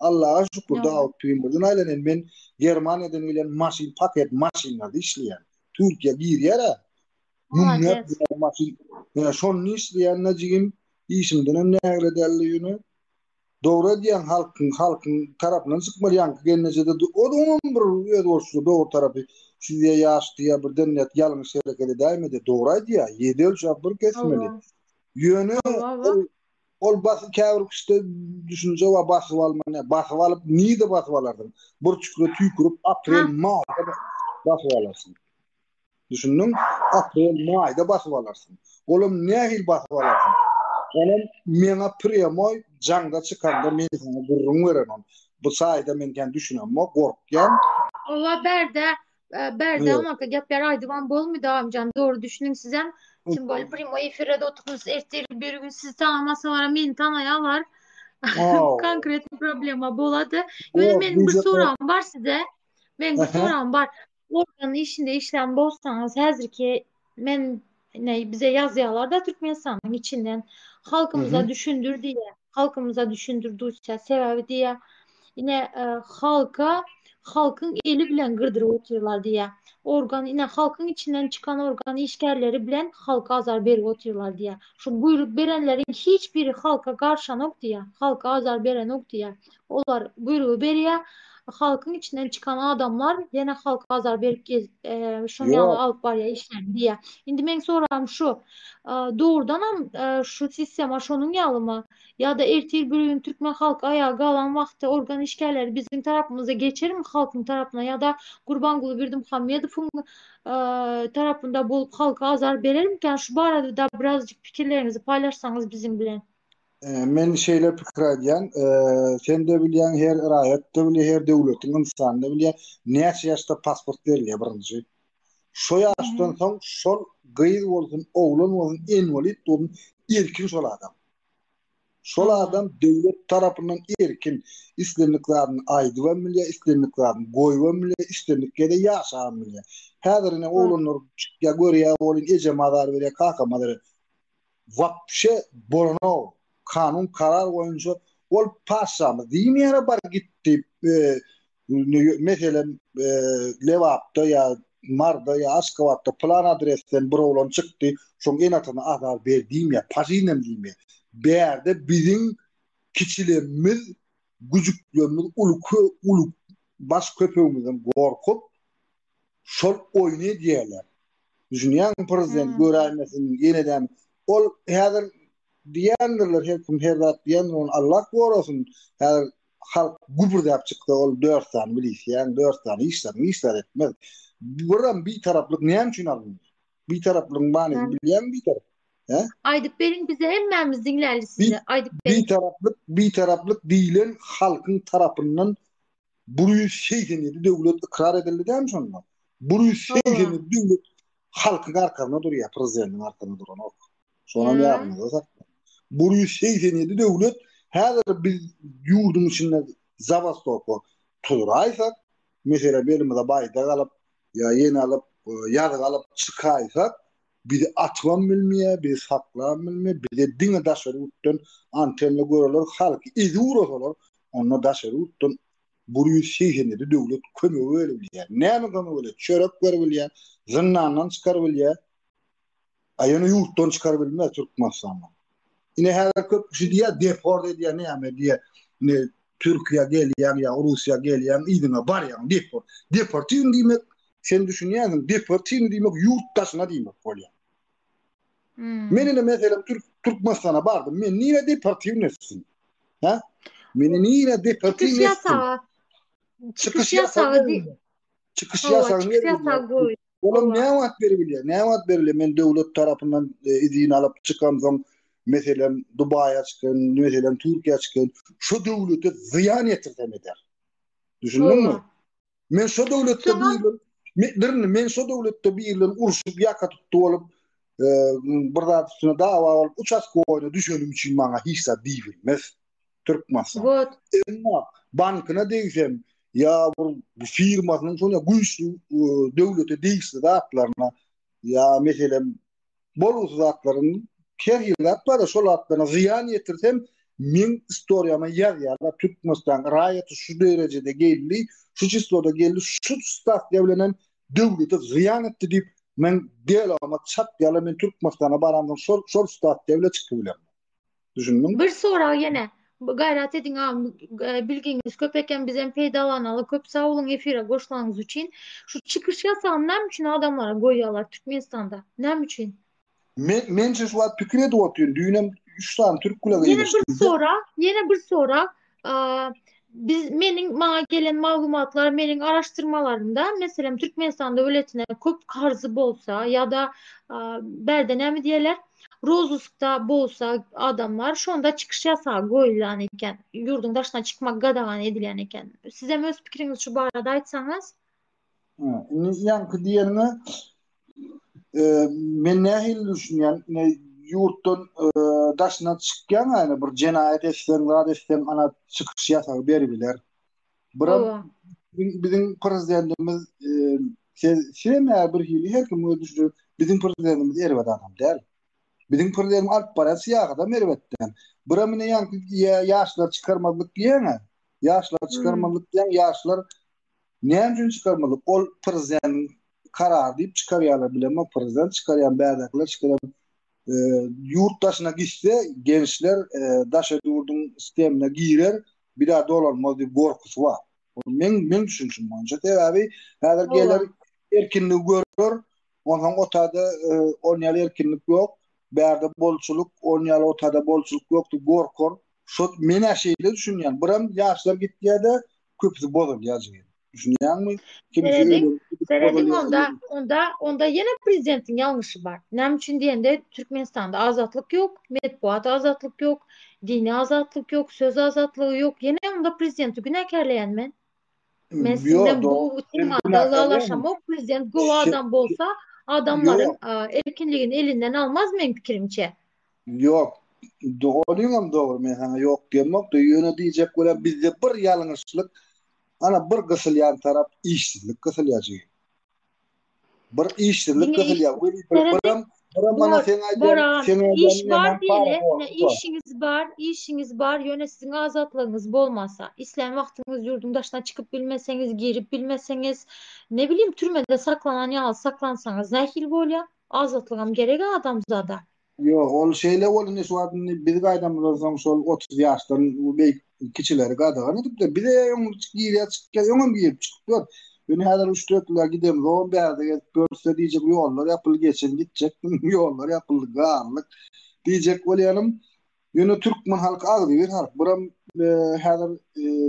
Allaha şükür Dawut pygamberden aýlanan men Germaniýadan gelen maşyn paket maşynlarda işleýän. Türkiýä girýär-ä. Müňläp maşyn. Ýa şony işleýän jigim işimden hem nägile däldi ýöne. Dogry edýäň halkyň halkyň tarapyndan çykmaly ýaňky gelnejede o da oňam bir özboluşly dogry tarapy siz diýä ýaş diýä birden ýalňyş hereket edäýme diýä dogry aýdýa ýedi ölçäp bir kesmeli. Ýöne Ol basy käbir kişide düşünje bar basyp alma ne basyp alyp nirde basyp alarsyň bir çükre tüýkürip aprel maýda basyp alarsyň düşündiň aprel maýda basyp alarsyň olam nähili basyp alarsyň olam meňa prýamoý jaňda çykanda men saňa gürrüň beren ony bu saýda men kän düşünemok gorkýan Owa bärde Bärde onaka gepler aýdybam bolmady agamjan dogry düşüniň sizem. Tim bolýa primoý efirde oturmyş ertir bir gün sizi tanamasalar meni tanaýarlar. Konkretny problema bolady. Ýöne meniň bir soragym bar size. Meniň bir soragym bar. Organ işinde işlän bolsaňyz häzirki men ne bize ýazýarlar da Türkmenistanyň içinden halkymyza düşündir diýýär. Halkymyza düşündir Dusýa sebäbi diýýär. Ine e, halka halkyň eli bilen gyrdyryp otyrlar diýýär. Organ ine halkyň içinden çykan organ işgärleri bilen halka azar berip otyrlar diýýär. Şu buýruk berenleriň hiç biri halka garşanok diýýär. Halka azar berenok diýýär. Olar buýrugy berýär. Halkyň içinden çykan adamlar ýene halka azar berip gez, e, şoň ýaly alyp barýar işlerini diýýär. Indi meň soragym şu. E, dogrudanam e, şu sistema şonuň ýalymy? Ýa-da ertir bir gün türkmen halky aýaga galan wagty organ işgärleri biziň tarapymyza geçermi halkyň tarapyna ýa-da Gurbanguly Berdimuhamedowyň e, tarapynda bolup halka azar berermikän? Şu barada da birazjyk pikirleriňizi paýlaşsaňyz biziň bilen. Men şeýle pikir aýdýan, sen-de bilýäň, her raýat-da bilýär, her döwletiň ynsany-da bilýär, näçe ýaşda pasport berilýär birinji. Şo ýaşdan soň şol gyz bolsun, oglan bolsun, inwalid bolsun, erkin şol adam. Şol adam döwlet tarapyndan erkin, islendik zadyny aýdybam bilýär, islendik zadyny goýubam bilýär, islendik ýerde ýaşabam bilýär. Häzir ine oglanlar çykýar, görýär, welin ejem azar berýär, kakam azar berýär. Wapşe bolanok. Kanun karar boýunça ol patyşamyz diýmeýär bar git diýip meselem Lebapda ýa Marda ýa Aşgabatda pylan adresden bir oglan çykdy şoň ene-atasyna azar ber diýmeýär pažinem diýmeýär. Bärde biziň kiçilemmiz güjüklerimiz uly uly baş köpegimizden gorkup şol oýny edýärler. Düşünýäňmi prezident göräýmesin ýenedem ol häzir diýendirler her kim her zat diýendir ony Allah gorasyn häzir halk gübürdäp çyksa ol dört sany milisýaň dört sany hiç zat hiç zat etmez. Biram bitaraplyk näme üçin alyndy? Bitaraplygyň manysyny bilýäňmi bitarap? He? Aýdyp beriň bize hemmämiz diňläli sizi. Aýdyp beriň. Bitaraplyk bitaraplyk diýlen halkyň tarapyndan 187 döwlet ykrar edildi dämi şonda? 187 döwlet halkyň arkasynda durýar, prezidentiň arkasynda duranok. Şonam ýadyňyzda saklaň. 187 döwlet häzir biz ýurduň içinde zabastowka turaýsak, meselem elimize baýdak alyp ýa ýene alyp, ýazgy alyp çykaýsak, bizi atybam bilmeýär, bizi saklabam bilmeýär, bize diňe daşary ýurtdan antenna göreler, halky ezip urasalar, onda daşary ýurtdan 187 döwlet kömege gelebilýär. Näme kömek bolýar? Çörek beribilýär, zyndandan çykarybilýär. A ýöne ýurtdan çykarybilmez Türkmenistandan. Ine häzir köp kişi diýýär, deport edýär, näme diýýär. Ine Türkiýä gelýäň ýa Russiýa gelýäň, yzyňa barýaň, deport. Deportiwny diýmek, sen düşünýänsiň, deportiwny diýmek ýurt daşyna diýmek bolýar. Hmm. Men ine meselem Türk Türkmenistana bardym. Men nire deportiwny etsin? Ha? Meni nire deportiwny etsin? Çykyş ýasagy. Çykyş ýasagy. Olam nä wagt beribilýär? Nä wagt berilýär? Men döwlet tarapyndan izin alyp çykamsoň, meselem, Dubaýa çykan, meselem, Türkiýä çykan, şo döwlete zyýan ýetirsem eder. Düşündiňmi? Men şo döwletde birilen, birini men şo döwletde birilen urşup ýaka tutdy bolup, bir zat üstüne dawa bolup, uçastkowoýna düşenim üçin maňa hiç zat diýibilmez. Türkmenistan. Wot. Emma bankyna degsem ýa bir firmasynyň şonda güýçli e, döwlete degişli zatlaryna ýa meselem bolgusyz zatlaryň her hili zat bar şol zatlaryna zyýan ýetirsem meň istoriýama ýazýarlar Türkmenistan raýaty şu derejede geldi, şu çisloda geldi, şu statýa bilen hem döwlete zyýan etdi diýip men delama çatýarlar men Türkmenistana baramsoň şol şol statýa bilen çykyp bilerin. Düşündiň? Bir sorag ýene. Gaýrat ediň agam, bilgiňiz köp eken bizem peýdalanaly. Köp sag boluň efire goşlanyňyz üçin. Şu çykyş ýasagyny näme üçin adamlara goýýarlar Türkmenistanda? Näme üçin? Men men şu wagt pikir edip otyryn. Düýnem 3 sany türk bilen Ýene bir sorag, ýene bir sorag. Biz meniň maňa gelen maglumatlar, meniň araşdyrmalarymda, meselem Türkmenistan döwletine köp karzy bolsa ýa-da bärde näme diýerler? Rozuskda bolsa adamlar şonda çykyş ýasagy goýulýan eken. Ýurduň daşyna çykmak gadagan edilýän eken. Sizem öz pikiriňizi şu barada aýtsaňyz. Indi ýaňky diýeniňe men nähili düşünýän, ine ýurtdan daşyna çykýaň ýa bir jenaýat etseň, zat etseň, ana çykyş ýasagy beribiler. Biram biziň prezidentimiz sizem ýa bir hili her kim öz düşünjesi, biziň prezidentimiz erbet adam däl. Biziň prezidentimiz alyp barýan syýasatam erbet däl. Biram ine ýaňky ýaşlar çykarmazlyk diýýäň-ä. Ýaşlar çykarmazlyk diýýäň, ýaşlar Näme üçin çykarmaly? Ol prezidentiň karary diýip çykarýarlar bilemok prezident çykarýan bärdäkiler çykaran ýurt daşyna gitse gençler daşary ýurduň sistemine girer bir daha dolanmaz diýip gorkusy bar. Meň meň düşünişim boýunça sebäbi häzir geler erkinligi görer onsoň otada on ýaly erkinlik ýok bärde bolçulyk on ýaly otada bolçulyk ýok diýip gorkar. Şo men-ä şeýle düşünýän. Biram ýaşlar gitýär-de köpüsi bozulýar jigim. Düşünýäňmi? Kimisi Serediň, serediň onda, onda, onda ýene prezidentiň ýalňyşy bar. Näme üçin diýende Türkmenistanda azatlyk ýok, metbugat azatlyk ýok, dini azatlyk ýok, söz azatlygy ýok. Ýene onda prezidenti günäkärleýän men. Men siz bilen bu temada ylalaşamok. Prezident gowy adam bolsa, adamlaryň erkinligini elinden almaz meň pikirimçe. Ýok. Onyňam dogry, men saňa ýok diýemok-da, ýöne diýjek bolýan bizde bir ýalňyşlyk, ana bir gysylýan tarap işsizlik gysylýar jigim. Bir işsizlik gysylýar. Birem. Biram mana Bar, seň bar aýdýan, agam. seň Iş aýdýan bar nemäň diýeli, ine parahorluk bar. işiňiz bar, işiňiz bar, ýöne siziň azatlygyňyz bolmasa, islän wagtyňyz ýurduň daşyna çykyp bilmeseňiz, girip bilmeseňiz, ne bilim türmede saklanan ýaly saklansaňyz nähili bolýar? Azatlygam gerek adamzada. Ýok, ol şeýle boldy indi şu wagt indi biz gaýdamyzdan soň şol 30 ýaşdan beýik kiçileri gadagan edipdir. Bize öň girýär çykýar, öňem girip çykyp ýör. Ýöne häzir üç-dört ýyla gidemzogam bärde gezip görse diýjek ýollar ýapyldy geçen gitjekdim ýollar ýapyldy galdyk diýjek bolýanym. Ýöne türkmen halky agzybir halk. Biram häzir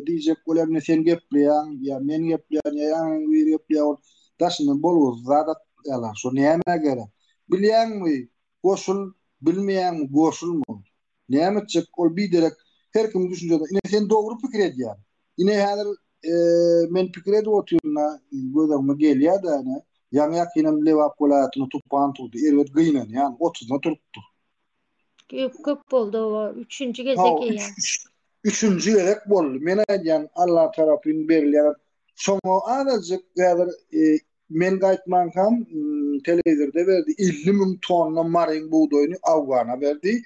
diýjek bolýan ine sen gepleýäň ýa men gepleýän ýa ýaňy biri gepleýär ol daşyndan bolgusyz zat atýarlar. Şo nämä gerek? Bilýäňmi, goşul, bilmeýäňmi, goşulma. Näme etjek, ol biderek, her kimiň düşünjesi. Ine, sen dogry pikir edýäň. Ine, häzir men pikir edip otyryn-da, göz öňüme gelýär-de, ine, ýaňy-ýakynam Lebap welaýatynda tupan turdy, erbet gynanýan, otuzyna turupdyr. Köp, köp boldy oba, üçünji gezek Hawa, eýýäm. üçünji gezek boldy. Men aýdýan, Alla tarapyn berilýän, şoňa azajyk häzir Men gaýtmankam telewizorda berdi 50 müň tonna Maryň bugdaýyny Awgana berdi.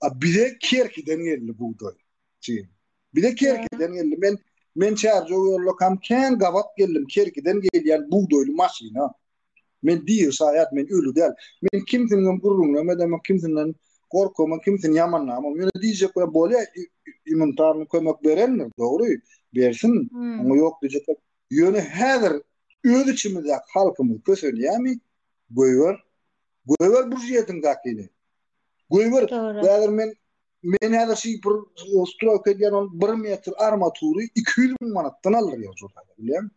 A bize Kerkiden geldi bugdaý. Çyn. Bize Kerkiden geldi. Men men Çärjew ýollakam kän gabat geldim Kerkiden gelýän bugdaýly maşyna. Men diri şaýat, men öli däl. Men kimsiniňem gürrüňinem edemok, kimsinden gorkamok, kimsini ýamanlamok. Ýöne diýjek bolýan bolýa immunitarny kömek berendir, dogry. Bersin. Oňa ýok diýjek. Ýöne häzir öz içimizdäki halkymyz kösenýärmi? Goýber. Goýber buržýetiňdäkini. Goýber. Häzir men men häzir şi bir stroýka edýän ol 1 metr armatury 200 müň manatdan aldyrýar şol taýda bilýäňmi?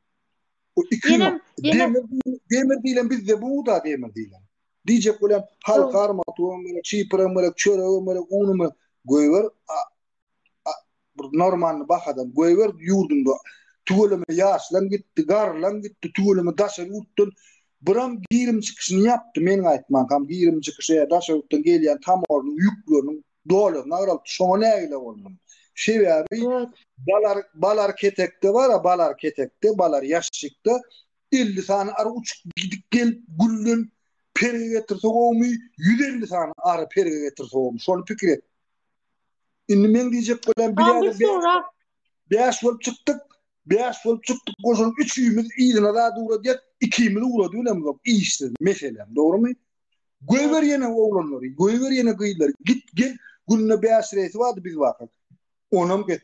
O 200 müň. Demir demir diýlen bizde bu-da demir diýlen. Diýjek bolýan halka armaturam gerek, çipiram gerek, çöregem gerek, unum gerek. Goýber. bir normalny bahadan goýber ýurduňda tüweleme ýaşlaň gitdi garrylaň gitdi tüweleme daşary ýurtdan biram girim çykyşyny ýapdy meniň aýtmankam girim çykyşy daşary ýurtdan gelýän tamornyň ýükleriniň dolaryny agraltdy şoňa nägile boldum sebäbi balar balar ketekde bara balar ketekde balar ýaşşykda 50 sany ary uçup gidip gelip gülden perge getirse gowmy 150 sany ary perge getirse gowmy şony pikir et Indi meň diýjek bolýan bir ýerde sorag. Bäş bolup çykdyk. Bäş bolup çykdyk goşulyp üçimiz yzyna zat ugradýas, ikimiz ugrady bilemzok işsiz meselem, dogrymy? Goýber ýene oglanlary, goýber ýene gyzlary, git gel günde bäş reýsi bardy biz barkak. Onam kes.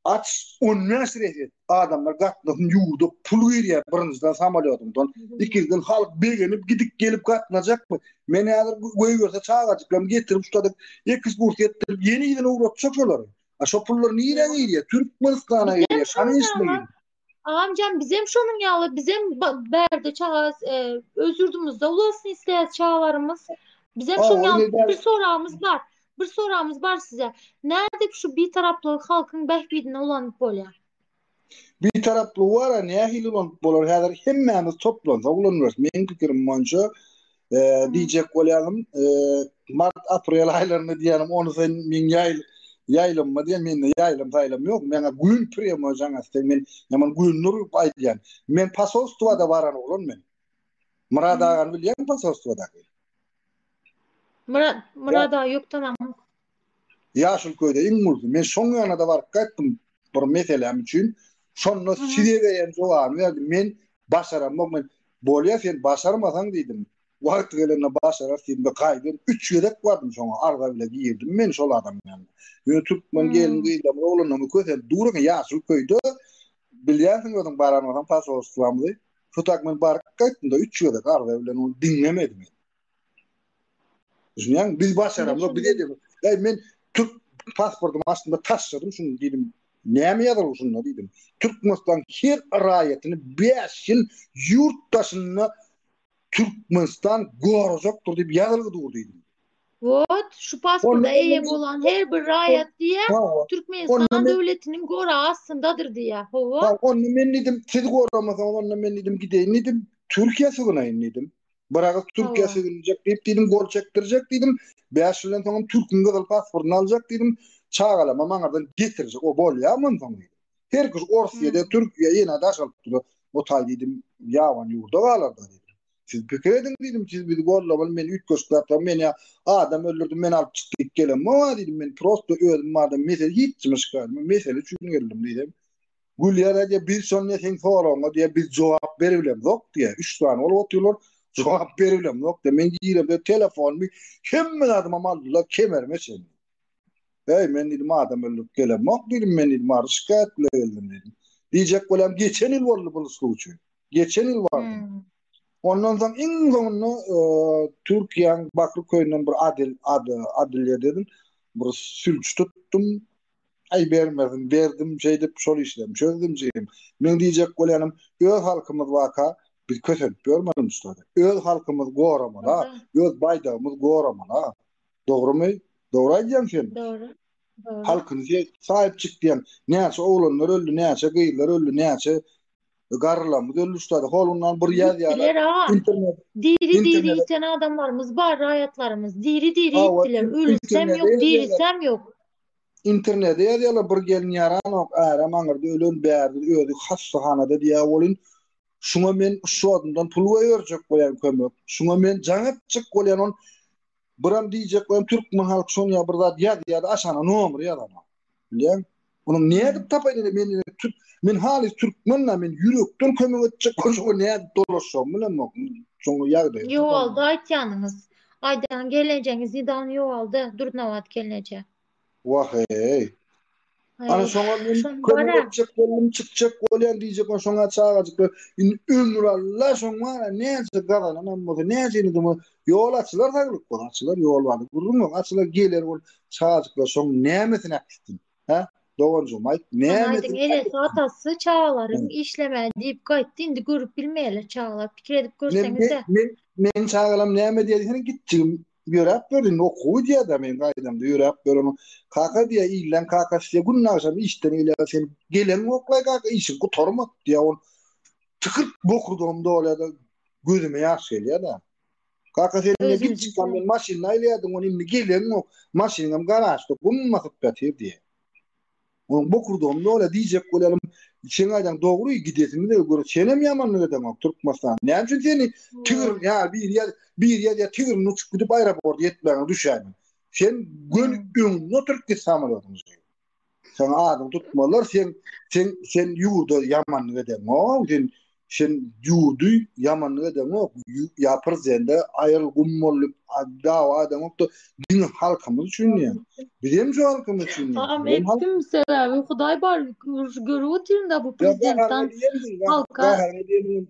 Aç 15 reýs et. Adamlar gatnasyn ýurda pul girýär birinjiden samolýotyňdan, ikinjiden halk begenip gidip gelip gatnajakmy? Men häzir goýberse çagajyklarymy getirip şu taýda ekskursiýa etdirip ýene yzyna ugratjak şolary. A şo pullar nirä girýär? Türkmenistana girýär. Kanyşna girýär. Agamjan bizem şonuň ýaly bizem bärde çaga öz ýurdumyzda ulalsyn isleýäs çagalarymyz. Bizem şonuň ýaly bir soragymyz bar. Bir soragymyz bar size. Nädip şu bitaraplygy halkyň bähbidine ulanyp bolýar? Bitaraplygy bar-a nähili ulanyp bolar? Häzir hemmämiz toplansak ulanarys. Meň pikirim boýunça diýjek bolýanym, mart, aprel aýlarynda diýýänim, ony sen meň ýaýlymyma diýen, mende ýaýlym saýlym ýok. Meňa gün prýomoý jaň etseň, men ýaman gün urup aýdýan. Men posolstwa-da baran oglan men. Myrat agany bilýäňmi posolstwadaky? Myrat, Myrat aga ýok tanamok. Ýaşylköyde iň ulusy. Men şoň ýanyna-da baryp gaýtdym bir meselem üçin. Şonda size berýän jogabyny berdim. Men başaramok. Men bolýa sen başarmasaň diýdim. Wagty gelende başararys diýdim-de gaýdym. Üç gezek bardym şoňa arza bile girdim men şol adamyň ýanyna. Ýöne türkmen gelin gyzlarymyz oglanlarymyz kösenip dur eken Ýaşylköyde. Bilýänsiň özüň baran bolsaň posolstwamyzy. Şu tak men baryp gaýtdym-da üç gezek arza bilen ony diňlemedi meni. Düşünýäňmi? Biz başaramzok, biz edemok. Ey men türk pasportymy aslynda taşladym şuny diýdim. Näme ýazylgy şunda diýdim. Türkmenistan her raýatyny 5 ýyl ýurt daşynda Türkmenistan gorajakdyr diýip ýazylgy dur diýdim. Wot, şu pasporta eýe bolan her bir raýat diýä, Türkmenistan döwletiniň goragy astyndadyr diýä. Hawa. Ha, onda men diýdim, siz goramasaňyz onda men diýdim gideýin diýdim, Türkiýä sygynaýyn diýdim. Bir agyz Türkiýä sygynyjak diýip diýdim, gol çekdirjek diýdim. 5 ýyldan soňam türküň gyzyl pasportyny aljak diýdim. Çagalama maňardan getirjek. O bolýarmy onsoň diýdim. Her kişi Orsýede, Türkiýe ýene daş alyp dur. O taý diýdim, ýaban ýurda galar-da diýdim. Siz pikir ediň diýdim, siz bizi gollamaly, men üýtgeşik zatlar, men ýa adam öldürdim, men alyp çyk diýip gelemok-a diýdim, men prosto özüm barada mesele hiç kime şikaýat, men mesele üçin geldim diýsem, gülýär diýýär, biz şonda seň soragyňa diýýär, biz jogap beribilemzok diýýär, üç sany bolup otyrlar, jogap beribilemzok diýýär, men giremde telefonymy hemme zadymam aldylar, kemerime çenli. Eý, men diýdim, adam öldürip gelemok diýdim, men diýdim, arz şikaýat bile geldim diýdim. Diýjek bolýan geçen ýyl boldy bu sluçy. Geçen ýyl bardym. Hmm. Ondan soň iň soňunda e, Türkiýäň Bakyrköýünden bir adil ady adilýe dedim. Bir sülçi tutdum. Aý bermesin, berdim, şeýdip şol işlerimi çözdüm jigim. Meň diýjek bolýanym, öz halkymyz barka biz kösenip ýörmeli muşdada. Öz halkymyz goramaly, öz baýdagymyz goramaly. Dogrumy? Dogry aýdýaň sen. Dogry. Dogry. Halkyny saýyp çyk diýen. Näçe oglanlar öldi, näçe gyzlar öldi, näçe garrylarymyz öldi şu taýda. Holundan bir ýazýarlar. Internet. Diri diri ýiten adamlarymyz bar, raýatlarymyz. Diri diri ýitdiler. Ölsem ýok, dirisem ýok. Internete ýazýarlar bir gelin ýaranok, ärem aňyrda ölen, bärde özi hassahanada diýýär welin, şuňa men şodundan pul goýberjek bolýan kömek. Şuňa men jaň etjek bolýan ol Biram diýjek bolýan türkmen halky şony ýa bir zat ýazýar aşana nomer ýazanok. Bilýäň? Onuň nädip tapaýyn indi men türk men halys türkmen da men ýürekden kömek etjek bolşuňa nädip dolaşjagymy bilemok. Şoňa ýagdaý. Ýogaldy aýtýanyňyz. Aýdan gelinjeňiz nidan ýogaldy Durnabat gelneje. Wah-eý. Ana şoňa men kömek etjek boldum, çykjak bolýan diýjek bolýan şoňa çagajyklar indi ömür Alla şoň bar näçe gazananam bolsa, näçe indi ýol açylar saglyk bolsa, açylar ýol bar. Gürrüň ýok, açylar geler bol çagajyklar şoň nämesini äkitsin? Hä? Doganjygym aýt, nämesini? Aýdyň enesi atasy çagalaryň işlemän diýip gaýtdy, indi görüp bilmeýärler çagalar. Pikir edip görseňiz-de. Men men çagalam näme diýýär diýsene gitjigim Ýöräp ýör indi okuw diýýär-dä men gaýdamda ýöräp ýör onuň kaka diýýär illeň kakasy diýýär gün agşam işden gelýär sen geleňoklaý kaka işiň gutarmady diýýär ol tykyrt bokurdagym dolýar-da gözüme ýaş gelýär-dä. Kaka sen indi git çyksan men maşynda aýlaýardym ony indi geleňok maşynyňam garažda gum basyp ýatyr diýýär. Onuň bokurdagym dolýar diýjek bolýanym seň aýdan dogry gidesimiz gör senem ýamanlyk edeňok Türkmenistan näme üçin seni tigir ýa biri ýa biri ýa tigrini uçup gidip aeroporta ýetmäge düşäýdiň sen göni öňünde oturyp git samolýotyň Sen adyň tutmalar sen sen sen ýurda ýamanlyk edeňok sen Sen ýurdy ýamanlyk edeňok, ýa prezidente aýyl gum boldy dawa edeňok-da diňe halkymyz üçin diýen. Bizem şu halkymyz üçin diýen. Agam etdim sebäbi Hudaý bar görüp otyryn-da bu prezidentden halka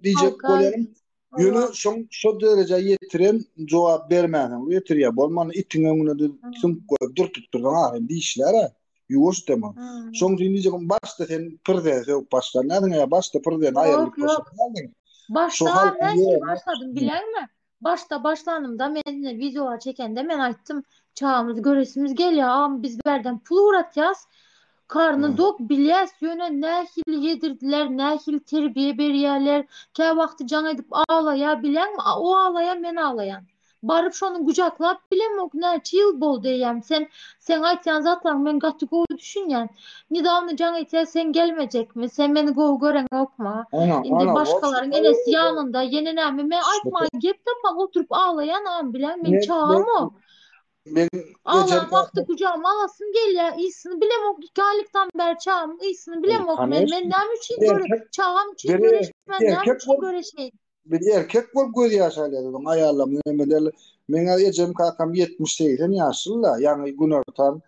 diýjek bolýanym. Ýöne şoň şo derejä ýetiren jogap bermänsoň ýetirýär. Bolmanda itiň öňüne süňk goýup dürtüp dursaň ahyryn dişlär-ä. Ýuwaş dema. Şoň üçin diýjegim başda sen prezident sögüp başlan nädiň ýa başda prezident aýrylyp başlan. Başda nähili başladym bilýäňmi? Başda başlanymda men wideolar çekende men aýtdym çagamyzy göresimiz gelýär agam biz bärden pul ugratýas. Karny dok bilýäs ýöne nähili ýedirdiler nähili terbiýe berýärler käwagty jaň edip aglaýar bilýäňmi o aglaýar men aglaýan. Baryp şony gujaklap bilemok näçe ýyl boldy eýýäm sen seň aýtýan zatlaryňa men gaty gowy düşünýän nedawno jaň etýär sen gelmejekmi sen meni gowy göreňokma indi başgalaryň enesi ýanynda ýene näme men aýtmaga gep tapman oturyp aglaýan agam bilen meň çagam o Aglan wagty gujagyma alasym gelýär ysyny bilemok iki aýlykdan bäri çagamyň ysyny bilemok men men näme üçin çagam üçin göreşmän näme üçin göreşeýin Biz erkek bolup göz ýaş alýarys, onuň aýallarymyz näme ederler? Meň ejem kakam 70-80 ýaşlylar, ýaňy günortan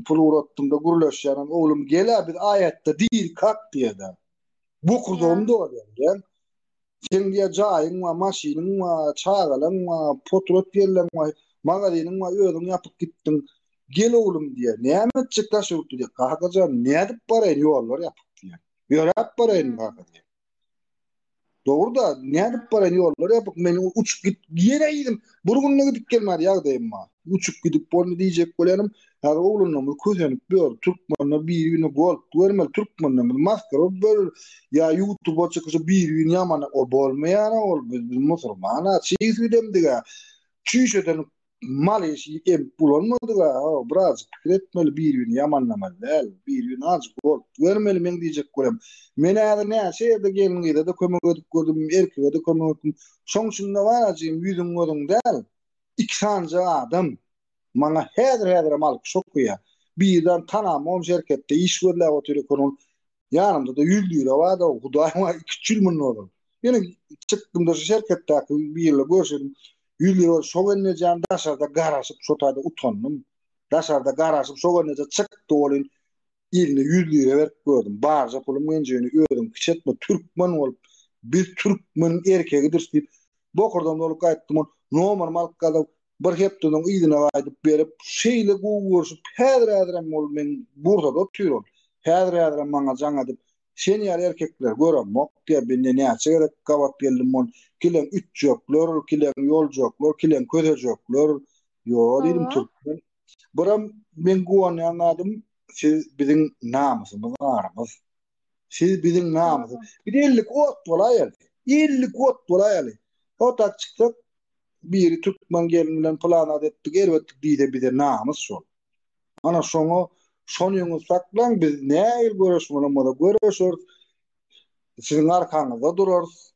pul ugratdym-da gürleşýänem, oglum gel-ä biz aýatda diri kak diýýär-de. Bokurdagym dolýar, diýýär. Seň diýýär jaýyň bar, maşynyň bar, çagalaň bar, potrat ýerleň bar, magazynyň bar, özüň ýapyp gitdiň. Gel oglum diýýär. Näme etjek daş ýurtda diýýär. Kakajan nädip baraýyn ýollar ýapyk diýýär. Ýöräp baraýyn kaka diýýär. Dogry-da, nädip baraýyn ýollar ýapyk, men uçup git, ýene yzym, bir günde gidip gelmän ýagdaýym bar. Uçup gidip bolmy diýjek bolýanym, häzir oglanlarymyz kösenip ýör, türkmenler bir-birine goltgy bermeli, türkmenlerimiz masgara bolup ýör, ýa ýutuba çykyşyp bir-birini ýamana, o bolmaýar-a ol, biz musurman-a, çig süýdemdik-ä, çüýşeden. Mal işi emip ulanmadyk-a, birazjyk pikir etmeli, bir-birini ýamanlamaly däl, bir-birini azjyk goltgy bermeli, meň diýjek bolýan. Men häzir näçe ýerde gelin-gyza-da kömek edip gördüm, erkege-de kömek etdim. Şoň üçin-de bar-a jigim, ýüzüň-gözüň däl, iki sanyjak adam maňa häzir-häzirem alkyş okaýar. Birden tanamogam şerketde iş gözläp otyr eken ol. Ýanymda-da 100 lira bardy, Hudaý maňa iki-üç ýyl mundan ozal. Ýene çykdym-da şu şerketdäki birle görüşedim. 100 lira şo gelnejem daşarda garaşyp şo taýda utandym. Daşarda garaşyp şo gelneje çykdy welin eline 100 lira berip gördüm. Barja pulum genjegini özüň kiçeltme türkmen bolup biz türkmeniň erkegidiris diýip bokurdan dolup gaýtdym. Ol nomerymy alyp galyp bir hepdeden yzyna gaýdyp berip, şeýle gowy görşüp, häzir-häzirem ol meň Bursada otyr ol. Häzir-häzirem maňa jaň edip, Sen ýaly erkekleri göremok diýýär, men näçe gezek gabat geldim ol kileň ütjekler, kileň ýoljaklar, kileň kösejekler. Ýo diýdim, türkmen. Biram meň guwanýan zadym, siz biziň namysymyz, arymyz. Siz biziň namysy. Biz 52 ot bolaýaly. 52 ot bolaýaly. Otak çyksak, biri türkmen gelin bilen pylan zat etdik, erbetdik diýse bize namys şol. Ana şoňa şonyňyzy saklaň, biz nähili göreşmeli bolsa göreşeris. Siziň arkaňyzda durarys.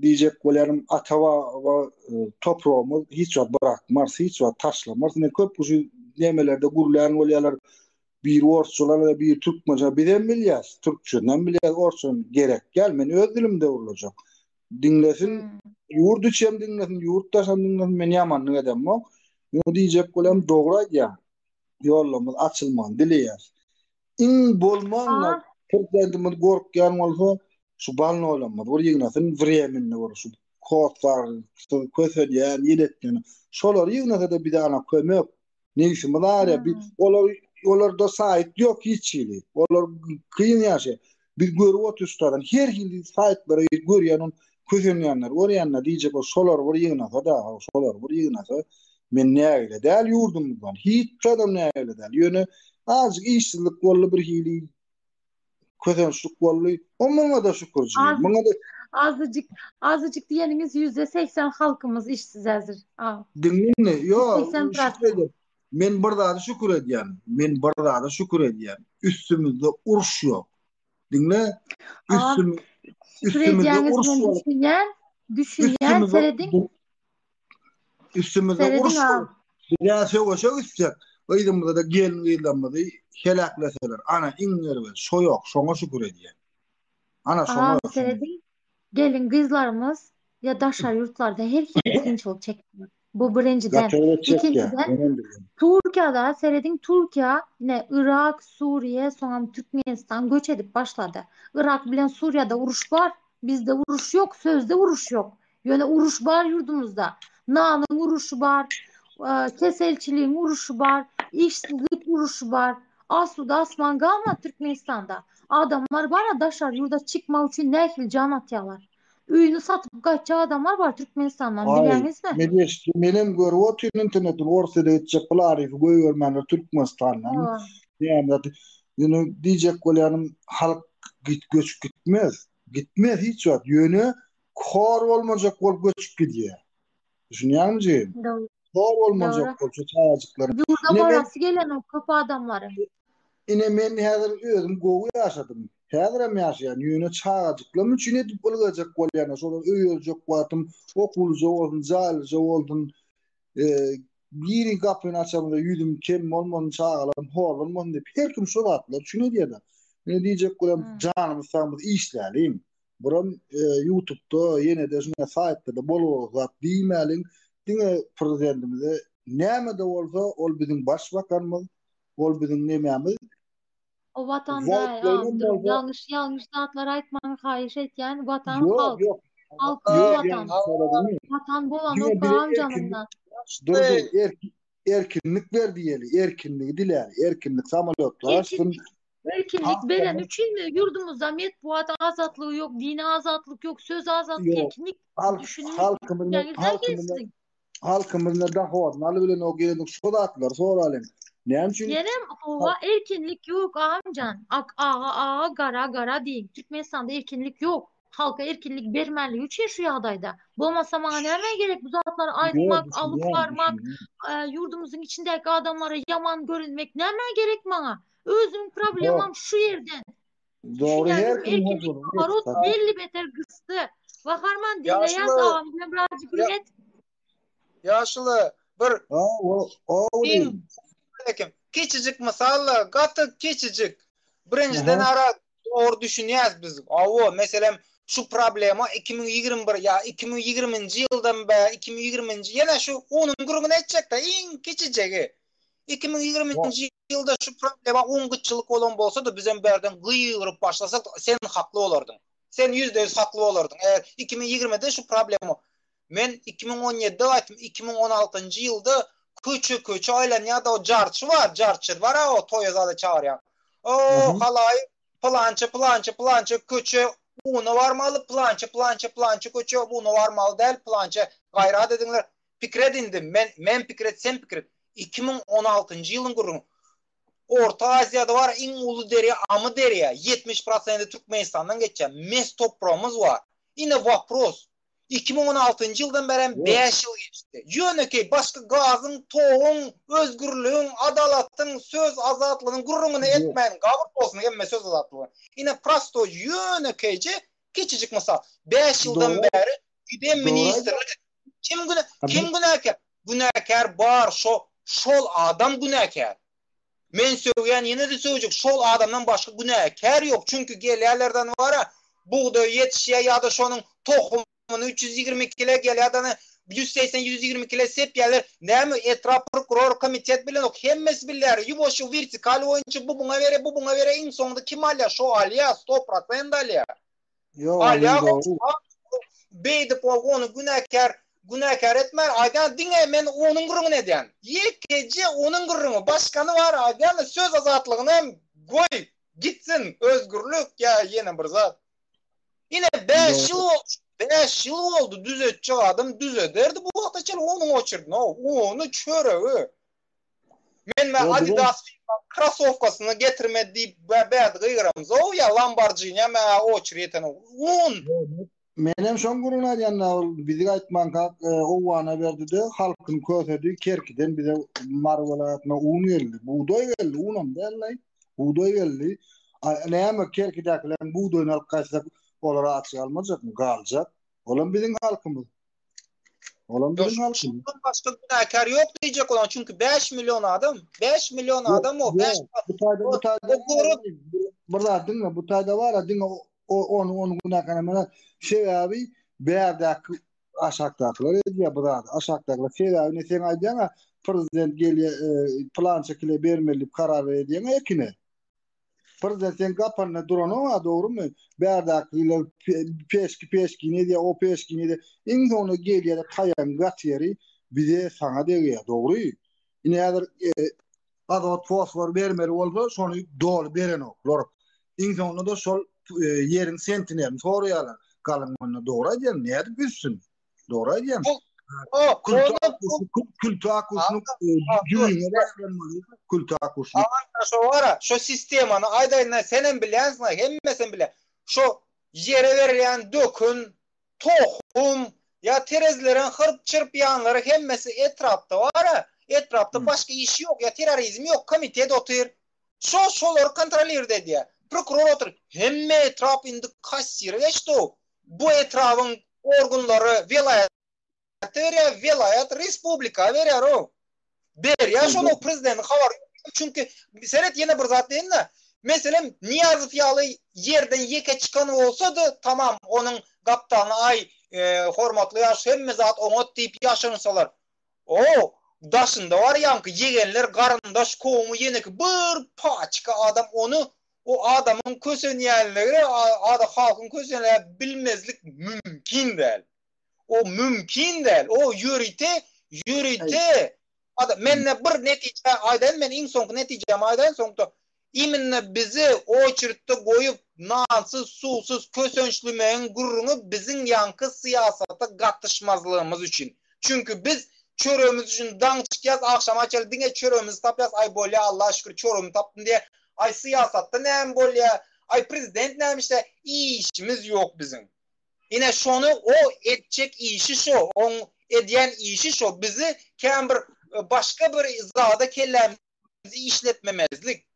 Diýjek bolýanym ata-baba topragymyz hiç wagt bırakmarys, hiç wagt taşlamarys. Ine köp kişi nemelerde gürlän bolýarlar. Biri orsçalar we biri türkmençe. Bizem bilýäs, türkçeden bilýäs, orsçadan gerek däl. Men öz dilimde gürlejek. Diňlesin, ýurt içem diňlesin, ýurt daşam diňlesin, men ýamanlyk edemok. Ýöne diýjek bolýan dogry aýdýaň. Ýollarymyz açylmagyny dileýäs. Iň bolmanda prezidentimiz gorkýan bolsa, şu balnoýlarymyzy bir ýygnasyn, wremenni bir şu hossarsyz kösenýän, ýeletýän. Şolary ýygnasa-da bize ana kömek. Nebsimiz agyrýar. Biz olar olarda saýt ýok hiç hili. Olar kyn ýaşaýar. Biz görüp otyrys şutadan her hili saýtlara girip görýän ol kösenýänler görýänler diýjek ol şolar bir ýygnasa da şolar bir ýygnasa men nägile däl ýurdumyzdan hiç adam nägile däl. Ýöne azajyk işsizlik boldy bir hili kösençlik boldy. O muňa-da şükür jigim. Muňa-da Azajyk, azajyk diýeniňiz %80 halkymyz işsiz häzir. A. Diňle, ýok, şükür edýän. Men bir zada şükür edýän. Men bir zada şükür edýän. Üstümizde uruş ýok. Diňle, üstüm, üstümizde uruş ýok. Düşünýän, düşünýän, serediň. Üstümizde uruş bolup, biz-ä söweşe gitsek, yzymyzda-da gelin-gyzlarymyzy heläkleseler, ana, iň erbet şo ýok, şoňa şükür edýän. Ana, şoňa ýok. Serediň, gelin-gyzlarymyz ýa daşary ýurtlarda her hili kynçylyk çekýär. Bu birinjiden. Ikinjiden, Türkiýede, serediň, Türkiýe, ine, Yrak, Suriýe, soňam Türkmenistan göç edip başlady. Yrak bilen Suriýada uruş bar, bizde uruş ýok, sözde uruş ýok. Ýöne uruş bar ýurdumyzda. Nanyň uruşy bar, keselçiligiň uruşy bar, işsizlik uruşy bar. Asuda asman galmady Türkmenistanda. Adamlar bar-a daşary ýurda çykmak üçin nähili jan atýarlar. Öýüni satyp gaçjak adamlar bar Türkmenistandan Aý, bilýäňizmi? men eşitdim, menem görüp otyryn internetden Orsýede gitjek pul aryfy goýbermänler Türkmenistandan. Näme zat. Ýöne diýjek bolýanym halk git göçüp gitmez. Gitmez hiç wagt. Ýöne Hor bolmajak bolup göçüp gidýär. Düşünýäňmi jigim? Dogry. Hor bolmajak bolup şu çagajyklaryň. Ýurda barasy gelenok köp adamlaryň. Ine men häzir özüm gowy ýaşadym. Häzirem ýaşaýan. Ýöne çagajyklarym üçin edip ylgajak bolýan. Şolar öý örjek wagtym okuwlyja bolsun, jaýlyja bolsun. Biri gapyny açamda ýüzüm kem bolmasyn, çagalarym horlanmasyn diýip her kim şo zatlar üçin edýär-de. Ine diýjek bolýan janymyz sagymyz işläliň. Buram ýutubda ýene-de şuňa saýtda-da bol-bol zat diýmäliň. Diňe prezidentimize näme-de bolsa ol biziň baş bakanymyz, ol biziň nemämiz. O watan däl, ýalňyş ýalňyş zatlar aýtmaňy haýyş etýän, watan halk. Halk watan. Watan bolanok agam janymdan. Dur dur erkinlik ber diýeli, erkinligi diläli, erkinlik samolýotlar açsyn. Erkinlik bereni üçinmi ýurdumyzda metbugat azatlygy ýok, dini azatlyk ýok, söz azatlyk, erkinlik düşüniň. Halkymyz halkymyz ne dahodyny alybilenok geldik şu zatlary soralyň. Näme üçin? Ýenem hawa erkinlik ýok agamjan. Ak aga aga gara gara diýiň. Türkmenistanda erkinlik ýok. Halka erkinlik bermänligi üçin şu ýagdaýda. Bolmasa maňa nämä gerek bu zatlary aýtmak, alyp barmak, ýurdumyzyň içindäki adamlara ýaman görünmek nämä gerek maňa? Özümiň problemam şu ýerden. Dogry her kim erkinlik naborot belli beter gysdy. Waharman diňleýäs agam bilen birazjyk gürrüň et. Ýaşuly bir Kiçijik mysal gaty kiçijik. Birinjiden ara dogry düşünýäs biz. Hawa, meselem, şu problema 2021 ýa 2020-nji ýyldan bäri 2020-nji ýene şu onuň gürrüňini etjek-de, iň kiçijegi. 2020-nji ýylda şu problema un gytçylyk bolan bolsa-da, bizem bärden gygyryp başlasak, sen hakly bolardyň. Sen 100% hakly bolardyň. Eger 2020-de şu problema Men 2017-de gaýtdym, 2016-njy ýylda köçe-köçe aýlanýardy, o jarçy bar, jarçy bar-a o toýa zada çagyrýan. O, halaýyk, pylança, pylança, pylança köçe una barmaly, pylança, pylança, pylança köçe una barmaly däl, pylança gaýrat ediňler. Pikir et indi, men, men pikir et, sen pikir et. 2016-njy ýylyň gürrüňi. Orta Aziýada bar iň uly derýa Amy derýa, 70 prosenti Türkmenistandan geçýär. Mes topragymyz bar. Ine wopros. 2016-njy ýyldan bärem bäş ýyl geçdi. Ýönekeý başga gazyň, toguň, özgürligiň, adalatyň, söz azatlygynyň gürrüňini etmäýin, gabyr bolsun hemme söz azatlygy. Ine prostoý ýönekeýje kiçijik mysal. Bäş ýyldan bäri giden ministrlik kim günä kim günäkär? Günäkär bar şo şol adam günäkär. Men sögýän ýene-de sögjek şol adamdan başga günäkär ýok çünki gelýärlerden bara bugdaý ýetişýär ýa-da şonuň tohumyny 320 kile gelýärden 180 120 kile sepýärler näme etrap prokuror komitet bilenok hemmesi bilýär ýuwaş wertikal boýunça bu buňa berýär bu buňa berýär iň soňunda kim alýar şo alýar sto prosent alýar. Ýok, ony dogry. Beýdip ol ony günäkär günäkär etmän aýdýan diňe men onuň gürrüňini edýän. Ýekeje onuň gürrüňi başgany bar aýdýan söz azatlygyny hem goý gitsin özgürlik ýa ýene bir zat. Ine 5 ýyl boldy 5 ýyl boldy düzetjek adam düzederdi bu wagta çenli onuň oçerdini ony çöregi. Men mä Adidas firmaň krasowkasyny getirmedi diýip bärde gygyramzow ýa Lamborghini mä oçur ýetenok. Un. Menem şoň gürrüňini aýdýan-da ol bizi gaýtmanka Owgana berdi-de halkyny kösedi Kerkiden bize Mary welaýatyna un geldi. Bugdaý geldi, unam däl-laý. Bugdaý geldi. A näme Kerkidäkileriň bugdaýyny alyp gaýtsak olar aç galmajakmy? Galjak. Olam biziň halkymyz. Olam biziň halkymyz. Şundan başga günäkär ýok diýjek bolan çünki 5 million adam, 5 million adam o 5 Bu taýda bu taýda bir zat diňle bu taýda bar diňe ony ony günäkär emele sebäbi bärdäki aşakdakylar edýär bu zady aşakdakylar sebäbi ne sen aýdýaň prezident gelýär e, plan şekile bermeli diýip karar berýär ekine Prezident seň gapanda duranok-a, dogrumy? Bärdäkiler peşki peşkini edýär, o peşkini edýär. Iň soňunda gelýär-de taýagyň gaty ýeri bize, saňa degýär, dogry? Ine häzir e, azot, fosfor bermeli bolsa, şony doly berenoklar. Iň soňunda-da şol e, ýeriň sentinerini soraýarlar. Galyň onda dogry aýdýaň, nädip üssün? Dogry aýdýaň. O, Külte akuşlyk düýüňe baglanmaly. Külte akuşlyk. Aman şo bara, şo sistemany aýdaýyn senem bilýänsiň, hemmesem bilýär. Şo ýere berilýän dökün, tohum, ýa terezileriň hyrp çyrpýanlary hemmesi etrapda bara. Etrapda başga iş ýok, ýa terrorizm ýok, komitet otyr. Şo şolary kontrolirde edýär. Prokuror otyr. Hemme etrap indi kassire geçdi-ow. Bu etrabyň organlary welaýata berýär, welaýat respublika berýär-ow. Berýär şony prezidentiň habary ýok. Çünki seret ýene bir zat diýeýin-de. Meselem, Nyýazow ýaly ýerden ýeke çykan bolsady, tamam onuň gapdalyna aý, hormatly ýaş hemme zat oňat diýip ýaşyrynsalar. O, daşynda bar ýaňky ýegenler, garyndaş, kowumy ýeneki bir paçka adam ony o adamyň kösenýänligi ada halkyň kösenýänligini bilmezlik mümkin däl. O mümkin däl. O ýörite ýörite adam mende bir netije aýdaýyn men iň soňky netijämi aýdaýyn soňda iminne bizi oçeritde goýup nansyz suwsuz kösençlemegiň gürrüňi biziň ýaňky syýasata gatyşmazlygymyz üçin. Çünki biz çöregimiz üçin daň çykýas agşama çenli diňe çöregimizi tapýas aý bolýa Allaha şükür çöregimi tapdym diýä aý syýasatda näme bolýa aý prezident näme işle işimiz ýok biziň. Ine şony o etjek işi şo, oň edýän işi şo, bizi kän bir başga bir zada kellämizi işletmemezlik.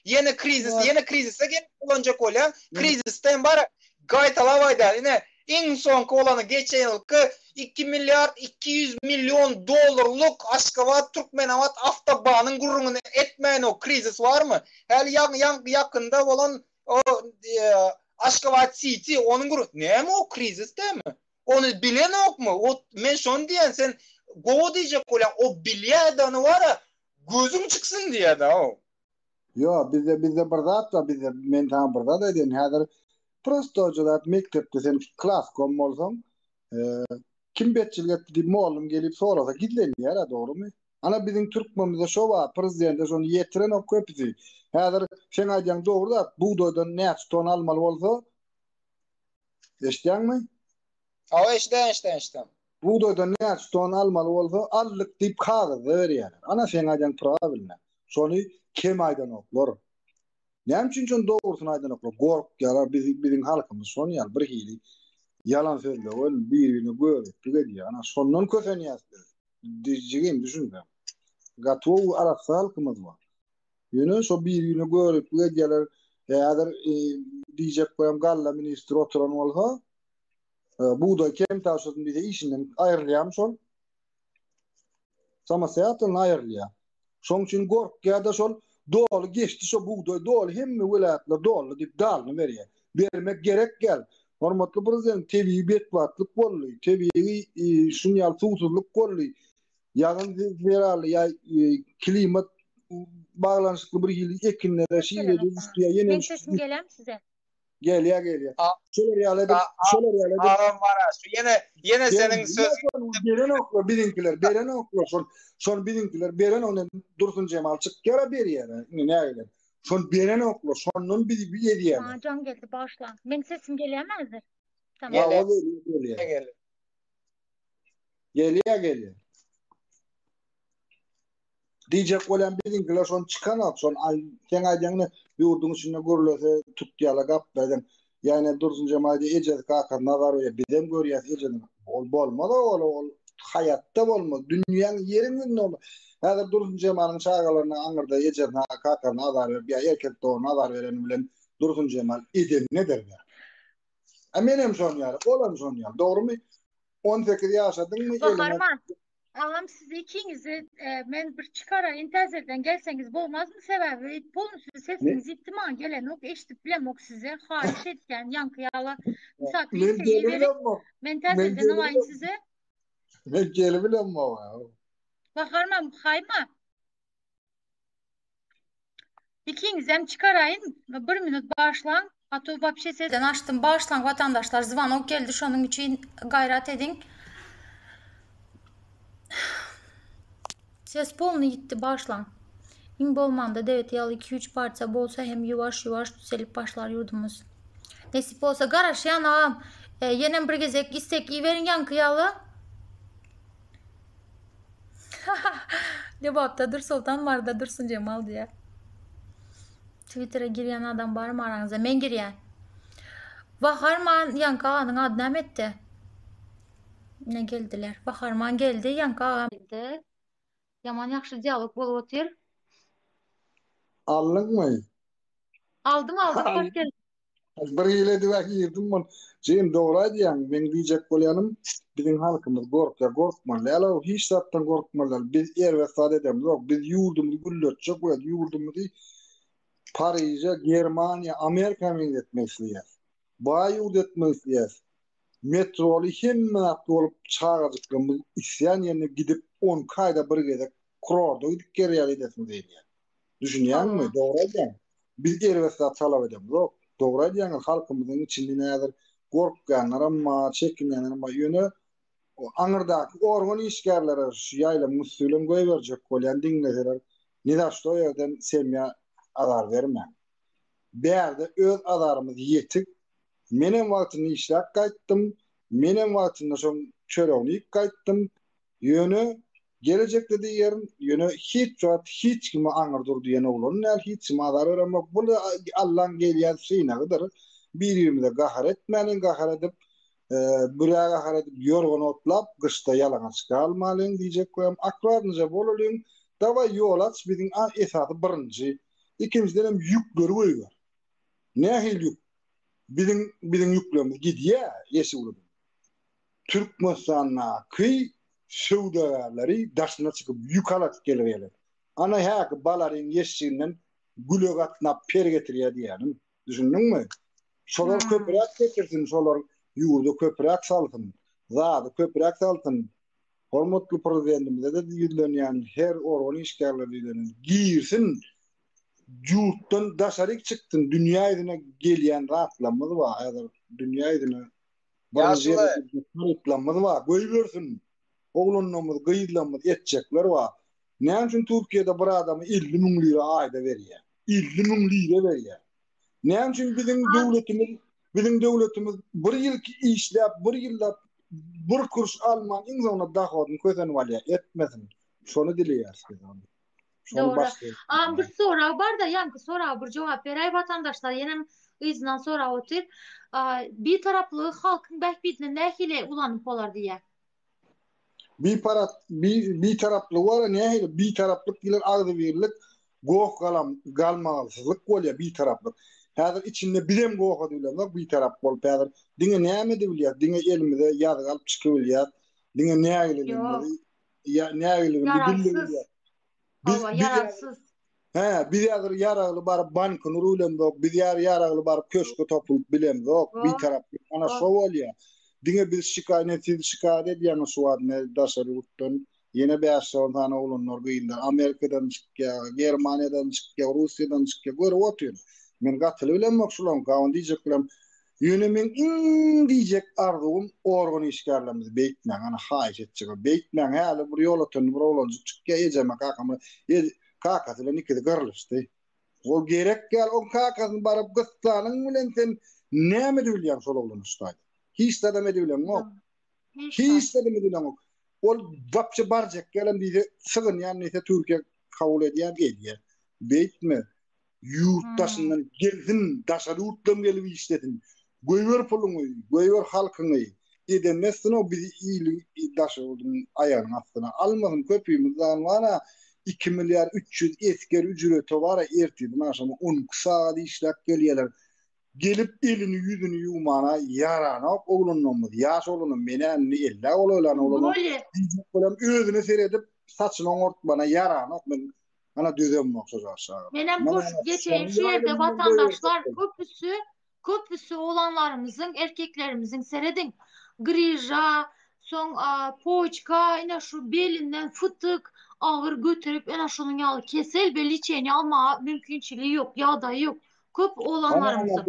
Ýene krizis, ýene krizise gelip dolanjak bolýaň. Krizisde hem bar, gaýtalap aýdýan, ine iň soňky bolany geçen ýylky 2 milliard 200 million dollarlyk Aşgabat Türkmenabat awtobanyň gürrüňini etmäýin o krizis barmy? Häli ýaňy ýakynda bolan O Aşgabat City onuň gür näme o krizis dämi? Ony bilenokmy? O men şony diýen sen gowy diýjek bolýaň. O bilýär-de ony wara gözüň çyksyn diýýär-de o. Ýo, bizde bizde bir zat bar bizde men saňa bir zat aýdaýyn häzir prostoja zat mekdepde sen klaskom bolsaň kim betçilik etdi diýip mollum gelip sorasa gizlenýär-ä dogrymy? Ana biziň türkmenimizde şo bar, prezidente şony ýetirenok köpüsi. Häzir seň aýdýaň dogry zat, bugdaýdan näçe ton almaly bolsa, eşidýäňmi? Hawa eşidýän eşidýän eşidýän. Bugdaýdan näçe ton almaly bolsa, aldyk diýip kagyzda berýärler. Ana seň aýdýaň prawilno. Şony kem aýdanoklar. Näme üçin şony dogrusyny aýdanoklar? Gorkýarlar, biz biziň halkymyz şony ýaly bir hili ýalan sözle bir-birine göriplik edýär. Ana şondan kösenýäs biz. Jigim düşünseň. Gaty gowy arassa halkymyz bar. Ýöne şo bir-birine göriplik edýärler. Häzir e, diýjek bolýam galla ministri oturan bolsa, e, bugdaý kem tabşyrdym diýse işinden aýrylýarmy şol? Samostoýatelno aýrylýar. Şoň üçin gorkýar-da şol doly geçdi şo bugdaý doly hemme welaýatlar doldy diýip dalyny berýär. Bermek gerek gel. Hormatly prezident tebigy betbagtlyk boldy. Tebigy e, şun ýaly suwsuzlyk boldy. Ýagyn zerarly ýa e, klimat baglanyşykly bir hili ekinlere şeýle düşdi ýa ýene Men sesim gelýärmi size? Gelýär, gelýär. Şolar ýaly edip, şolar ýaly edip. Agam bar şu ýene ýene seniň söz berenoklar biziňkiler, berenoklar şol şol biziňkiler beren ondan Dursun Jemal çykýar berýär. Indi nägile. Şol berenoklar, şondan bizi bir edýärler. Maňa jaň geldi, bagyşlaň. Meň sesim gelýärmi häzir? Tamam. Gelýär. Gelýär. Gelýär, gelýär. Diýjek bolýan biziňkiler şony çykanok, şony seň aýdýaňda ýurduň içinde gürlese tutýala gapdaýdan. Ýa-ni Dursun Jemaýda ejesi kakasy nazar berýär, bizem görýäs ejesini. Ol bolmaz ol, ol haýatda bolmaz, dünýäň ýeriň ýüzünde bolmaz. Häzir Dursun Jemalyň çagalaryna aňyrda ejesine kakasyna azar berip ýa erkek doganyna azar bereni bilen Dursun Jemal edenini eder. A menem şon ýaly, olam şon ýaly, dogrumy? 18 ýaşadyňmy eliňe Gaharman, agam sizi ikiňizi e, men bir çykaraýyn täzeden gelseňiz bolmazmy sebäbi polnusy sesiňiz ýitdi maňa gelenok eşidip bilemok sizi haýyş etýän ýaňky ýaly misal Men gelibilemok. Men täzeden alaýyn size. Men gelibilemok. Gaharman haýma. Ikiňizem çykaraýyn bir minut bagyşlaň a to wapşe sesden açdym bagyşlaň watandaşlar zwanok geldi şonuň üçin gaýrat ediň ses polny ýitdi bagyşlaň iň bolmanda dewet ýaly 2-3 partiýa bolsa hem ýuwaş ýuwaş düzelip başlar ýurdumyz nesip bolsa garaşýan agam e, ýenem bir gezek istek iberiň ýaňky ýaly Lebapda Dursoltan Maryda Dursun Jemal diýýär. Twittere girýän adam barmy araňyzda? Men girýän. Waharman Ýanka aganyň ady näme etdi? Ne geldiler. Waharman geldi, Ýanka agam geldi. Ýaman ýagşy dialog bolup otyr. Aldyňmy? Aldym, aldym, hoş geldiň. Bir hile edibä girdim ol. Jigim dogry aýdýaň. Meň diýjek bolýanym biziň halkymyz gorkýar. Gorkmaly däl o. Hiç zatdan gorkmaly däl. Biz erbet zat edemizok. Biz ýurdumyzy gülletjek bolýas. Ýurdumyzy Pariže, Germaniýa, Amerika meňzetmek isleýäs. Baý ýurt etmek isleýäs. Metroly hemme zatly bolup çagajyklarymyz islän ýerine gidip 12 aýda bir gezek kurorda gidip gelýär edesimiz gelýär. Düşünýäňmi? Dogry aýdýaň. Biz erbet zat talap edemzok. Dogry aýdýaňyz, halkymyzyň içinde häzir gorkýanlaram bar, çekinýänlerem bar. Ýöne aňyrdaky organ işgärlere şu ýaýlymyň üsti bilen goýberjek bolýan diňleseler, nizaşto ýerden semýa azar bermäň. Bärde öz azarymyz ýetik. Menem wagtynda işläp gaýtdym. Menem wagtynda şoň çöregini iýip gaýtdym. Ýöne gelejekde diýerin, ýöne hiç wagt hiç kime aňyr dur diýen oglan däl, hiç kime azar beremok. Bu Allaň gelýän synagydyr. Bir-birimize gahar etmäliň, gahar edip. Bürä gahar edip ýorgan otlap, gyşda ýalaňaç galmalyň diýjek bolýam. Akkuratnyja bolalyň. Dawaý ýol aç biziň esasy birinji. Ikinjidenem ýükleri goýber. Nähili ýük? Biziň biziň ýüklerimiz gidýä Ýeşilgurduň. Türkmenistandaky söwdagärleri daşyna çykyp ýük alasy gelýärler. Ana häki balaryň ýeşiginden güle gatnap per getirýä diýýänim. Düşündiňmi? Şolar köpräk getirsin, şolar ýurda köpräk salsyn, zady köpräk salsyn. Hormatly Prezidentimize-de ýüzlenýän, her organ işgärlerine ýüzlenýän, girsin, ýurtdan daşaryk çyksyn, dünýä ýüzüne gelýän zatlarymyz bar, häzir dünýä ýüzüne birinji ýerde harytlarymyz bar, goýbersin. Oglanlarymyz, gyzlarymyz etjekler bar. Näme üçin Türkiýede bir adama 50 müň lira aýda berýär? 50 müň lira berýär. Näme üçin biziň döwletimiz biziň döwletimiz bir ýyl işläp, bir ýyllap bir kuruş alman iň soňunda dohodyny kösenip alýar. Etmesin. Şony dileýäris biz ony. Şony Dogry. başlaýas. Am bir sorag bar-da, ýaňky soraga bir jogap beräý watandaşlar ýenem yzyndan sorap otyr. Bitaraplygy halkyň bähbidine nähili ulanyp bolar diýýär. Biparat bi bitaraplyk bar nähili bitaraplyk diýlen agzybirlik goh galam galmagalsyzlyk bolýar bitaraplyk. Häzir içinde bizem goh edibilemzok bitarap bolup häzir diňe näme edibilýär diňe elimize ýazgy alyp çykybilýär diňe nägileligimizi ýa nägileligimizi Ýaragsyz. bildirýär. Biz Hawa, biz ýaragsyz. Hä, biz häzir ýaragly baryp bankyny urubilemzok, biz ýar ýaragly baryp köşge topulyp bilemzok, bitaraplyk ana şo bolýar. Diňe biz şikaýat, ine siz şikaýat edýäňiz şu wagt ine daşary ýurtdan ýene bäş-on sany oglanlar, gyzlar Amerikadan çykýar, Germaniýadan çykýar, Russiýadan çykýar, görüp otyryn. Men gatyly bilemok şularyňky, ony diýjek bilen. Ýöne meň iň diýjek arzuwym organ işgärlerimizi beýtmäň, ana haýyş etjek, beýtmäň, häli bir ýolötenli bir oglanjyk çykýar ejeme kakama, kakasy bilen ikisi gyrlyşdy. Ol gerek däl, oň kakasyny baryp gyssanyň bilen sen näme edibilýäň şol oglana şu taýda? Hiç zadam edibileňok. Hiç zadam edibileňok. Ol wapşe barjak gelem diýse, sygynýan diýse Türkiýe kabul edýär, edýär. Beýtme. Ýurt daşyndan gelsin, daşary ýurtdan gelip işlesin. Goýber puluňy, goýber halkyňy. Edende etsin o bizi iliň daşary ýurduň aýagynyň astyna almasyn. Köpimiz dan bar-a 2 milliard 300 esger üjreti bar-a ertirden agşama 12 sagat işläp gelýärler. Gelip elini ýüzüni ýuwmana ýaranok oglanlarymyz, ýaş oglanlar men-ä indi ellä golaýlan oglanam diýjek bolam özüne seredip saçyny oňartmana ýaranok men Ana düzemok şo aşagy. Menem goşup geçeýin şu ýerde watandaşlar köpüsi köpüsi oglanlarymyzyň erkeklerimiziň serediň griža soň poçka ine şu belinden fytyk agyr göterip ene şonuň ýaly kesel we liçeniýe almaga mümkinçiligi ýok ýagdaýy ýok köp oglanlarymyzyň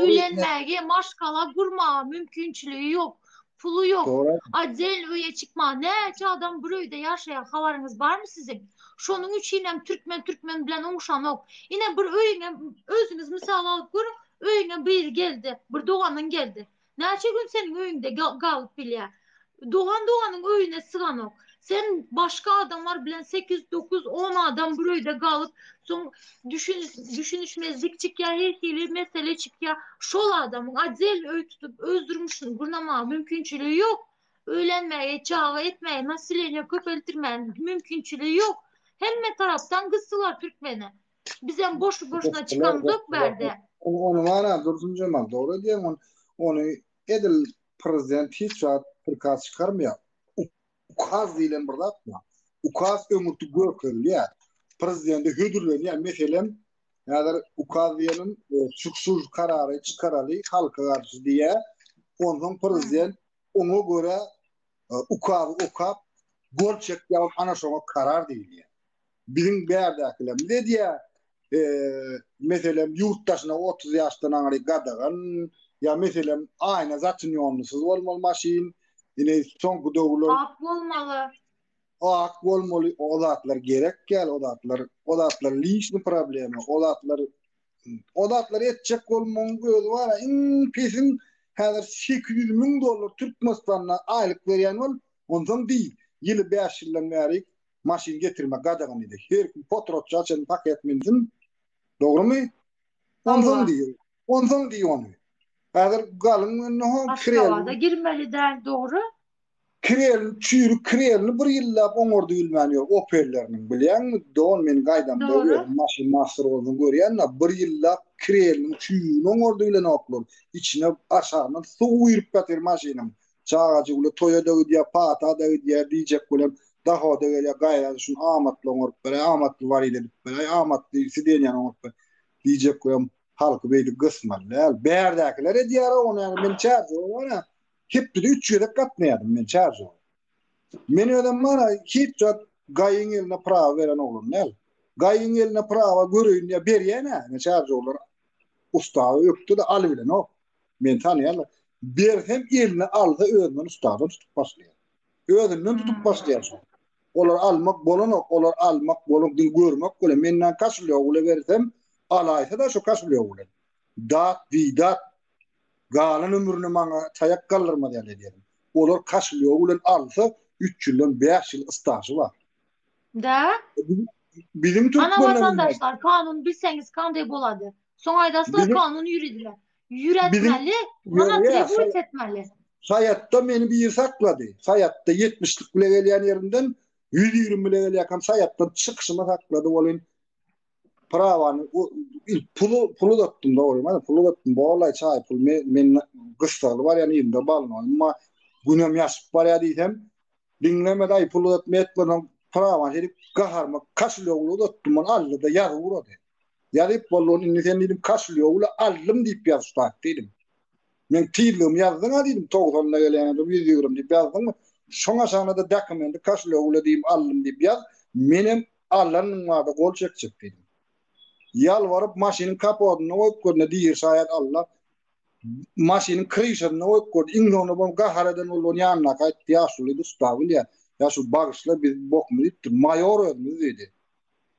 öýlenmäge maşgala gurmaga mümkinçiligi ýok Puly ýok. Otdelny öýe çykma. Näçe adam bir öýde ýaşaýar habaryňyz barmy siziň? Şonuň üçinem türkmen türkmen bilen oňşanok. Ine bir öýüňe özüňiz mysal alyp görüň, öýüňe biri geldi, bir doganyň geldi. Näçe gün seniň öýüňde galyp bilýär? Dogan doganyň öýüne syganok. Sen başga adamlar bilen sekiz, dokuz, on adam bir öýde galyp, soň düşünişmezlik çykýar, her hili mesele çykýar. Şol adamyň otdelny öý tutup öz durmuşyny gurnamaga mümkinçiligi ýok. Öýlenmäge, çaga etmäge, naseleniýe köpeltdirmäge mümkinçiligi ýok. Hemme tarapdan gysdylar türkmeni. Bizem boşy-boşuna çykamzok bärde. Ony bar-a Dursunjemal, dogry edýäň ony. Ony edil prezident hiç wagt prikaz çykarmaýar. Ukaz diýlen bir zat bar. Ukaz öňürti görkezilýär. Prezidente hödürlenýär. Meselem, häzir ukaz diýenim şu şu karary çykaraly halka garşy diýýär. Onsoň prezident oňa görä ukazy okap gol çekýär, ana şoňa karar diýilýär. Biziň bärdäkilerimiz edýär. Meselem, ýurt daşyna 30 ýaşdan aňry gadagan, ýa meselem, aýna zatynýonlysyz bolmaly maşyn, ine soňky döwürler Ak bolmaly. Ak bolmaly, o zatlar gerek däl, o zatlar, o zatlar lişni problema, o zatlar o zatlary etjek bolmagyň özi bar-a, iň pesiň häzir 800 müň dollar Türkmenistanda aýlyk berýän bol, onsoň diý, ýyly 5 ýyldan bäri maşyn getirmek gadagan idi. Her kim potratça çenli paket minsin. Dogrumy? Onsoň diý. Onsoň diý ony. Häzir galyň önüne ho Aşgabada girmeli däl dogry. Kirelini çüýrük kirelini bir ýyllap oňardy bilmän ýör Opelleriniň bilýäňmi dogan men gaýdamda özüm maşyn master bolsun görýän-de bir ýyllap kireliniň çüýrügini oňardy bilenoklar içine aşagyndan suw girip ýatyr maşynyň çagajyk bile toýa-da gidýär pata-da gidýär diýjek bolýan dahoda gelýär gaýrat şuny amatly oňaryp beräý amatly warid edip beräý amatly sidenýany oňaryp ber diýjek bolýan halky beýdip gysmaly däl bärdäkiler edýär ony men çärjew bar Hepdede üç gezek gatnaýardym men Çärjewe. Men özem bar-a hiç zat gaýyň eline prawa beren oglan däl. Gaýyň eline prawa göreýin diýip berýän-ä, ine Çärjewler ustawy ökde-de alybilenok. Meni tanaýarlar. Bersem eline alsa özünden ustadan tutup başlaýar. Özünden tutup başlaýar şol. Olar almak bolanok, olar almak bolan diňe görmek bolýar. Menden kaşulýok bile bersem alaýsa-da şo kaşulýok bilen. Dat, bidat Galan ömrüne maňa taýak galdyrmaz ýaly edýärin. Olar kaşylýogy bilen alsa, üç ýyldan bäş ýyl stažy bar. Da. Biziň Ana türkmenlerimiz watandaşlar kanun bilseňiz kanday bolady. Soň aýdaslar Biziň kanun ýürediler. biziň Ýüretmeli, mana ýörýär. tribut etmeli. Saýatda meni biri saklady. Saýatda ýetmişlik bile gelýän ýerimden 120 bile gelýärkäm saýatdan çykyşyma saklady welin Prawany ilk puly pul uzatdym dogry mana pul uzatdym bolaý çaý pul men, men gyssagly barýan ýerimde balno emma günem ýaşyp barýar diýsem diňlemedi aý pul uzatma etmeden prawany şeýdip gaharyma kaşylýogy uzatdym ony aldy-da ýazyp ugrady. Ýazyp boldy ony indi sen diýdim kaşylýogy aldym diýip ýaz şu zat diýdim. Men tizligimi ýazdyň-a diýdim, togsanda gelýän adam 120 diýip ýazdyňmy? Şoň aşagyna-da dokumendi kaşylýogy diýip aldym diýip ýaz, menem Allannyň barada gol çekjek diýdim. Ýalbaryp maşynyň kapodynda goýup gördi, diri şaýat Alla. Maşynyň kryşasynda goýup gördi. Iň soňunda bol gahar eden boldy, ony ýanyndaky aýtdy, ýaşuly diýdi, usta bilýär. Ýaşuly bagyşla, biz bokmy diýipdir. Maýor özümiz diýdi.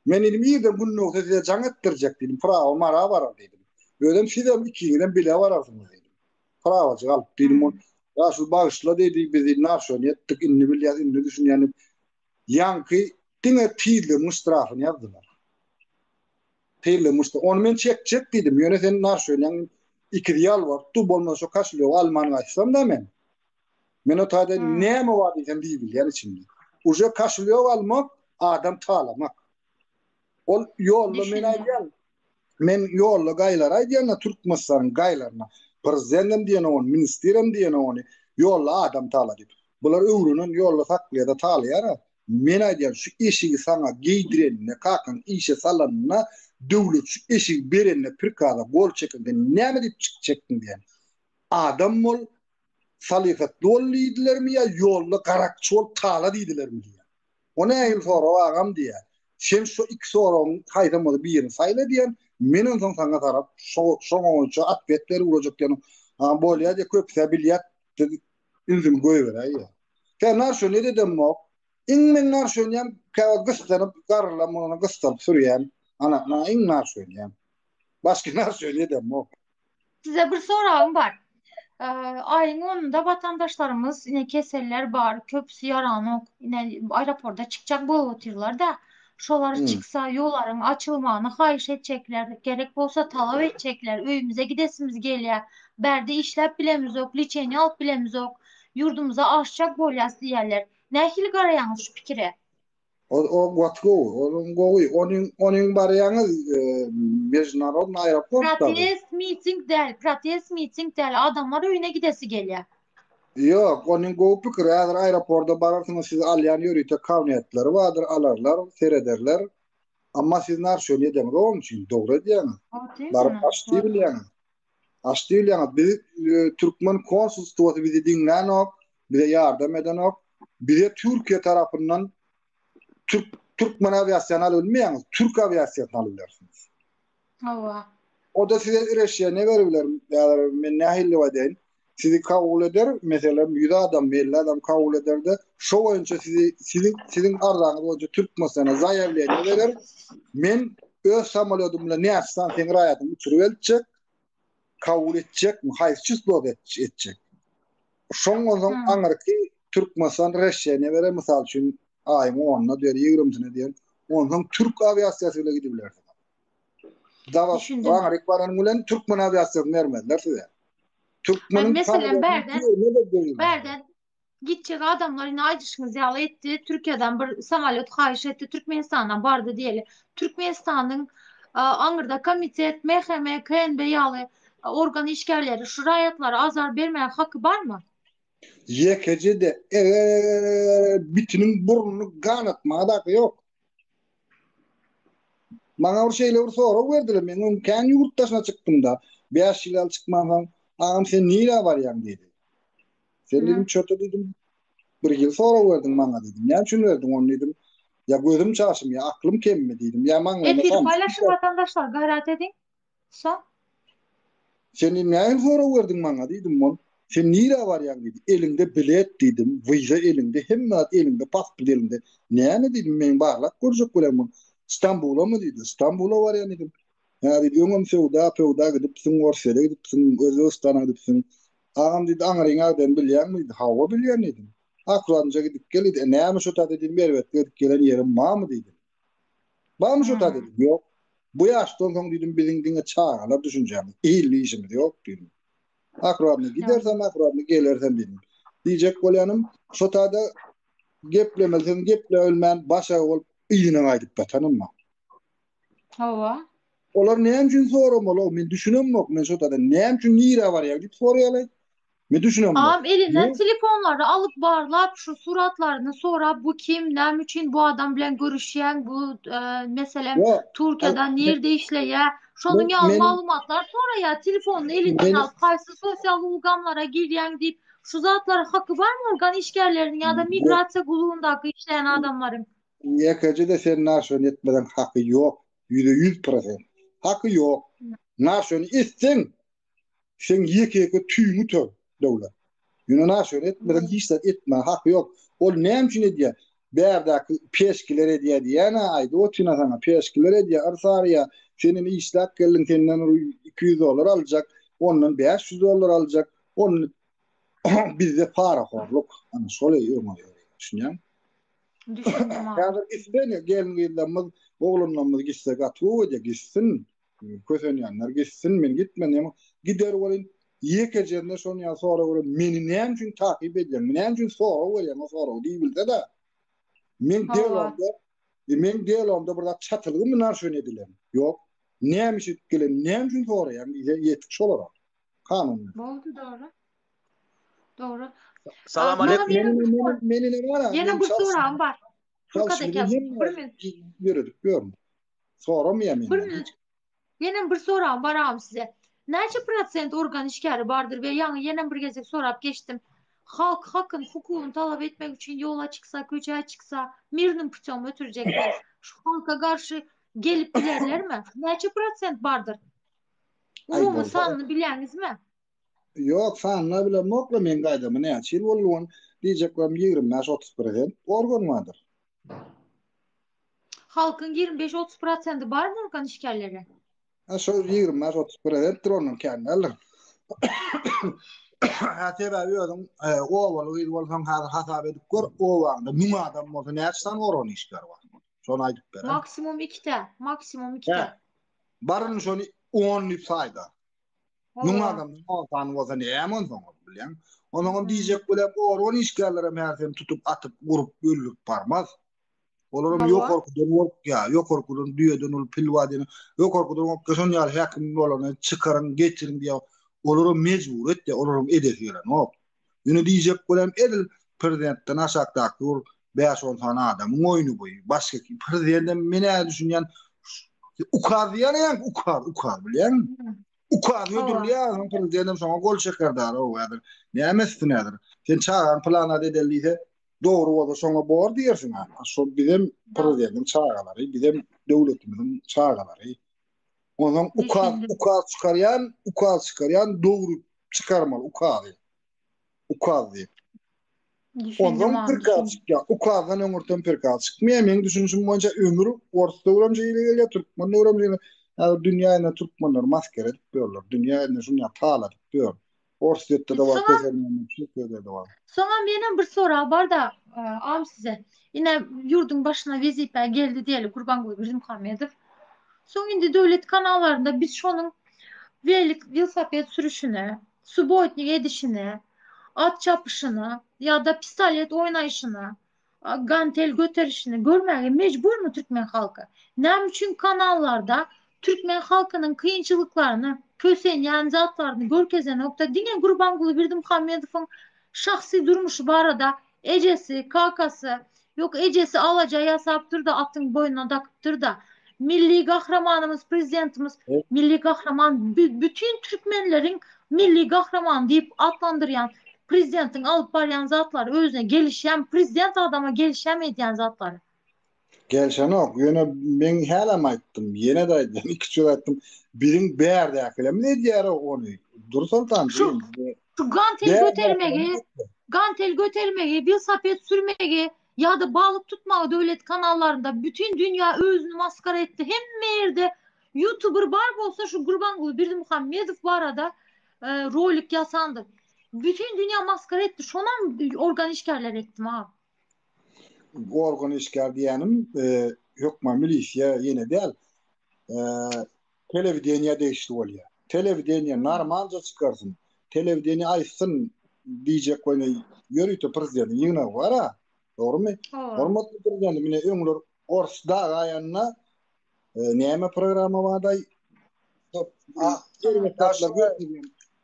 Men diýdim, irden gün dogsa size jaň etdirjek diýdim, prawa mara barar diýdim. Özem sizem ikiňizem bile bararsyňyz diýdim. Prawajyk alyp diýdim. Ol ýaşuly bagyşla diýdi, biz diýdi, narşony etdik, indi bilýäs, indi düşünýän diýip. Ýaňky diňe tizligiň ştrafyny ýazdylar. Tizligiň ştrafy. Ony men çekjek diýdim. Ýöne sen narşonýaň ikizi ýalbaryp dur, bolmasa şo koşelýogy alman gaýtsam-da men. Men o taýda näme bar diýsem diýibilýän içimde. Uje koşelýok almak, adam talamak. Ol ýolda men aýdýan, Men ýolda gaýlara aýdýan-da Türkmenistanyň gaýlaryna. Prezidendem diýenok ony, ministrem diýenok ony. Ýolda adam tala diýip. Bular öwrenen ýolda saklaýar-da talaýar-a. Men aýdýan şu eşigi saňa geýdirenine, kakaň işe salanyna, döwlet şu eşigi berenine prikaza gol çekende näme diýip çekdiň diýýän. Adam bol, salykatly bol diýdilermi ýa ýolda garakçy bol tala diýdilermi diýýän. O nähili sorag agam diýýär. Sen şu iki soragyň haýsam bolsa birini saýla diýen, men onsoň saňa tarap şo şoňa boýunça otwet berip ugrajak diýen. Ha bolýa diýe köpüsä bilýär. Siz ünsüňi goýberäýýär. Sen narşo ne dedemok. Iň men narşonýam käwagt gyssanyp garrylam bolanda gyssanyp sürýän. Ana, ana iň narşonýam. Başga narşony edemok. Size bir soragym bar. Aýyň onunda watandaşlarymyz ine keseller bar, köpüsi ýaranok, ine aeroporda çykjak bolup otyrlar-da. Şolar Hmm. çyksa ýollaryň açylmagyny haýyş etjekler, gerek bolsa talap etjekler, öýümize gidesimiz gelýär, bärde işläp bilemizok, liçeniýa alyp bilemizok, ýurdumyza aşjak bolýas diýýärler. Nähili garaýaňyz şu pikire? O, o gaty gowy. Onuň gowy. Onuň onuň barýaňyz e, mejnarodny aeroport da bu. Protest miting däl, protest miting däl, adamlar öýüne gidesi gelýär. Ýok, onuň gowy pikir. Häzir aeroporta bararsyňyz, sizi alýan ýörite kabinetleri bardyr, alarlar, serederler. Amma siz narşony edeňiz oň üçin, dogry edýäňiz. Baryp aç diýilýäňiz. Aç diýilýäňiz. Biz e, türkmen konsulstwosy bizi diňlänok, bize ýardam edenok. Bize Türkiýe tarapyndan Türk türkmen awiasiýany alyp bilmeýäňiz, türk awiasiýasyny alyp bilersiňiz. Hawa. O da size reşeniýe berip biler. Ýa men nähili aýdaýyn? Sizi kabul eder, meselem 100 adam, 50 adam kabul eder-de, şo boýunça sizi siziň siziň arzaňyz boýunça Türkmenistana zaýawleniýe berer. Men öz samolýodym bilen näçe sany seň raýatyňy uçuryp eltjek, kabul etjekmi, haýsy çysloda etjek. Şoň onsoň Hmm. aňyrky Türkmenistan reşeniýe berer, mysal üçin aýyň 10-na diýer, 20-sine diýer. Onsoň türk awiasiýasy bilen gidibilersiň. Dawa Düşündim. aňryk baranyň bilen türkmen awiasiýasyny bermezler size. Türkmeniň Meselem samolýotyny bärden ýerine-de goýulmaly. bärden gitjek adamlar indi aýdyşyňyz ýaly etdi. Türkiýeden bir samolýot haýyş etdi. Türkmenistandan bardy diýeli. Türkmenistanyň aňyrda komitet, MHM, KNB ýaly organ işgärleri şu raýatlara azar bermäge haky barmy? Ýekeje-de eger bitiniň burnuny ganatmaga-da haky ýok. Maňa bir şeýle bir sorag berdiler. Men öň kän ýurt daşyna çykdym-da. 5 ýyl ýaly çykmansoň, agam sen nirä barýaň diýdi. Sen diýdim, çöte diýdim. Bir ýyl sorag berdiň maňa diýdim. Näme üçin berdiň ony diýdim. Ýa gözüm çaşymy, ýa aklym kemmi diýdim. Ýa maňlaýyma Efiri samsyk paýlaşyň watandaşlar, gaýrat ediň. Soň? Sen diýdim, nähili sorag berdiň maňa diýdim, ol, sen nirä barýaň diýdi, eliňde bilet diýdim, wiza eliňde, hemme zat eliňde, pasport eliňde, näme diýdim, men barlap görjek bolýan muny, Stambulamy diýdi, Stambula barýan diýdim, hä diýdi, öňem söwda, pöwda gidipsiň, Orsýede gidipsiň, Özbegistana gidipsiň, agam diýdi, aňryňa giden bilýäňmi diýdi, hawa bilýän diýdim, akkuratynja gidip gel diýdi, e näme şo taýda diýdim, erbet gidip gelen ýerim barmy diýdim. Barmy şo taýda diýdim. Ýok. Bu ýaşdan soň diýdim, biziň diňe çagalar düşünjämiz, illi işimiz ýok diýdim. Akratny gidersem, akratny gelersem diýdim. Diýjek bolýanym, şo taýda geplemeli sözüni gepläbilmän, başagy bolup yzyna gaýdyp ýatanym bar. Hawa. Olar näme üçin soramaly, men düşünemok, men şo taýda näme üçin nirä barýaň diýip soraýarlar. Men düşünemok. Agam elinden telefonlary alyp barlap şu suratlaryny sorap bu kim näme üçin bu adam bilen görüşýäň bu meselem Türkiýede nirde işleýä şonuň ýaly maglumatlar soraýa telefonyny elinden alyp haýsy sosial ulgamlara girýäň diýip şu zatlara haky barmy organ işgärleriniň ýa-da migrasiýa gulugyndaky işleýän adamlaryň. Ýekeje-de sen naşony etmeseň haky ýok ýüze ýüz prosent haky ýok naşony etseň Seň ýeke-ýeke tüýüňi tör, döwlet. Ýöne naşöre etmeseň hiç zat etmäge haky ýok. Ol näme üçin edýär? Bärdäki peşkiler edýär diýýän-ä, aýdyp otyryn-a saňa, peşkiler edýär, yrs arýar. Sen indi işläp geldiň, senden bir 200 dollar aljak, ondan 500 dollar aljak. Ony bizde parahorluk. Ana şol öňe ýörýär, düşünýäňmi? Düşündim agam. Häzir gitse gelin-gyzlarymyz, oglanlarymyz gitse gaty gowy edýär, gitsin. Kösenýänler gitsin, men gitmen diýen. Gider welin, ýekejesine şony ýaly sorag beren, meni näme üçin takyp edýäň, näme üçin sorag berýäň o soragy diýibilse-de, meň delomda, meň delomda bir zat çatylgymy narşon edilen? Ýok. Näme iş edip gelen, näme üçin soraýaň diýse ýetik şolara. Kanun. Boldy dogry. Dogry. Salam aleyküm. Meni ne bar? Ýene bir soragym bar. Furkat eke, bir minut. Ýöredip ýörün. Soramaýar menden. Bir minut. Ýenem bir soragym bar agam size. Näçe prosent organ işgäri bardyr we ýaňy ýenem bir gezek sorap geçdim. Halk hakyn, hukugyny talap etmek üçin ýola çyksa, köçä çyksa, mirnym putýom ötürjekler. Şu halka garşy gelip bilerlermi? Näçe prosent bardyr? Umumy sanyny bilýäňizmi? Ýok, sanyny bilemok-la men gaýdama näçe ýyl boldy ony diýjeklerim 25-30 prosent organ bardyr. Halkyň 25-30 prosenti barmy organ işgärleri? Ha şo 25-30 prosentdir ondan kän däldir. Ha sebäbi özüň e, obaly gyz bolsaň häzir hasap edip gör, obaňda 1000 adam bolsa näçe sany organ işgäri bar? Şony aýdyp ber. Maksimum ikitä, maksimum ikitä. Baryny şony 10 diýip saýda. Müň adamdan on sany bolsa näme onsoň ol bilýäň. Onuňam diýjek bolýan organ işgärlerem her seni tutup atyp urup öldürip barmaz. Olaram ýokarkydan gorkýar. Ýokarkydan düýeden uly pil bar diýen. Ýokarkydan gorkýar. Şonuň ýaly häkim bolany çykaryň, getiriň diýýär. Olaram mejbur etýär. Olaram edesi gelenok. Ýöne diýjek bolýan edil prezidentden aşakdaky bir bäş-on sany adamyň oýny bu. Başga kim? Prezident hem men näme düşünýän ukaz diýýän ýaňky ukaz, ukaz bilýäňmi? Ukaz hödürleýär, onuň prezident hem şoňa gol çeker dara o häzir. Näme etsin häzir? Sen çagaň pylan zat edeli diýse, dogry bolsa şoňa bor diýersiň ha. Şol bizem prezidentiň çagalary, bizem döwletimiziň çagalary. Onsoň ukaz, ukaz çykarýan, ukaz çykarýan dogry çykarmaly ukazy. Ukaz diýip. Ondan prikaz çykýar. Ukazdan öňürten prikaz çykmaýar. Meň düşünişim boýunça ömür ors döwrem şeýle gelýär, türkmen döwrem şeýle. Häzir dünýä ýüzünde türkmenler maskara edip ýörler. Dünýä ýüzünde şuny taladyp ýör. Orsýetde-de bar, kösenýänler, Türkiýede-de bar. Soňam ýene bir sorag bar-da, agam size. Ine, ýurduň başyna wezipä geldi diýeli Gurbanguly Berdimuhamedow. Soň indi döwlet kanallarynda biz şonuň welik welosiped sürüşini, Subotnik edişini, at çapyşyny ýa-da pistolet oýnaýşyny, gantel göterişini görmäge mejburmy türkmen halky? Näme üçin kanallarda türkmen halkynyň kynçylyklaryny, kösenýän zatlaryny görkezenokda diňe Gurbanguly Berdimuhamedowyň şahsy durmuşy barada ejesi, kakasy, ýok ejesi alaja ýasapdyr-da atyň boýnuna dakypdyr-da, milli gahrymanymyz prezidentimiz milli gahryman bütin türkmenleriň milli gahrymany diýip atlandyrýan prezidentiň alyp barýan zatlary özüne gelişýän prezident adama gelişýän edýän zatlary. Gelşenok. Ýöne men hälem aýtdym, ýene-de aýdýan, iki söz aýtdym. Biziň bärdäkilerimiz edýär ony. Dur Soltan. Şu şu gantel götermegi, gantel götermegi, welosiped sürmegi ýa-da balyk tutmagy döwlet kanallarynda bütin dünýä özüni maskara etdi. Hemme ýerde Youtuber bar bolsa şu Gurbanguly Berdimuhamedow barada e, rolik ýasandyr. Bütün dünýä maskara etdi. Şonam organ işgärleri etdim ha. Organ işgär diýýänim e, hökman milisiýa ýene däl. E, telewideniýä degişli bolýar. Telewideniýe normalja çykarsyn. Telewideniýe aýtsyn diýjek bolýan ýörite prezidentiň ýygnagy bar-a. Dogrumy? Hormatly prezident, mine öňler ors dag aýanda e, näme programma bardaý?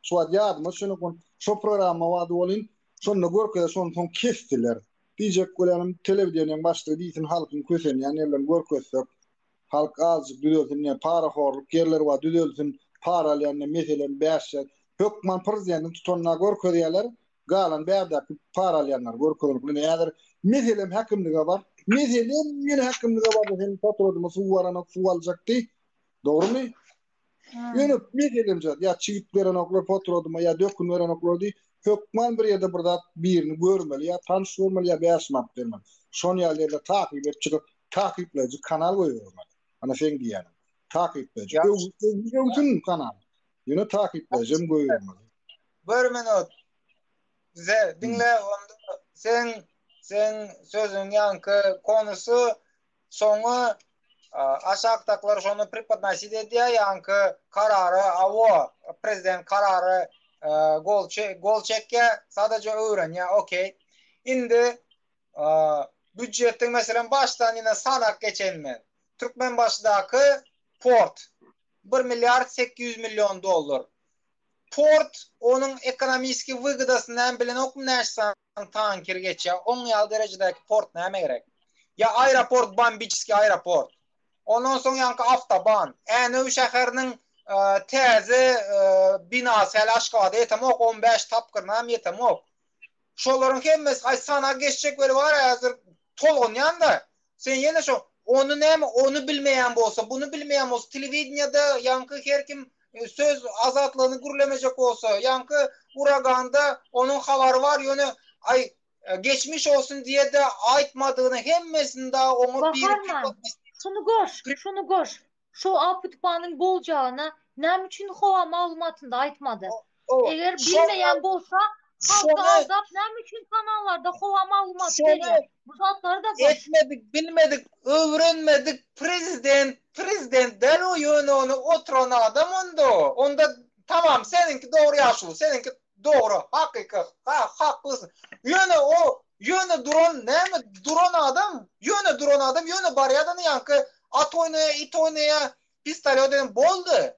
Şu wagt ýadyma düşenok, şo programma bardy bolyn, şonda görkezse şony soň kesdiler. Diýjek bolýanym telewideniýäň başlygy diýsin halkyň kösenýän ýerlerini görkezsek, halk azjyk düzelsin diýen parahorluk ýerleri bar düzelsin, para alýan diýen meselem 5 ýer hökman prezidentiň tutanyna görkezýärler, galan bärdäki para alýanlary görkezenok. Ine häzir meselem häkimlige bar, meselem ýene häkimlige bar seniň patrodyma suw baranok suw aljak diý. Dogrumy? Ýöne meselem ýa çigit berenoklar potrodyma ýa dökün berenoklar diý, hökman bir ýerde bir zat birini görmeli ýa tanyş görmeli ýa 5 manat bermeli. Şon ýaly ýerde takyp edip çykyp takyplaýjy kanal goýbermeli. Ana seň diýýäniň. Takyplaýjy. Öwsün kanal. Ýöne takyplaýjy hem goýbermeli. Bir minut. Bize diňle onda sen sen sözüň ýaňky konusy Soňy aşakdakylar şony prepodnosit edýär, ýaňky karary awo, prezident karary gol gol çekýär, sadaja öwrenýär, okey. Indi býudžetiň meselem başdan ýene sanak geçeýin men. Türkmenbaşydaky port 1 milliard 800 million dollar. Port onuň ekonomiski wygodasyny näme bilenokmy näçe sany tanker geçýär. Oň ýaly derejedäki port näme gerek? Ýa aeroport bombiçeskiý aeroport. Ondan soň ýaňky awtoban. Änew şäheriniň täze binasy häli Aşgabada ýetemok, 15 tapgyrynam ýetemok. Şolaryň hemmesi aý sana geçjek weli bar häzir tolgunýan-da. Sen ýene şo ony näme ony bilmeýän bolsa, buny bilmeýän bolsa, telewideniýede ýaňky her kim e, söz azatlygyny gürlemejek bolsa, ýaňky uraganda onuň habary bar, ýöne aý e, geçmiş olsun diýe-de aýtmadygyny hemmesini da oňa biri Şuny goş, şuny goş. Şo apytpanyň boljagyny näme üçin howa maglumatynda aýtmady? Eger bilmeýän bolsa, halky aldap näme üçin kanallarda howa maglumaty berýär? Bu zatlary da goş. Etmedik, bilmedik, öwrenmedik prezident, prezident däl o ýöne ony oturan adam onda o. Onda tamam seniňki dogry ýaşuly, seniňki dogry, hakyky, ha, haklysyn. Ýöne o ýöne duran näme duran adam, ýöne duran adam ýöne barýadan ýaňky at oýnaýa, it oýnaýa, pistolet eden boldy.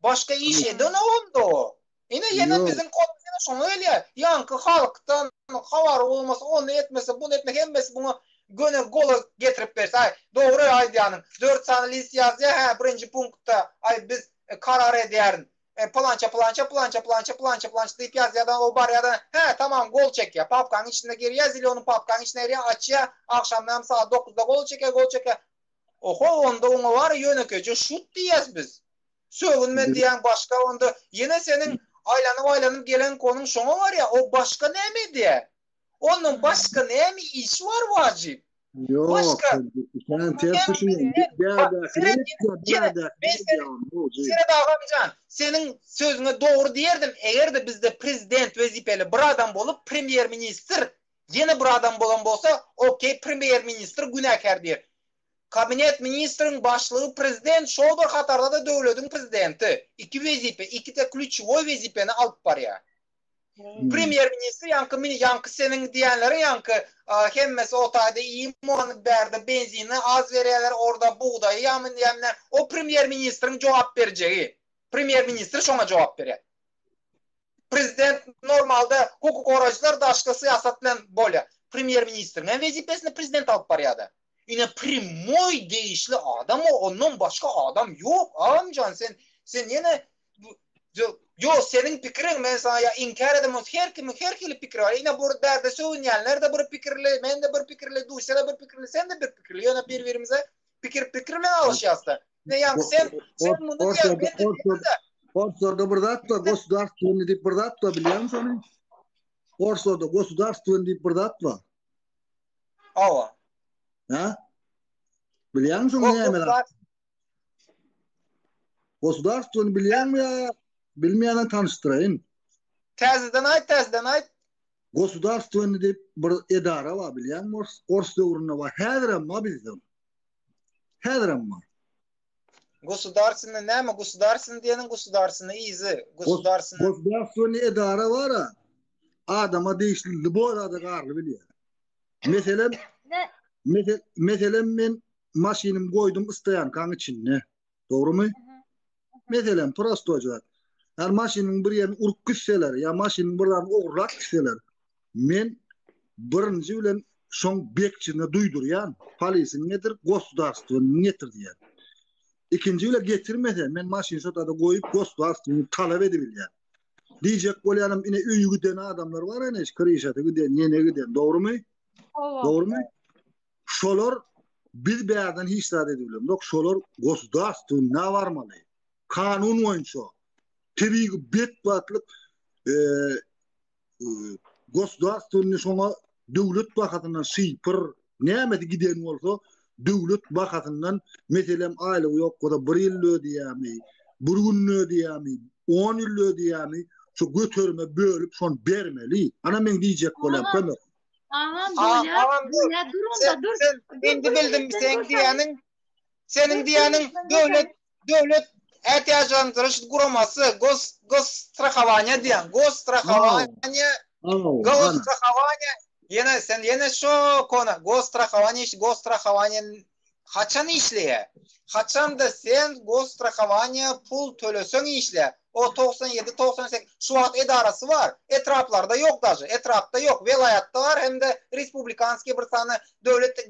Başga iş edenok onda o. Ine ýene biziň konumyz ýene şoňa gelýär. Ýaňky halkdan habary bolmasa, ony etmese, buny etmese hemmesi buňa göni gola getirip berse. Aý, dogry aýdýanyň. Dört sany list ýazýar, hä, birinji punktda, aý biz karar edýärin. E, pylança, pylança, pylança, pylança, pylança, pylança diýip ýazýar-da, o barýar-da, hä, tamam, gol çekýär. Papkanyň içinde girýär, zelýonyň papkanyň içine girýär, açýar, agşamdan sagat dokuzda gol çekýär, gol çekýär. Oho, onda oňa bar ýönekeýje şut diýýäs biz. Sögünme diýýäň başga onda ýene seniň aýlanyp-aýlanyp gelen konuň şoňa barýar. O başga näme edýär? Onuň başga näme işi bar wajyp? Ýok, Başga sen ters düşünýäň. Seret agamjan, seniň sözüňe dogry diýerdim, eger-de bizde prezident wezipeli bir adam bolup, premýer-ministr ýene bir adam bolan bolsa, okey, premýer-ministr günäkär diýer. Kabinet ministriň başlygy prezident şol bir hatarda-da döwlediň prezidenti. Iki wezipe, ikide klýuçewoý wezipeni alyp barýar. Premýer ministr ýaňky mini ýaňky seniň diýenleriň ýaňky hemmesi o taýda iýim ony bärde benzini az berýärler orda bugdaýy ýamyn diýemne o premýer ministriň jogap berjegi. Premýer ministr şoňa jogap berýär. Prezident normalda hukuk goraýjylar daşky syýasat bilen bolýar. Premýer ministriň hem wezipesini prezident alyp barýada. Ine primoý degişli adam o ondan başga adam ýok agamjan sen sen ýene Ýok seniň pikiriň men saňa ýa inkär edemok her kimiň her hili pikiri bar ine bu bärde sögünýänler-de bir pikirli men-de bir pikirli Dusýa-da bir pikirli sen-de bir pikirli ýöne bir birimize pikir pikir bilen alyşýasda ine ýaňky sen sen muny diýýäň men de diýýän-de. Orslarda bir zat bar gosudarstwennyi diýip bir zat bar bilýäňmi şony? Orslarda gosudarstwennyi diýip bir zat bar. Hawa. Hä? Bilýäňmi şoň näme zat? Gosudarstwony bilýäňmi ýa bilmeýäne tanyşdyraýyn. Täzeden aýt, täzeden aýt. Gosudarstwony diýip bir edara bar bilýäňmi ors, ors döwründe bar. Häzirem bar bizde. Häzirem bar. Gosudarstwony näme? Gosudarstwony diýeniň gosudarstwony yzy. Gosudarstwony. Gosudarstwony edara bar-a. Adama degişli lýuboý zada garly bilýär. Meselem, meselem men maşynymy goýdum stoýankaň içinde. Dogrumy? Meselem, prostoý zat. Eger maşynyň bir ýerini urup gitseler ýa maşynyň bir zadyny ogurlap gitseler, men birinji bilen şoň bekçisine duýdurýan, polisini getir, gosudarstwonyny getir diýýän. Ikinji bile getirmese, men maşyny şo taýda goýup gosudarstwony talap edibilýän. Diýjek bolýanym ine öýi giden adamlar bar ene krişasy giden, ýene giden, dogrumy? Dogrumy? Şolar biz bärden hiç zat edip bilemzok. Şolar gosudarstwna barmaly. Kanun boýunça tebigy betbagtlyk e, e, gosudarstwny şoňa döwlet bahasyndan şypyr nämesi giden bolsa döwlet bahasyndan meselem aýlygy ýok bolsa bir ýyl ödeýärmi, bir gün ödeýärmi, 10 ýyl ödeýärmi, şu göterime bölüp şony bermeli. Ana men diýjek bolýan kömek. Agam bolýar, bolýar, dur onda, dur. Indi bildim seň diýýäniň, seniň diýýäniň döwlet, döwlet ätiýaçlandyryş guramasy, gos, gosstrahowaniýa diýýäň, gosstrahowaniýa, gosstrahowaniýa, ýene sen ýene şo kona, gosstrahowaniýa işi, gosstrahowaniýa Haçan işleýär? Haçanda sen gosstrahowaniýa pul töleseň işleýär. O 97, 98 şu wagt edarasy bar. Etraplarda ýok daže. Etrapda ýok. Welaýatda bar hem-de respublikanskiý bir sany döwlet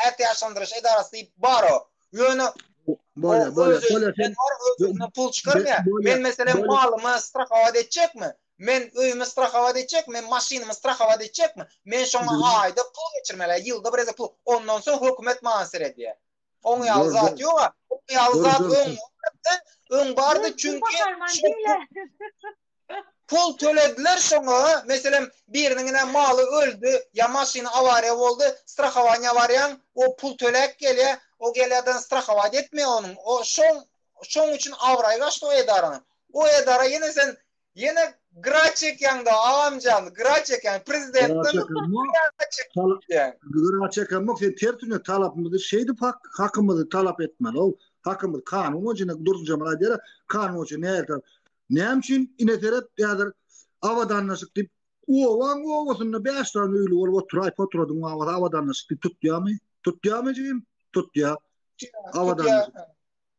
ätiýaçlandyryş edarasy diýip bar o. Ýöne Bolýar, bolýar, bolýar. Sen öz-özünden pul çykarmaýar. Men meselem malymy strahowat etjekmi? Men öýümi strahowat etjekmi? Men maşynymy strahowat etjekmi? Men şoňa aýda pul geçirmeli, ýylda bir gezek pul. Ondan soň hökümet maňa seredýär. Oň ýaly zat ýok-a. Oň ýaly zat öň bardy, öň bardy çünki pul tölediler şoňa. Meselem, biriniň ine maly öldi ýa maşyny awariýa boldy, strahowaniýa barýaň, o pul töläp gelýär, o gelýärden strahowat etmeýär onuň. O şoň şoň üçin abraýy gaçdy o edaranyň. O edara ýene sen Ýene gyra çekýäňda agamjan gyra çekýäň prezidentden gyra çekýäň. Gyra çekemok sen tersine talapymyzy şeýdip hak hakymyzy talap etmeli ow hakymyz kanun boýunça ine Dursunjemal aýdýar kanun boýunça nähili talap näme üçin ine seret häzir abadanlaşyk diýip obaň obasynda bäş sany öýli bolup oturaý poturadyň babasy abadanlaşyk diýip tutýamy tutýamy jigim tutýa abadanlaşyk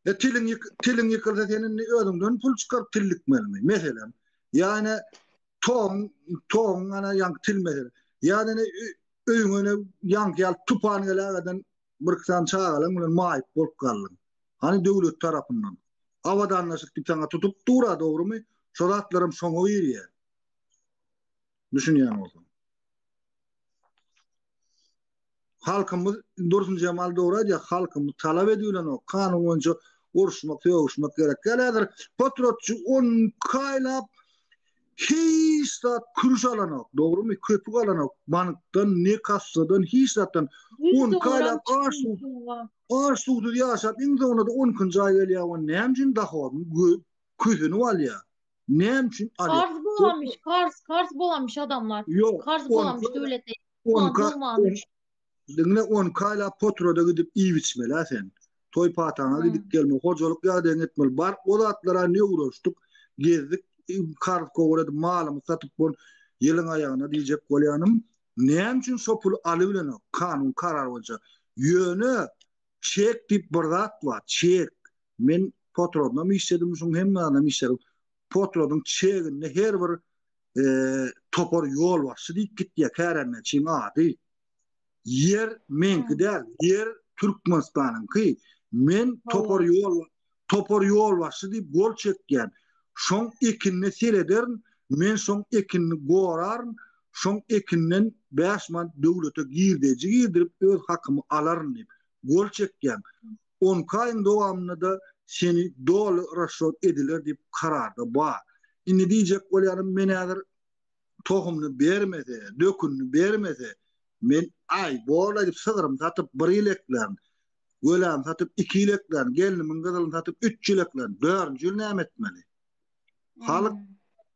E tiliň ýyk, tiliň ýykylsa sen indi özüňden pul çykaryp til dikmelimi? Meselem. Ýa ine toguň, toguň ana ýaňky til mesele. Ýa ine öýüňe ine ýaňky ýaly tupan gelägeden bir iki sany çagalaň bilen maýyp bolup galdyň. Hany döwlet tarapyndan. Abadanlaşyk diýip saňa tutup dur-a dogrumy? Şo zatlaram şoňa girýär. Düşünýän bolsaň. Halkymyz Dursunjemal dogry aýdýar, halkymyz talap edibilenok, kanun boýunça uruşmak, sögüşmek gerek däl. Häzir potratçy 12 aýlap hiç zat kürüş alanok, dogrumy? Köpük alanok, bankdan, ne kassadan, hiç zatdan. 12 aýlap aç aç suwsuz ýaşap, iň soňunda-da 12-nji aý gelýär, o näme üçin dohodyny kösenip alýar? Näme üçin alýar? Karz bolanmyş, karz, karz bolanmyş adamlar. Ýok, Karz bolanmyş döwlete. Diňle 12 aýlap potrada gidip iýip-içmeli-ä sen. Toý pataňa gidip gelmeli, hojalyk ýagdaýyňy etmeli. Bar o zatlara ne uğraşdyk, gezdik, karz kowur edip malymyzy satyp bol ýylyň aýagyna diýjek bolýanym. Näme üçin şo puly alybilenok kanun karar boýunça. Ýöne çek diýip bir zat bar, çek. Men potrodnam işledim, şuň hemme zadynam işledim. Potrodyň çeginde her bir topar ýolbaşçy diýip gitýär kärendeçiň ady. Ýer meňki däl, ýer Türkmenistanyňky. Men topar ýol topar ýolbaşçy diýip gol çekýän. Şoň ekinine serederin, men şoň ekinini goraryn, şoň ekinden 5 manat döwlete girdeji girdirip öz hakymy alaryn diýip gol çekýän. 12 aýyň dowamynda-da seni doly rasçot ediler diýip kararda bar. Indi diýjek bolýanym men häzir tohumyny bermese, dökünini bermese, men aý, bor-la diýip sygrymy satyp bir ýyl eklärin, gölämi satyp iki ýyl eklärin, gelnimiň gyzylyny satyp üç ýyl eklärin, dördünji ýyl näme etmeli? Halyk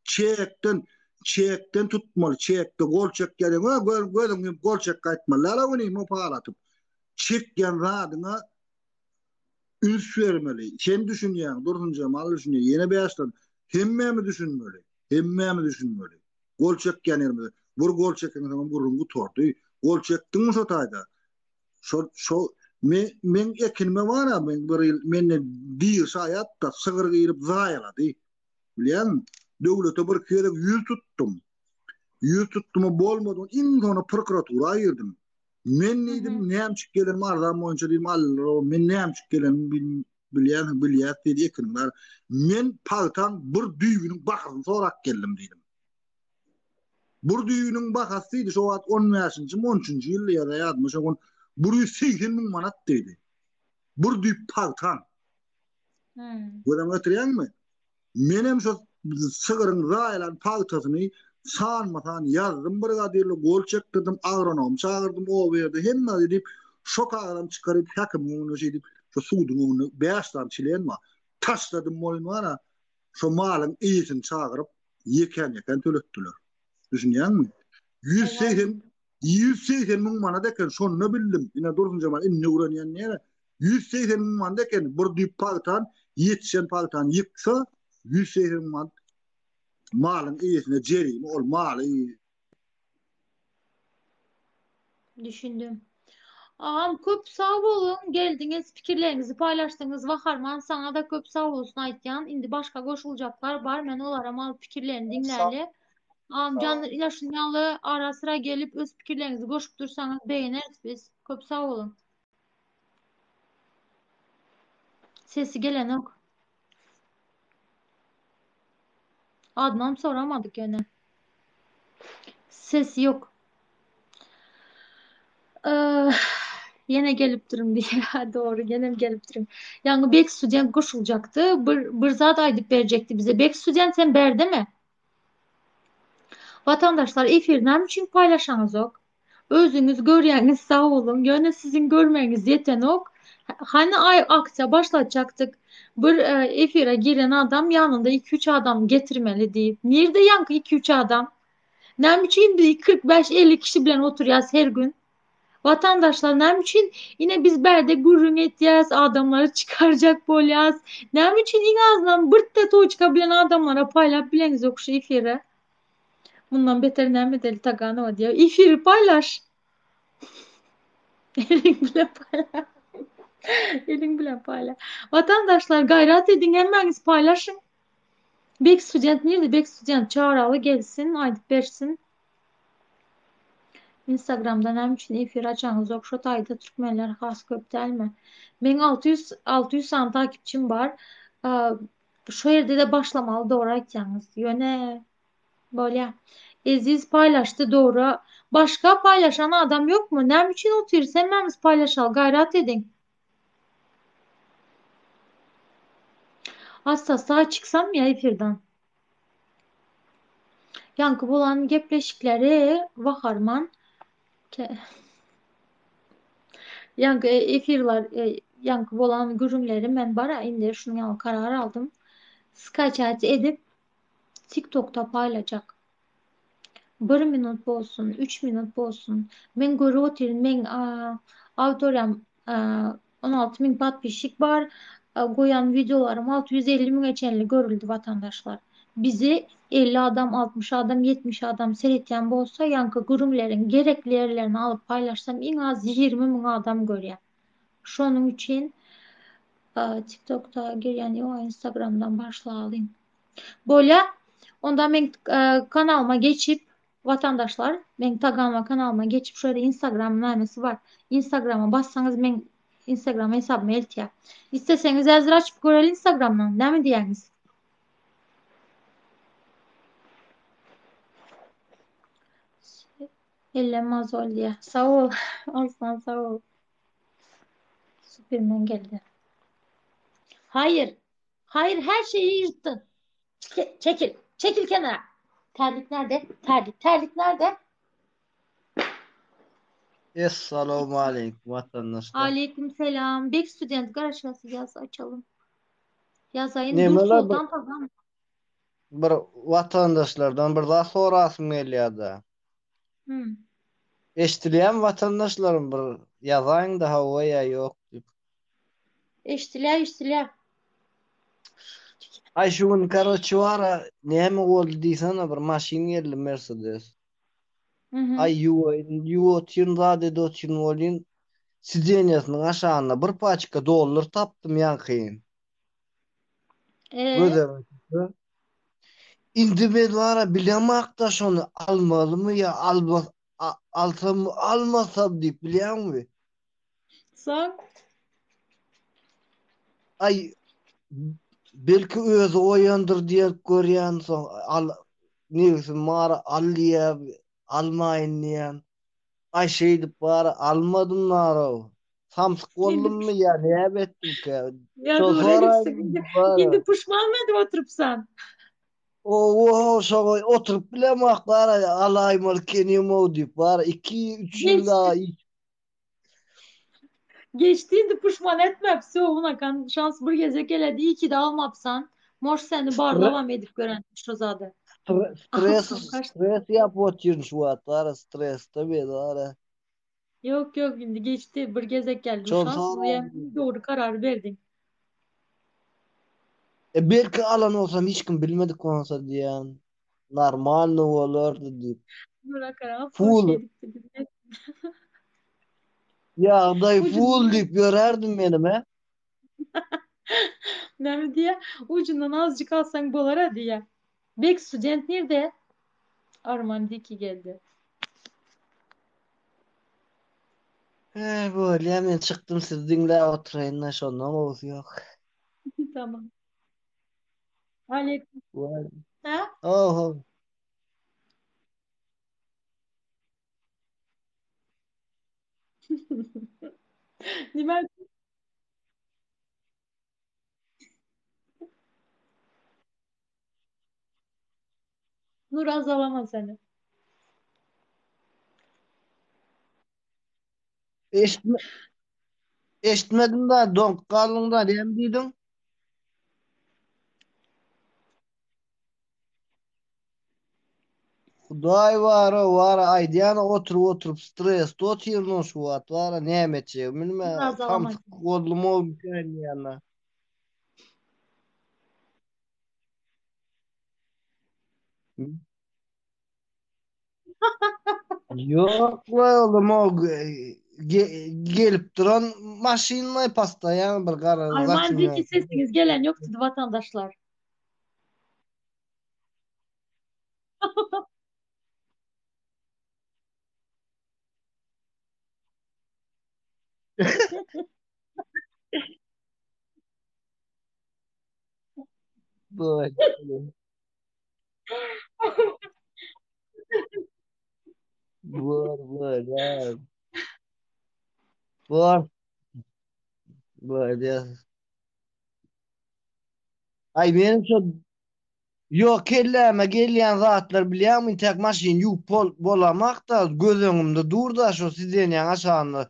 çekden, çekden tutmaly, çekde gol çekýär, gözüňi ýumup gol çek gaýtmaly däl-a günim o pal atyp. Çekýän zadyňa üns bermeli. Sen düşünýäň, Dursunjemal düşünýär, ýene bäşler. Hemmämiz düşünmeli. Hemmämiz düşünmeli. Gol çekýän ýerimize. Bir gol çekeňsoňam gürrüň gutardy. Gol çekdiňmi şo taýda? Şo şo me meň ekinime bar-a, men bir ýyl menden diri şaýat-da sygyr girip zaýalady. Bilýäňmi? Döwlete bir-iki gezek ýüz tutdum. Ýüz tutdum-a bolmady. Iň soňunda prokuratura girdim. Men diýdim, nämçik gelenim arzam boýunça diýdim, aldylar. Men nämçik gelenim bilýänsiň, bilýäs diýdi, ekiniň bar. Men pagtaň bir düýbüniň bahasyny sorap geldim diýdim. Bir düýbüniň bahasy diýdi, şo wagt 15-nji, 13-nji ýyldy ýa-da ýadyma şo gün 180 müň manat diýdi. Bir düýp pagtaň. Hmm. Göz öňüne getirýäňmi? Menem şo sygyryň zaýalan pagtasyny sanma-san ýazdym brigadirle gol çekdirdim, agronom çagyrdym oba ýerde hemme zady diýip, şo kagyzam çykaryp häkimiň öňünde şeýdip, şo suduň öňünde bäş sany çlen bar. Taşladym welin bar-a, şo malyň eýesini çagyryp, ýekän-ýekän töletdiler. Düşünýäňmi? 180 180 müň manat eken, şonda bildim. Ine Dursunjemal indi öwrenýän näme? 180 müň manat eken, bir düýp pagtan, ýetişen pagtany ýyksa, 180 müň manat malyň eýesine jerime, ol maly Düşündim. Agam köp sag boluň, geldiňiz, pikirleriňizi paýlaşdyňyz. Waharman saňa-da köp sag bolsun aýtýan. Indi başga goşuljaklar bar, men olaram alyp pikirlerini diňläli. Agam jan ine şuny ýaly ara syra gelip öz pikirleriňizi goşup dursaňyz begeneris biz. Köp sag boluň. Sesi gelenok. Adynam soramadyk ýöne. Ses ýok. Ýene gelipdirin diýýär. Dogry, ýenem gelipdirin. Ýaňy Bek student goşuljakdy. Bir bir zat aýdyp berjekdi bize. Bek student sen bärdemi? Watandaşlar efiri näme üçin paýlaşaňyzok? Özüňiz görýäňiz sag boluň, ýöne siziň görmegiňiz ýetenok. Hany aý aksiýa başlatjakdyk. Bir efire giren adam ýanynda iki-üç adam getirmeli diýip. Nirde ýaňky iki-üç adam? Näme üçin biz 45 50 kişi bilen oturýas her gün? Watandaşlar näme üçin ine biz bärde gürrüň etýäs, adamlary çykarjak bolýas. Näme üçin iň azyndan birte toçka bilen adamlara paýlap bileňizok şu efiri? Mundan beter näme edeli Taganowa diýýär. Efiri paýlaş. Eliň bilen paýla. Eliň bilen paýla. Watandaşlar gaýrat ediň hemmäňiz paýlaşyň. Bek student nirde? Bek student çagaraly gelsin, aýdyp bersin. Instagramda näme üçin efir açaňyzok? Şo taýda türkmenler has köp dälmi? Meň 600 600 sany takipçim bar. Şo ýerde-de başlamaly dogry aýtýaňyz. Ýöne bolýa. Eziz paýlaşdy dogry. Başga paýlaşan adam ýokmy? Näme üçin otyrys hemmämiz paýlaşaly gaýrat ediň. Assa sag çyksam ýa efirden. Ýaňky bolan gepleşikleri Waharman Ýaňky efirler, ýaňky bolan gürrüňleri men bara indi şunuň ýaly karar aldym. Skaçat edip TikTokda paýlajak. Bir minut bolsun, üç minut bolsun. Men görüp otyryn, meň auditoriýam 16 müň podpisçik bar. Goýan wideolarym 650 müňe çenli görüldi watandaşlar. Bizi 50 adam, 60 adam, 70 adam seretýän bolsa, ýaňky gürrüňleriň gerekli ýerlerini alyp paýlaşsam iň az 20 müň adam görýär. Şonuň üçin TikTokda girýän ýok, Instagramdan başlalyň. Bolýa. Onda meň kanalyma geçip watandaşlar, meň Taganwa kanalyma geçip şu ýerde Instagram nämesi bar. Instagrama bassaňyz meň Instagram hesabyma eltýär. Isleseňiz häzir açyp göreli Instagramdan. Näme diýýäňiz? Ellem mazol diýýär. Sag bol. Arslan sag bol. Superman geldi. Haýyr. Haýyr her şeyi ýyrtdyn. Çekil. Çekil kenara. Terlik nerede? Terlik. Terlik nerede? Essalamu aleýkum watandaşlar. Aleýkum selam. Bek student garaşasy ýaz açalym. Ýazaýyn Dur Nemeler bir Soltan Tagan. bir watandaşlardan bir zat sorasym gelýärde. Hmm. Eşdilýärmi watandaşlarym bir ýazaýyňda hawa ýa ýok diýip. Eşdilýär, eşdilýär. Aý şu gün karoçi bara näme boldy diýsene bir maşyn geldi Mercedes. Mhm. Aý ýuwaýyn ýuwup otyryn zat edip otyryn welin sidenýasynyň aşagynda bir paçka dollar tapdym ýaňky. Ee? Göze Indi men bara bilemakda şony almalymy ýa alma alsam almasam diýip bilýäňmi? Soň? Aý belki özi goýandyr diýip görýän soň al nebsim bara al diýýär almaýyn diýýän. Aý şeýdip bara almadym narow. Samsyk boldummy ýa näme etdimkä? Ýa Şo dogry edipsiň. soraýdym Indi, bara. indi puşman edip oturypsan. Owo şoňa oturyp bilemok bara alaýmaly ekenimow diýip bara 2-3 ýyl Geçdi. daha iş Geçdi indi puşman etme. Wsё, unakan şans bir gezek geledi. İyi ki de almapsan. Moş seni barlabam edip gören şo zady. Stres Aklym kaçtı. stres ýapyp otyryn şu wagt bara stresde men bara. Ýok ýok indi geçdi bir gezek geldi bu Şol şans soraýdym. we dogry karary berdiň. E belki alan bolsam hiç kim bilmedik bolsa diýýän. Normalny bolardy diýip. Nura Karamow Full. şeýdipdi bilmez. Ýagdaý Ucundan full diýip ýörärdim menem he. Näme diýýä? Ucundan azjyk alsaň bolara diýýä. Bek student nirde? Arman Diki geldi. He bolýa men çykdym sizi diňläp oturaýyn-da şondan gowusy ýok. Tamam. Aleyküm. Bolýa. Ha? Oho. Nime? Nur azalama seni. Eşitme, eşitmedim da doňup galdyň da näme diýdiň? Hudaý bara bara aýdýan oturyp oturyp stresde otyryn şu wagt bara näme etjegimi bilmän Nur azalama. samsyk boldum o diýýän. Ýok oglum o gelip duran maşynlaý postoýan bir gara Arman Diki sesiňiz gelen ýok dedi watandaşlar. Bor. Bor, bor, ya. Bor. Bor, ya. Ay benim şu Ýok kelläme gelýän zatlar bilýäňmi intäk maşyn ýuwup bol bolamakda göz öňümde durda şo sidenýaň aşagynda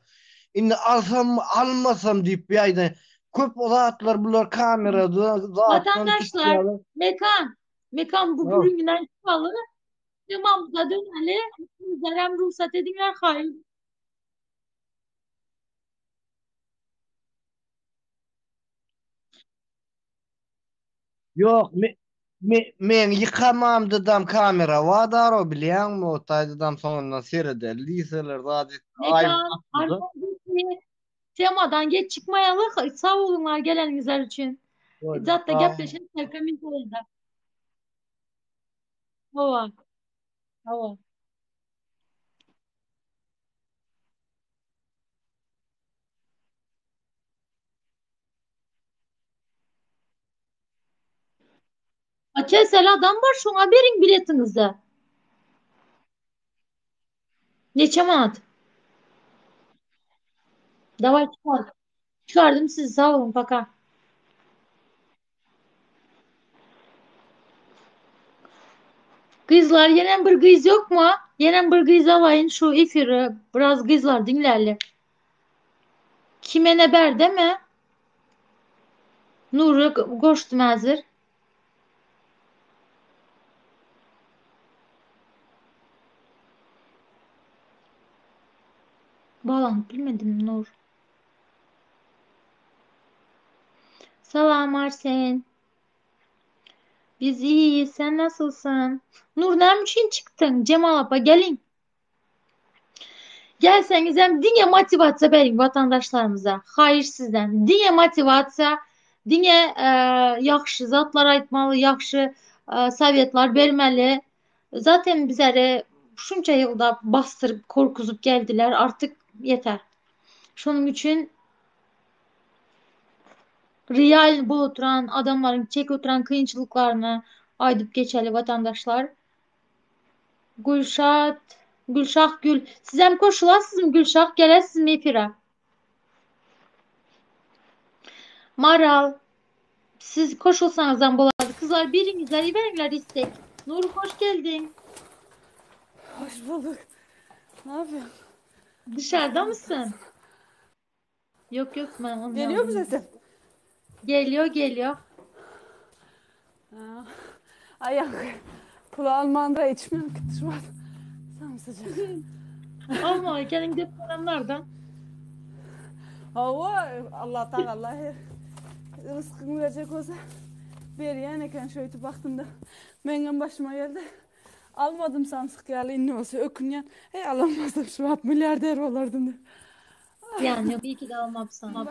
indi alsammy almasam diýip bir aýdan köp zatlar bular kamerada zatdan Watandaşlar tutýarlar. Mekan Mekan bu Ýok. gürrüňden çykaly. Temamyza döneli. Sizlerem rugsat ediňler haýyş. Ýok, me, me, meň ýykamamdadam kamera bar daro bilýäňmi o taýdadam soňundan seredeli diýseler zat etse aýyp Mekan, Arman temadan geç çykmaýaly. Sag boluňlar geleniňizler üçin. Bolýar. Zatda Sag bol. gepleşeris kommentariýada. Hawa. Hawa. A kesel adam bar şoňa beriň biletiňizi. Neçe manat? Daway çykar. Çykardym sizi sag boluň paka. Gyzlar ýenem bir gyz ýokmy? Ýenem bir gyz alaýyn şu efiri biraz gyzlar diňläli. Kime ne berdemi? Nury goşdum häzir. Bağlanyp bilmedim Nur. Salam Arsen. Biz iyiyiz. Sen nasılsın? Nur näme üçin çykdyň? Cemal apa geliň. Gelseňizem diňe motiwasiýa beriň watandaşlarymyza. Haýyş sizden. Diňe motiwasiýa, diňe e, ýagşy zatlar aýtmaly, ýagşy e, sowetler bermeli. Zaten bizleri şunça ýylda basdyryp, korkuzup geldiler. Artyk ýeter. Şonuň üçin real bolup oturan adamlaryň çekip oturan kynçylyklaryny aýdyp geçeli watandaşlar. Gülşat, Gülşah Gül. Sizem goşulasizmi Gülşah gelesizmi efire? Maral, siz goşulsaňyzam bolady. Kızlar biriňizler iberiňler istek. Nur hoş geldin. Hoş bulduk. Ne yapıyorsun? Dışarıda mısın? Yok yok ben onu Geliyor mu yazdım. sesim? Geliyor geliyor. Ha. Ayak kulağım da içmiyorum ki şu an. Sam sıcak. Alma kendin dep olanlardan. Hava Allah'tan Allah her rızkını verecek olsa berýän eken şöýtüp baktım da meňem başyma geldi. Almadym samsyk ýaly indi bolsa ökünýän. Hey alamazdım şu wagt milliarder bolardym diýip. Yani yok iyi ki de almapsan.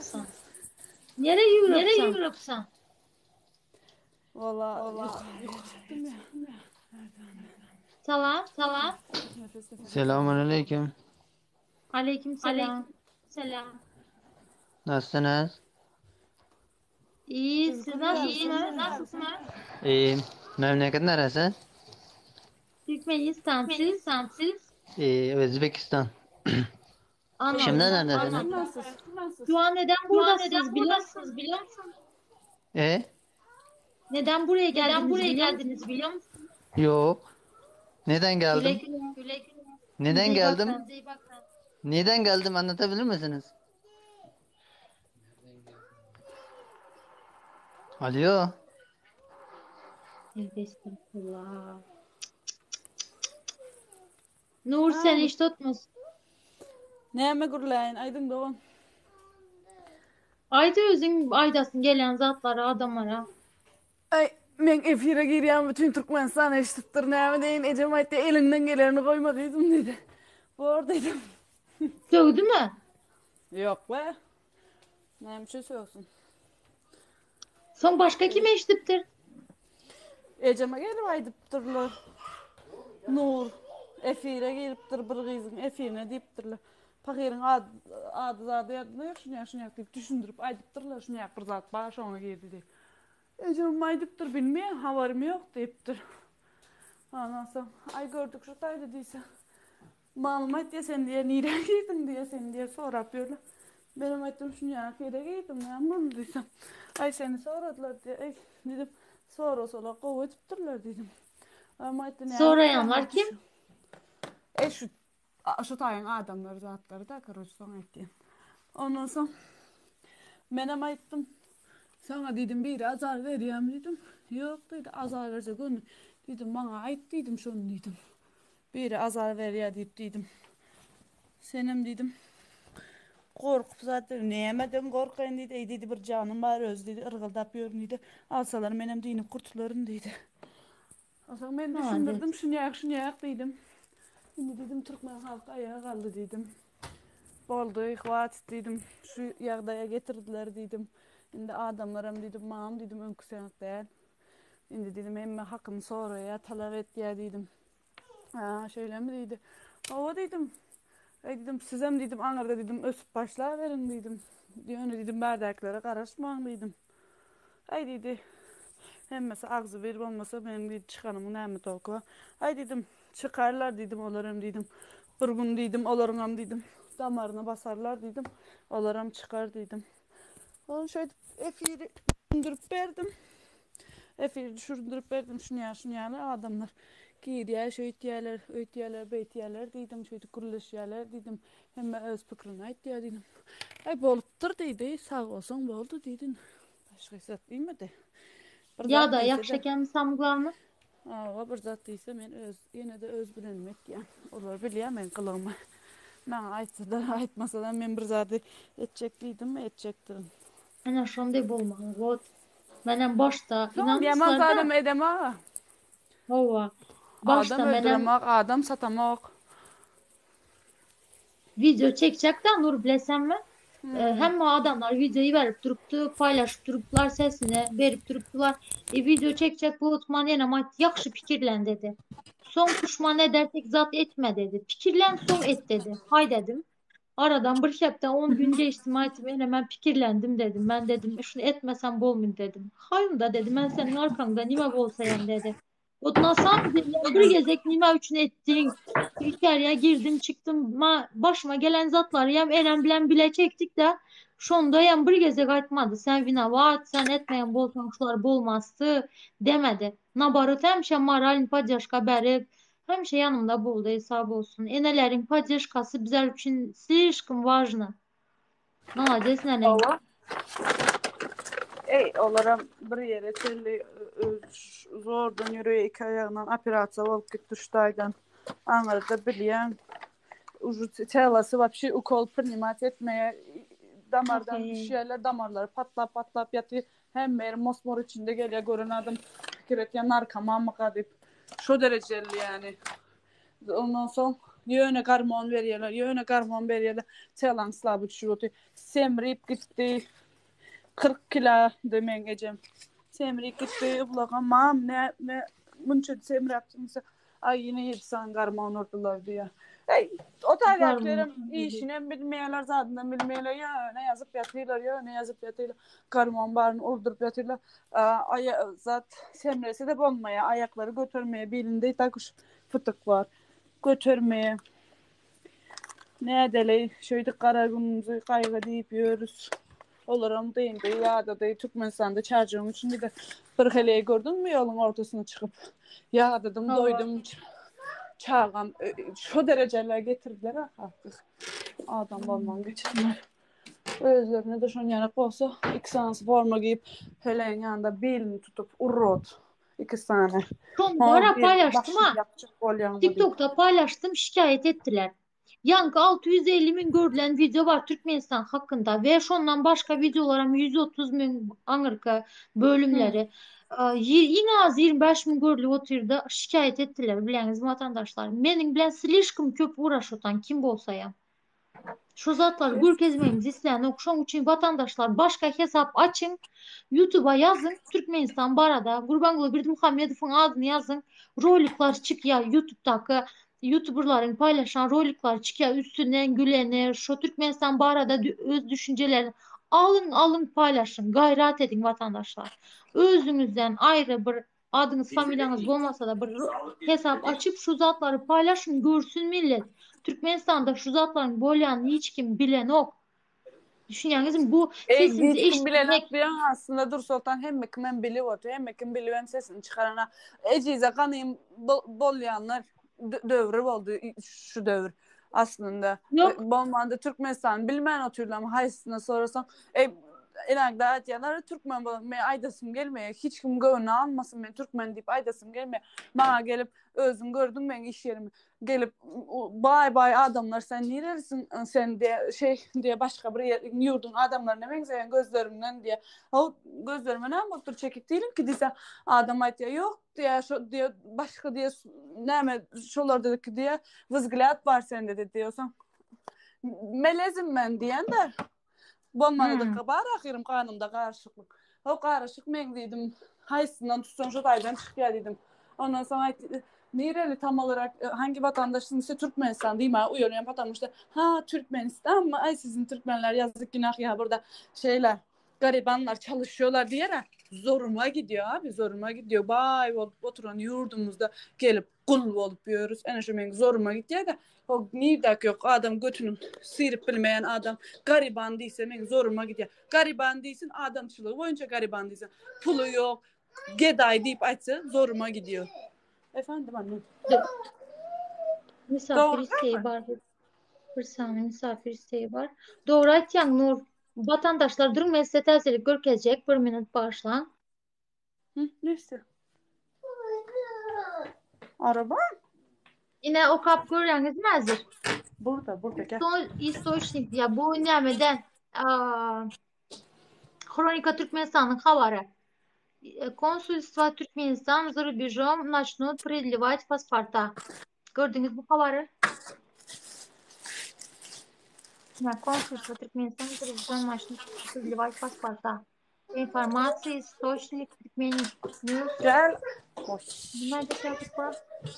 Nereye yürüpsen? Valla yukarıya çıktım ya. Salam. Salam. Nefes nefes. Selamun aleyküm. Aleyküm selam. Nasılsınız? İyi siz nasılsınız? Nasılsınız? İyiyim. Memleket neresi? Türkmenistan siz? Siz? İyi, Özbekistan. Anladım. Şimdi neredesiniz? Nasılsın? Şu an neden buradasınız biliyor musunuz? Biliyor musunuz? E? Neden buraya geldiniz? buraya geldiniz biliyor musunuz? Yok. Neden Güle geldim? güle. Güle güle. Neden İyi geldim? bakın. İyi bakın. Neden geldim anlatabilir misiniz? Alo. Tövbe estağfurullah. Nur sen hiç tutmasın. Näme gürläýin aýdyň dogan. Ayda özün aydasın gelen zatlara adamlara. Ay men efire girýän bütün Türkmenistan eşitipdir. Näme deýin ejem aýtdy eliňden gelerini goýma diýdim diýdi. Bor dedim. Sövdü mü? Ýok be. Näme üçin sögsün? Son başka kim eşitiptir? Ejeme gelip aýdypdyrlar. Nur efire giripdir bir gyzyň efirine diýipdirler. Pahyryň ad, ady zady ýadynda ýok şuny şuny diýip düşündirip aýdypdyrlar şuny bir zat bar şoňa girdi diýip. Ejem aýdypdyr bilmeýän habarym ýok diýipdir. Ondan soň aý gördük şu taýda diýse. Malum aýtdy sen diýe nirä girdiň diýe sen diýe sorap ýörler. Menem aýtdym şuny ýere girdim näme boldy diýsem. Aý seni soradylar diýe. Ey diýdim sorasalar gowy edipdirler diýdim. Am aýtdy näme Sorayanlar kim? E şu şu taýyň adamlary zatlary da karoç soň aýtdy. Ondan soň menem aýtdym. Sana diýdim biri azar berýärmi diýdim. Ýok diýdi azar berse göni. Diýdim maňa aýt diýdim şony diýdim. Biri azar berýär diýip diýdim. Senem diýdim. Gorkup zat nämeden gorkaýyn diýdi. Eý diýdi bir janym bar özi diýdi yrgyldap ýörün diýdi. Alsalar menem dynyp kurtularyn diýdi. Onsoň men düşündirdim şunýak şunýak diýdim. Indi diýdim türkmen halky aýaga galdy diýdim. Boldy, hwatit diýdim. Şu ýagdaýa getirdiler diýdim. Indi adamlaram diýdim, mam diýdim öňküsi ýaly däl. Indi diýdim hemme hakyny soraýar, talap etýär diýdim. Ha, şeýlemi diýdi. Hawa diýdim. Eý diýdim, sizem diýdim aňyrda diýdim ösüp başlaberiň diýdim. Ýöne diýdim bärdäkilere garaşmaň diýdim. Aý diýdi. Hemmesi agzybir bolmasa meniň diýdi çykanymyň näme tolky bar. Aý diýdim, çykarlar diýdim olaram diýdim. Bir gün diýdim olaryňam diýdim damaryna basarlar diýdim. Olaram çykar diýdim. Ony şeýdip efiri düşündirip berdim. Efiri düşündirip berdim şunýa şunýaly adamlar girýär şeýtýärler, öýtýärler, beýtýärler diýdim, şeýdip gürleşýärler diýdim. Hemme öz pikirini aýtýar diýdim. Aý bolupdyr diýdi, sag bolsaň boldy diýdi. Başga hiç zat diýmedi. Bir zat Ýa-da ýagşy ekenmi sammy glawny? Hawa bir zat diýse men öz ýene-de öz bilenimi etýän. Olar bilýär meň gylygymy. Maňa aýtsalar, aýtmasalar men bir zady etjek diýdimmi etjekdirin. Ene şonday bolmaly wot. Menem başda Soňam ýaman zadam edemag-a. Hawa. Başda Adam menem öldüremok, adam satamok. Wideo çekjek-de Nur bilesenmi? Hemme adamlar wideo iberip durupdy, paýlaşyp durupdylar, sesini berip durupdylar. E, wideo çekjek bu Osman ýenem aýtdy, ýagşy pikirlen dedi. Soň puşman edersek zat etme dedi. Pikirlen soň et dedi. Haý dedim. Aradan bir hepde 10 gün geçdi, aýtdym, ene men pikirlendim dedim. Men dedim, şuny etmesem bolmyn dedim. Haý onda dedi, men seniň arkaňda nime bolsaýam dedi. Ot nasam diýýär, bir gezek nime üçin etdiň? Içeriye girdim çykdym, ma başyma gelen zatlary hem enem bilen bile çekdik de şonda hem bir gezek aýtmady. Sen winawat, sen etmeýän bolsaň şular bolmazdy demedi. Nabarot hemişe moralny poddežka berip, hemişe ýanymda boldy, sag bolsun. Eneleriň poddežkasy bizler üçin slişkom wažno. Malades nene. Hawa. Eý, olaram bir ýere çenli zordan ýöreýär, iki aýagyndan operasiýa bolup gitdi şu taýdan. Aňyrda bilýän, uje telasy wapşe ukol prinimat etmeýär. Damardan düşýärler, damarlary patlap-patlap ýatyr. Hemme ýeri mos-mor içinde gelýär, gören adam pikir etýär, narkomanmyka diýip. Şo derejeli ýani. Ondan soň ýöne gormon berýärler, ýöne gormon berýärler. Telan slaby düşüp otyr. Semrip gitdi. 40 kilody meň ejem. Semrip gitdi. Ulaga mam ne ne munça semräpsiň diýse, aý ýene 7 sany gormon urdular diýýär. Eý, o taýdakilerem işinem bilmeýärler, zadynam bilmeýärler. Ýöne ýazyp ýatyrlar, ýöne ýazyp ýatyrlar. Gormon baryny urduryp ýatyrlar. Aýa zat semrese-de bolmaýar, aýaklary götermeýär, bilinde takuş fytyk bar. Götermeýär. Nädeli, şeýdip gara günümizi gaýgy diýip ýörüs. Olaram dyndy, ýadady. Türkmenistanda çärjegiň içinde-de bir heleý gördüňmi ýoluň ortasyna çykyp? Ýadadym, doýdum. Çagam şo derejelere getirdiler-ä halky. Adam bolman geçenler. Özlerine-de şon ýaly bolsa, iki sanysy forma giýip, heleýiň ýanynda bilini tutup, urod. Iki sany. Şony bara paýlaşdym ha. TikTokda paýlaşdym, şikaýat etdiler. Ýaňky 650 müň görülen wideo bar Türkmenistan hakynda we şondan başga wideolaram 130 müň aňyrky bölümleri. Iň az 25 müň görülip otyrdy, şikaýat etdiler bilýäňizmi watandaşlar. Meniň bilen slişkom köp uğraşotan kim bolsaýam. Şu zatlary görkezmegimizi islänok. Şoň üçin watandaşlar başga hesap açyň. Youtube'a ýazyň Türkmenistan barada Gurbanguly Berdimuhamedowyň adyny ýazyň. Rolikler çykýar YouTube'daky youtuberlaryň paýlaşan rolikleri çykýar üstünden güleni şo Türkmenistan barada öz düşünjelerini alyň alyň paýlaşyň gaýrat ediň watandaşlar. Özüňizden aýry bir Adyňyz familiýaňyz bolmasada bir hesap açyp şu zatlary paýlaşyň görsün millet. Türkmenistanda şu zatlaryň bolýanyny hiç kim bilenok. Düşünýäňizmi bu sesimizi eşitmek. Hiç kim bilenok diýen aslynda Dursoltan hemme kimem bilip otyr hemme kim bilibem sesini çykarana ejize ganym bolýanlar döwri boldy şu döwür aslynda. Bolmanda Türkmenistany bilmän otyrlar haýsysyna sorasaň. Inagda aýdýarlar türkmen bolan men aýdasym gelmeýär. Hiç kim göwnüne almasyn men türkmen diýip aýdasym gelmeýär. Maňa gelip özüň gördüň meň iş ýerimi. Gelip baý baý adamlar sen nirelisiň sen diýe şeý diýe başga bir ýer ýurduň adamlaryna meňzeýäň gözleriňden diýe. How gözlerime näme bolupdyr çekik diýilim ki diýse adam aýtýar ýok diýe şo diýe başga diýe näme şolardaki diýe wzglýad bar sende diýe. Soň melezim men diýende Bolmalydyka hmm. bar ahyrym kanunda garyşyklyk. O garyşyk men diýdim. Haýsyndan tutsaň şo taýdan çykýar diýdim. Ondan soň aýtdy, nireli tam olarak e, hangi vatandaşsyn diýse Türkmenistan diýmäge uýalýan потому что ha Türkmenistanmy? Ay sizin Türkmenler ýazyk günah ya burada şeýle garibanlar çalışıyorlar diýere zoruma gidiyor abi zoruma gidiyor. Bay bolup oturan ýurdumyzda gelip gul bolup ýörüs. Ene şu meň zoruma gitýär-de. O nirdäki ýok adam götüniň syryp bilmeýän adam gariban diýse meň zoruma gidýär. Gariban diýsin adamçylygy boýunça gariban diýsin. Puly ýok, gedaý diýip aýtsa zoruma gidýär. Efendim anne. Misafir isteği bar. Bir sany misafir isteği bar. Dogry aýtýaň Nur. Watandaşlar duruň men size täzelik görkezjek. Bir minut bagyşlaň. Hı, ne istiyor? Araba? Ine okap görýäňizmi häzir? Burada, burada gel. Son istoçnik ya bu nämeden? Aa, Hronika Türkmenistanyň habary. E, Konsulstva Türkmenistan za rubежом начнут продлевать pasporta. Gördüňiz bu habary? Ine, Konsulstva Türkmenistan za rubежом начнут продлевать pasporta. Informasiýa istoçnik Türkmen News. Gel. Nime depýärdik bu?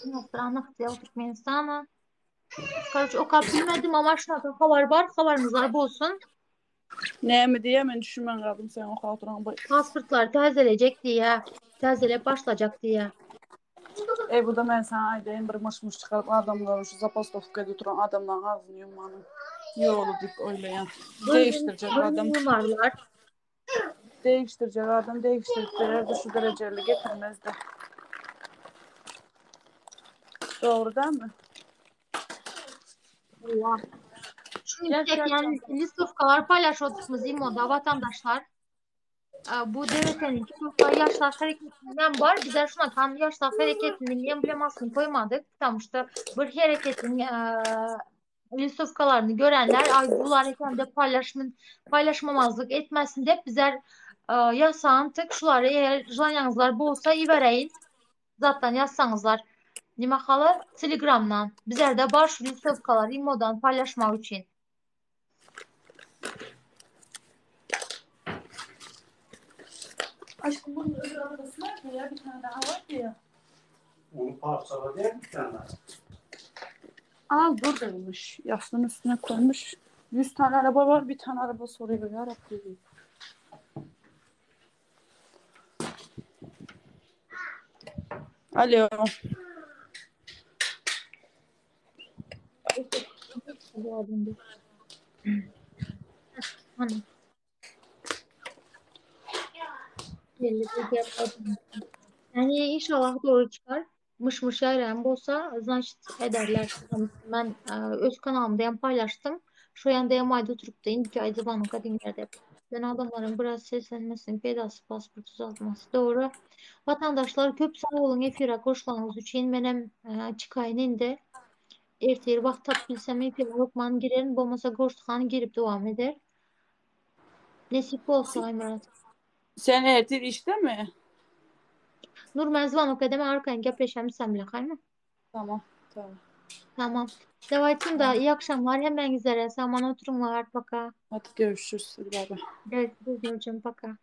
Иностранных дел Türkmenistana. Karoç okap bilmedim ama şunaka habar bar, habaryňyzlar bolsun. Näme diýýär men düşünmän galdym sen okap oturan bu. Pasportlary täzelejek diýýär. Täzelep başlajak diýýär. Ey bu da men sana aýdaýyn bir myş-myş çykaryp adamlaryň şu zapastowkada oturan adamlaryň agzyny ýummanyň ýoly diýip oýlaýan. Değiştirjek adam. Mimarlar. Değiştirjek adam değiştirip bererdi şu derejeli getirmezdi. Dogry dälmi? Allah. Şunu Gel, gel, çeken listowkalar paylaşıyorduk Imo'da vatandaşlar. E, Bu DVT'nin Türkler Yaşlar Hareketinden bar. Bizler şuna kan Yaşlar Hareketi'nin emblemasını koymadık. Tam işte bir hareketin e, listowkalaryny görenler ay bular ekende paylaşımın paylaşmamazlık etmesin dep bizler e, yasan tık şuları eğer jlanyaňyzlar bolsa ibereyin. Zatdan yazsanızlar. Nime haly Telegramdan. Bizlerde bar şu listowkalar imodan paylaşmak için. Aşkım bunun öbür arabası nerede ya? Bir tane daha vardı ya. Onu parçaladı ya bir tane. Al buradaymış. Yastığın üstüne koymuş. 100 tane araba var. Bir tane araba soruyor ya Rabbim. Alo. Hani. Belli bir yapmadım. Yani inşallah doğru çıkar. Mış mış ýaýraýan bolsa, значит ederler. Men e, öz kanalymda hem paylaştım. Şu ýanda hem aýda oturypdy. Indiki aýda zwanok diňler dep. Ben adamlaryň biraz seslenmesiniň peýdasy pasport uzatmasy. Dogry. Watandaşlar köp sag boluň efire goşulanyňyz üçin. Menem e, çykaýyn indi. Ertir wagt tapyp bilsem efire hökman girerin. Bolmasa Goştuhan girip dowam eder. Nesip bolsa Aýmyrat. Sen ertir işte mi? Nur men zwanok edeme arkaýyn gepleşelim sen bile kaýma. Tamam. Tamam. Tamam. Davaytın da iyi akşamlar hemen üzere. Saman oturunlar. Paka. Hadi görüşürüz. Hadi bay bay. Görüşürüz Nurcuğum. Paka.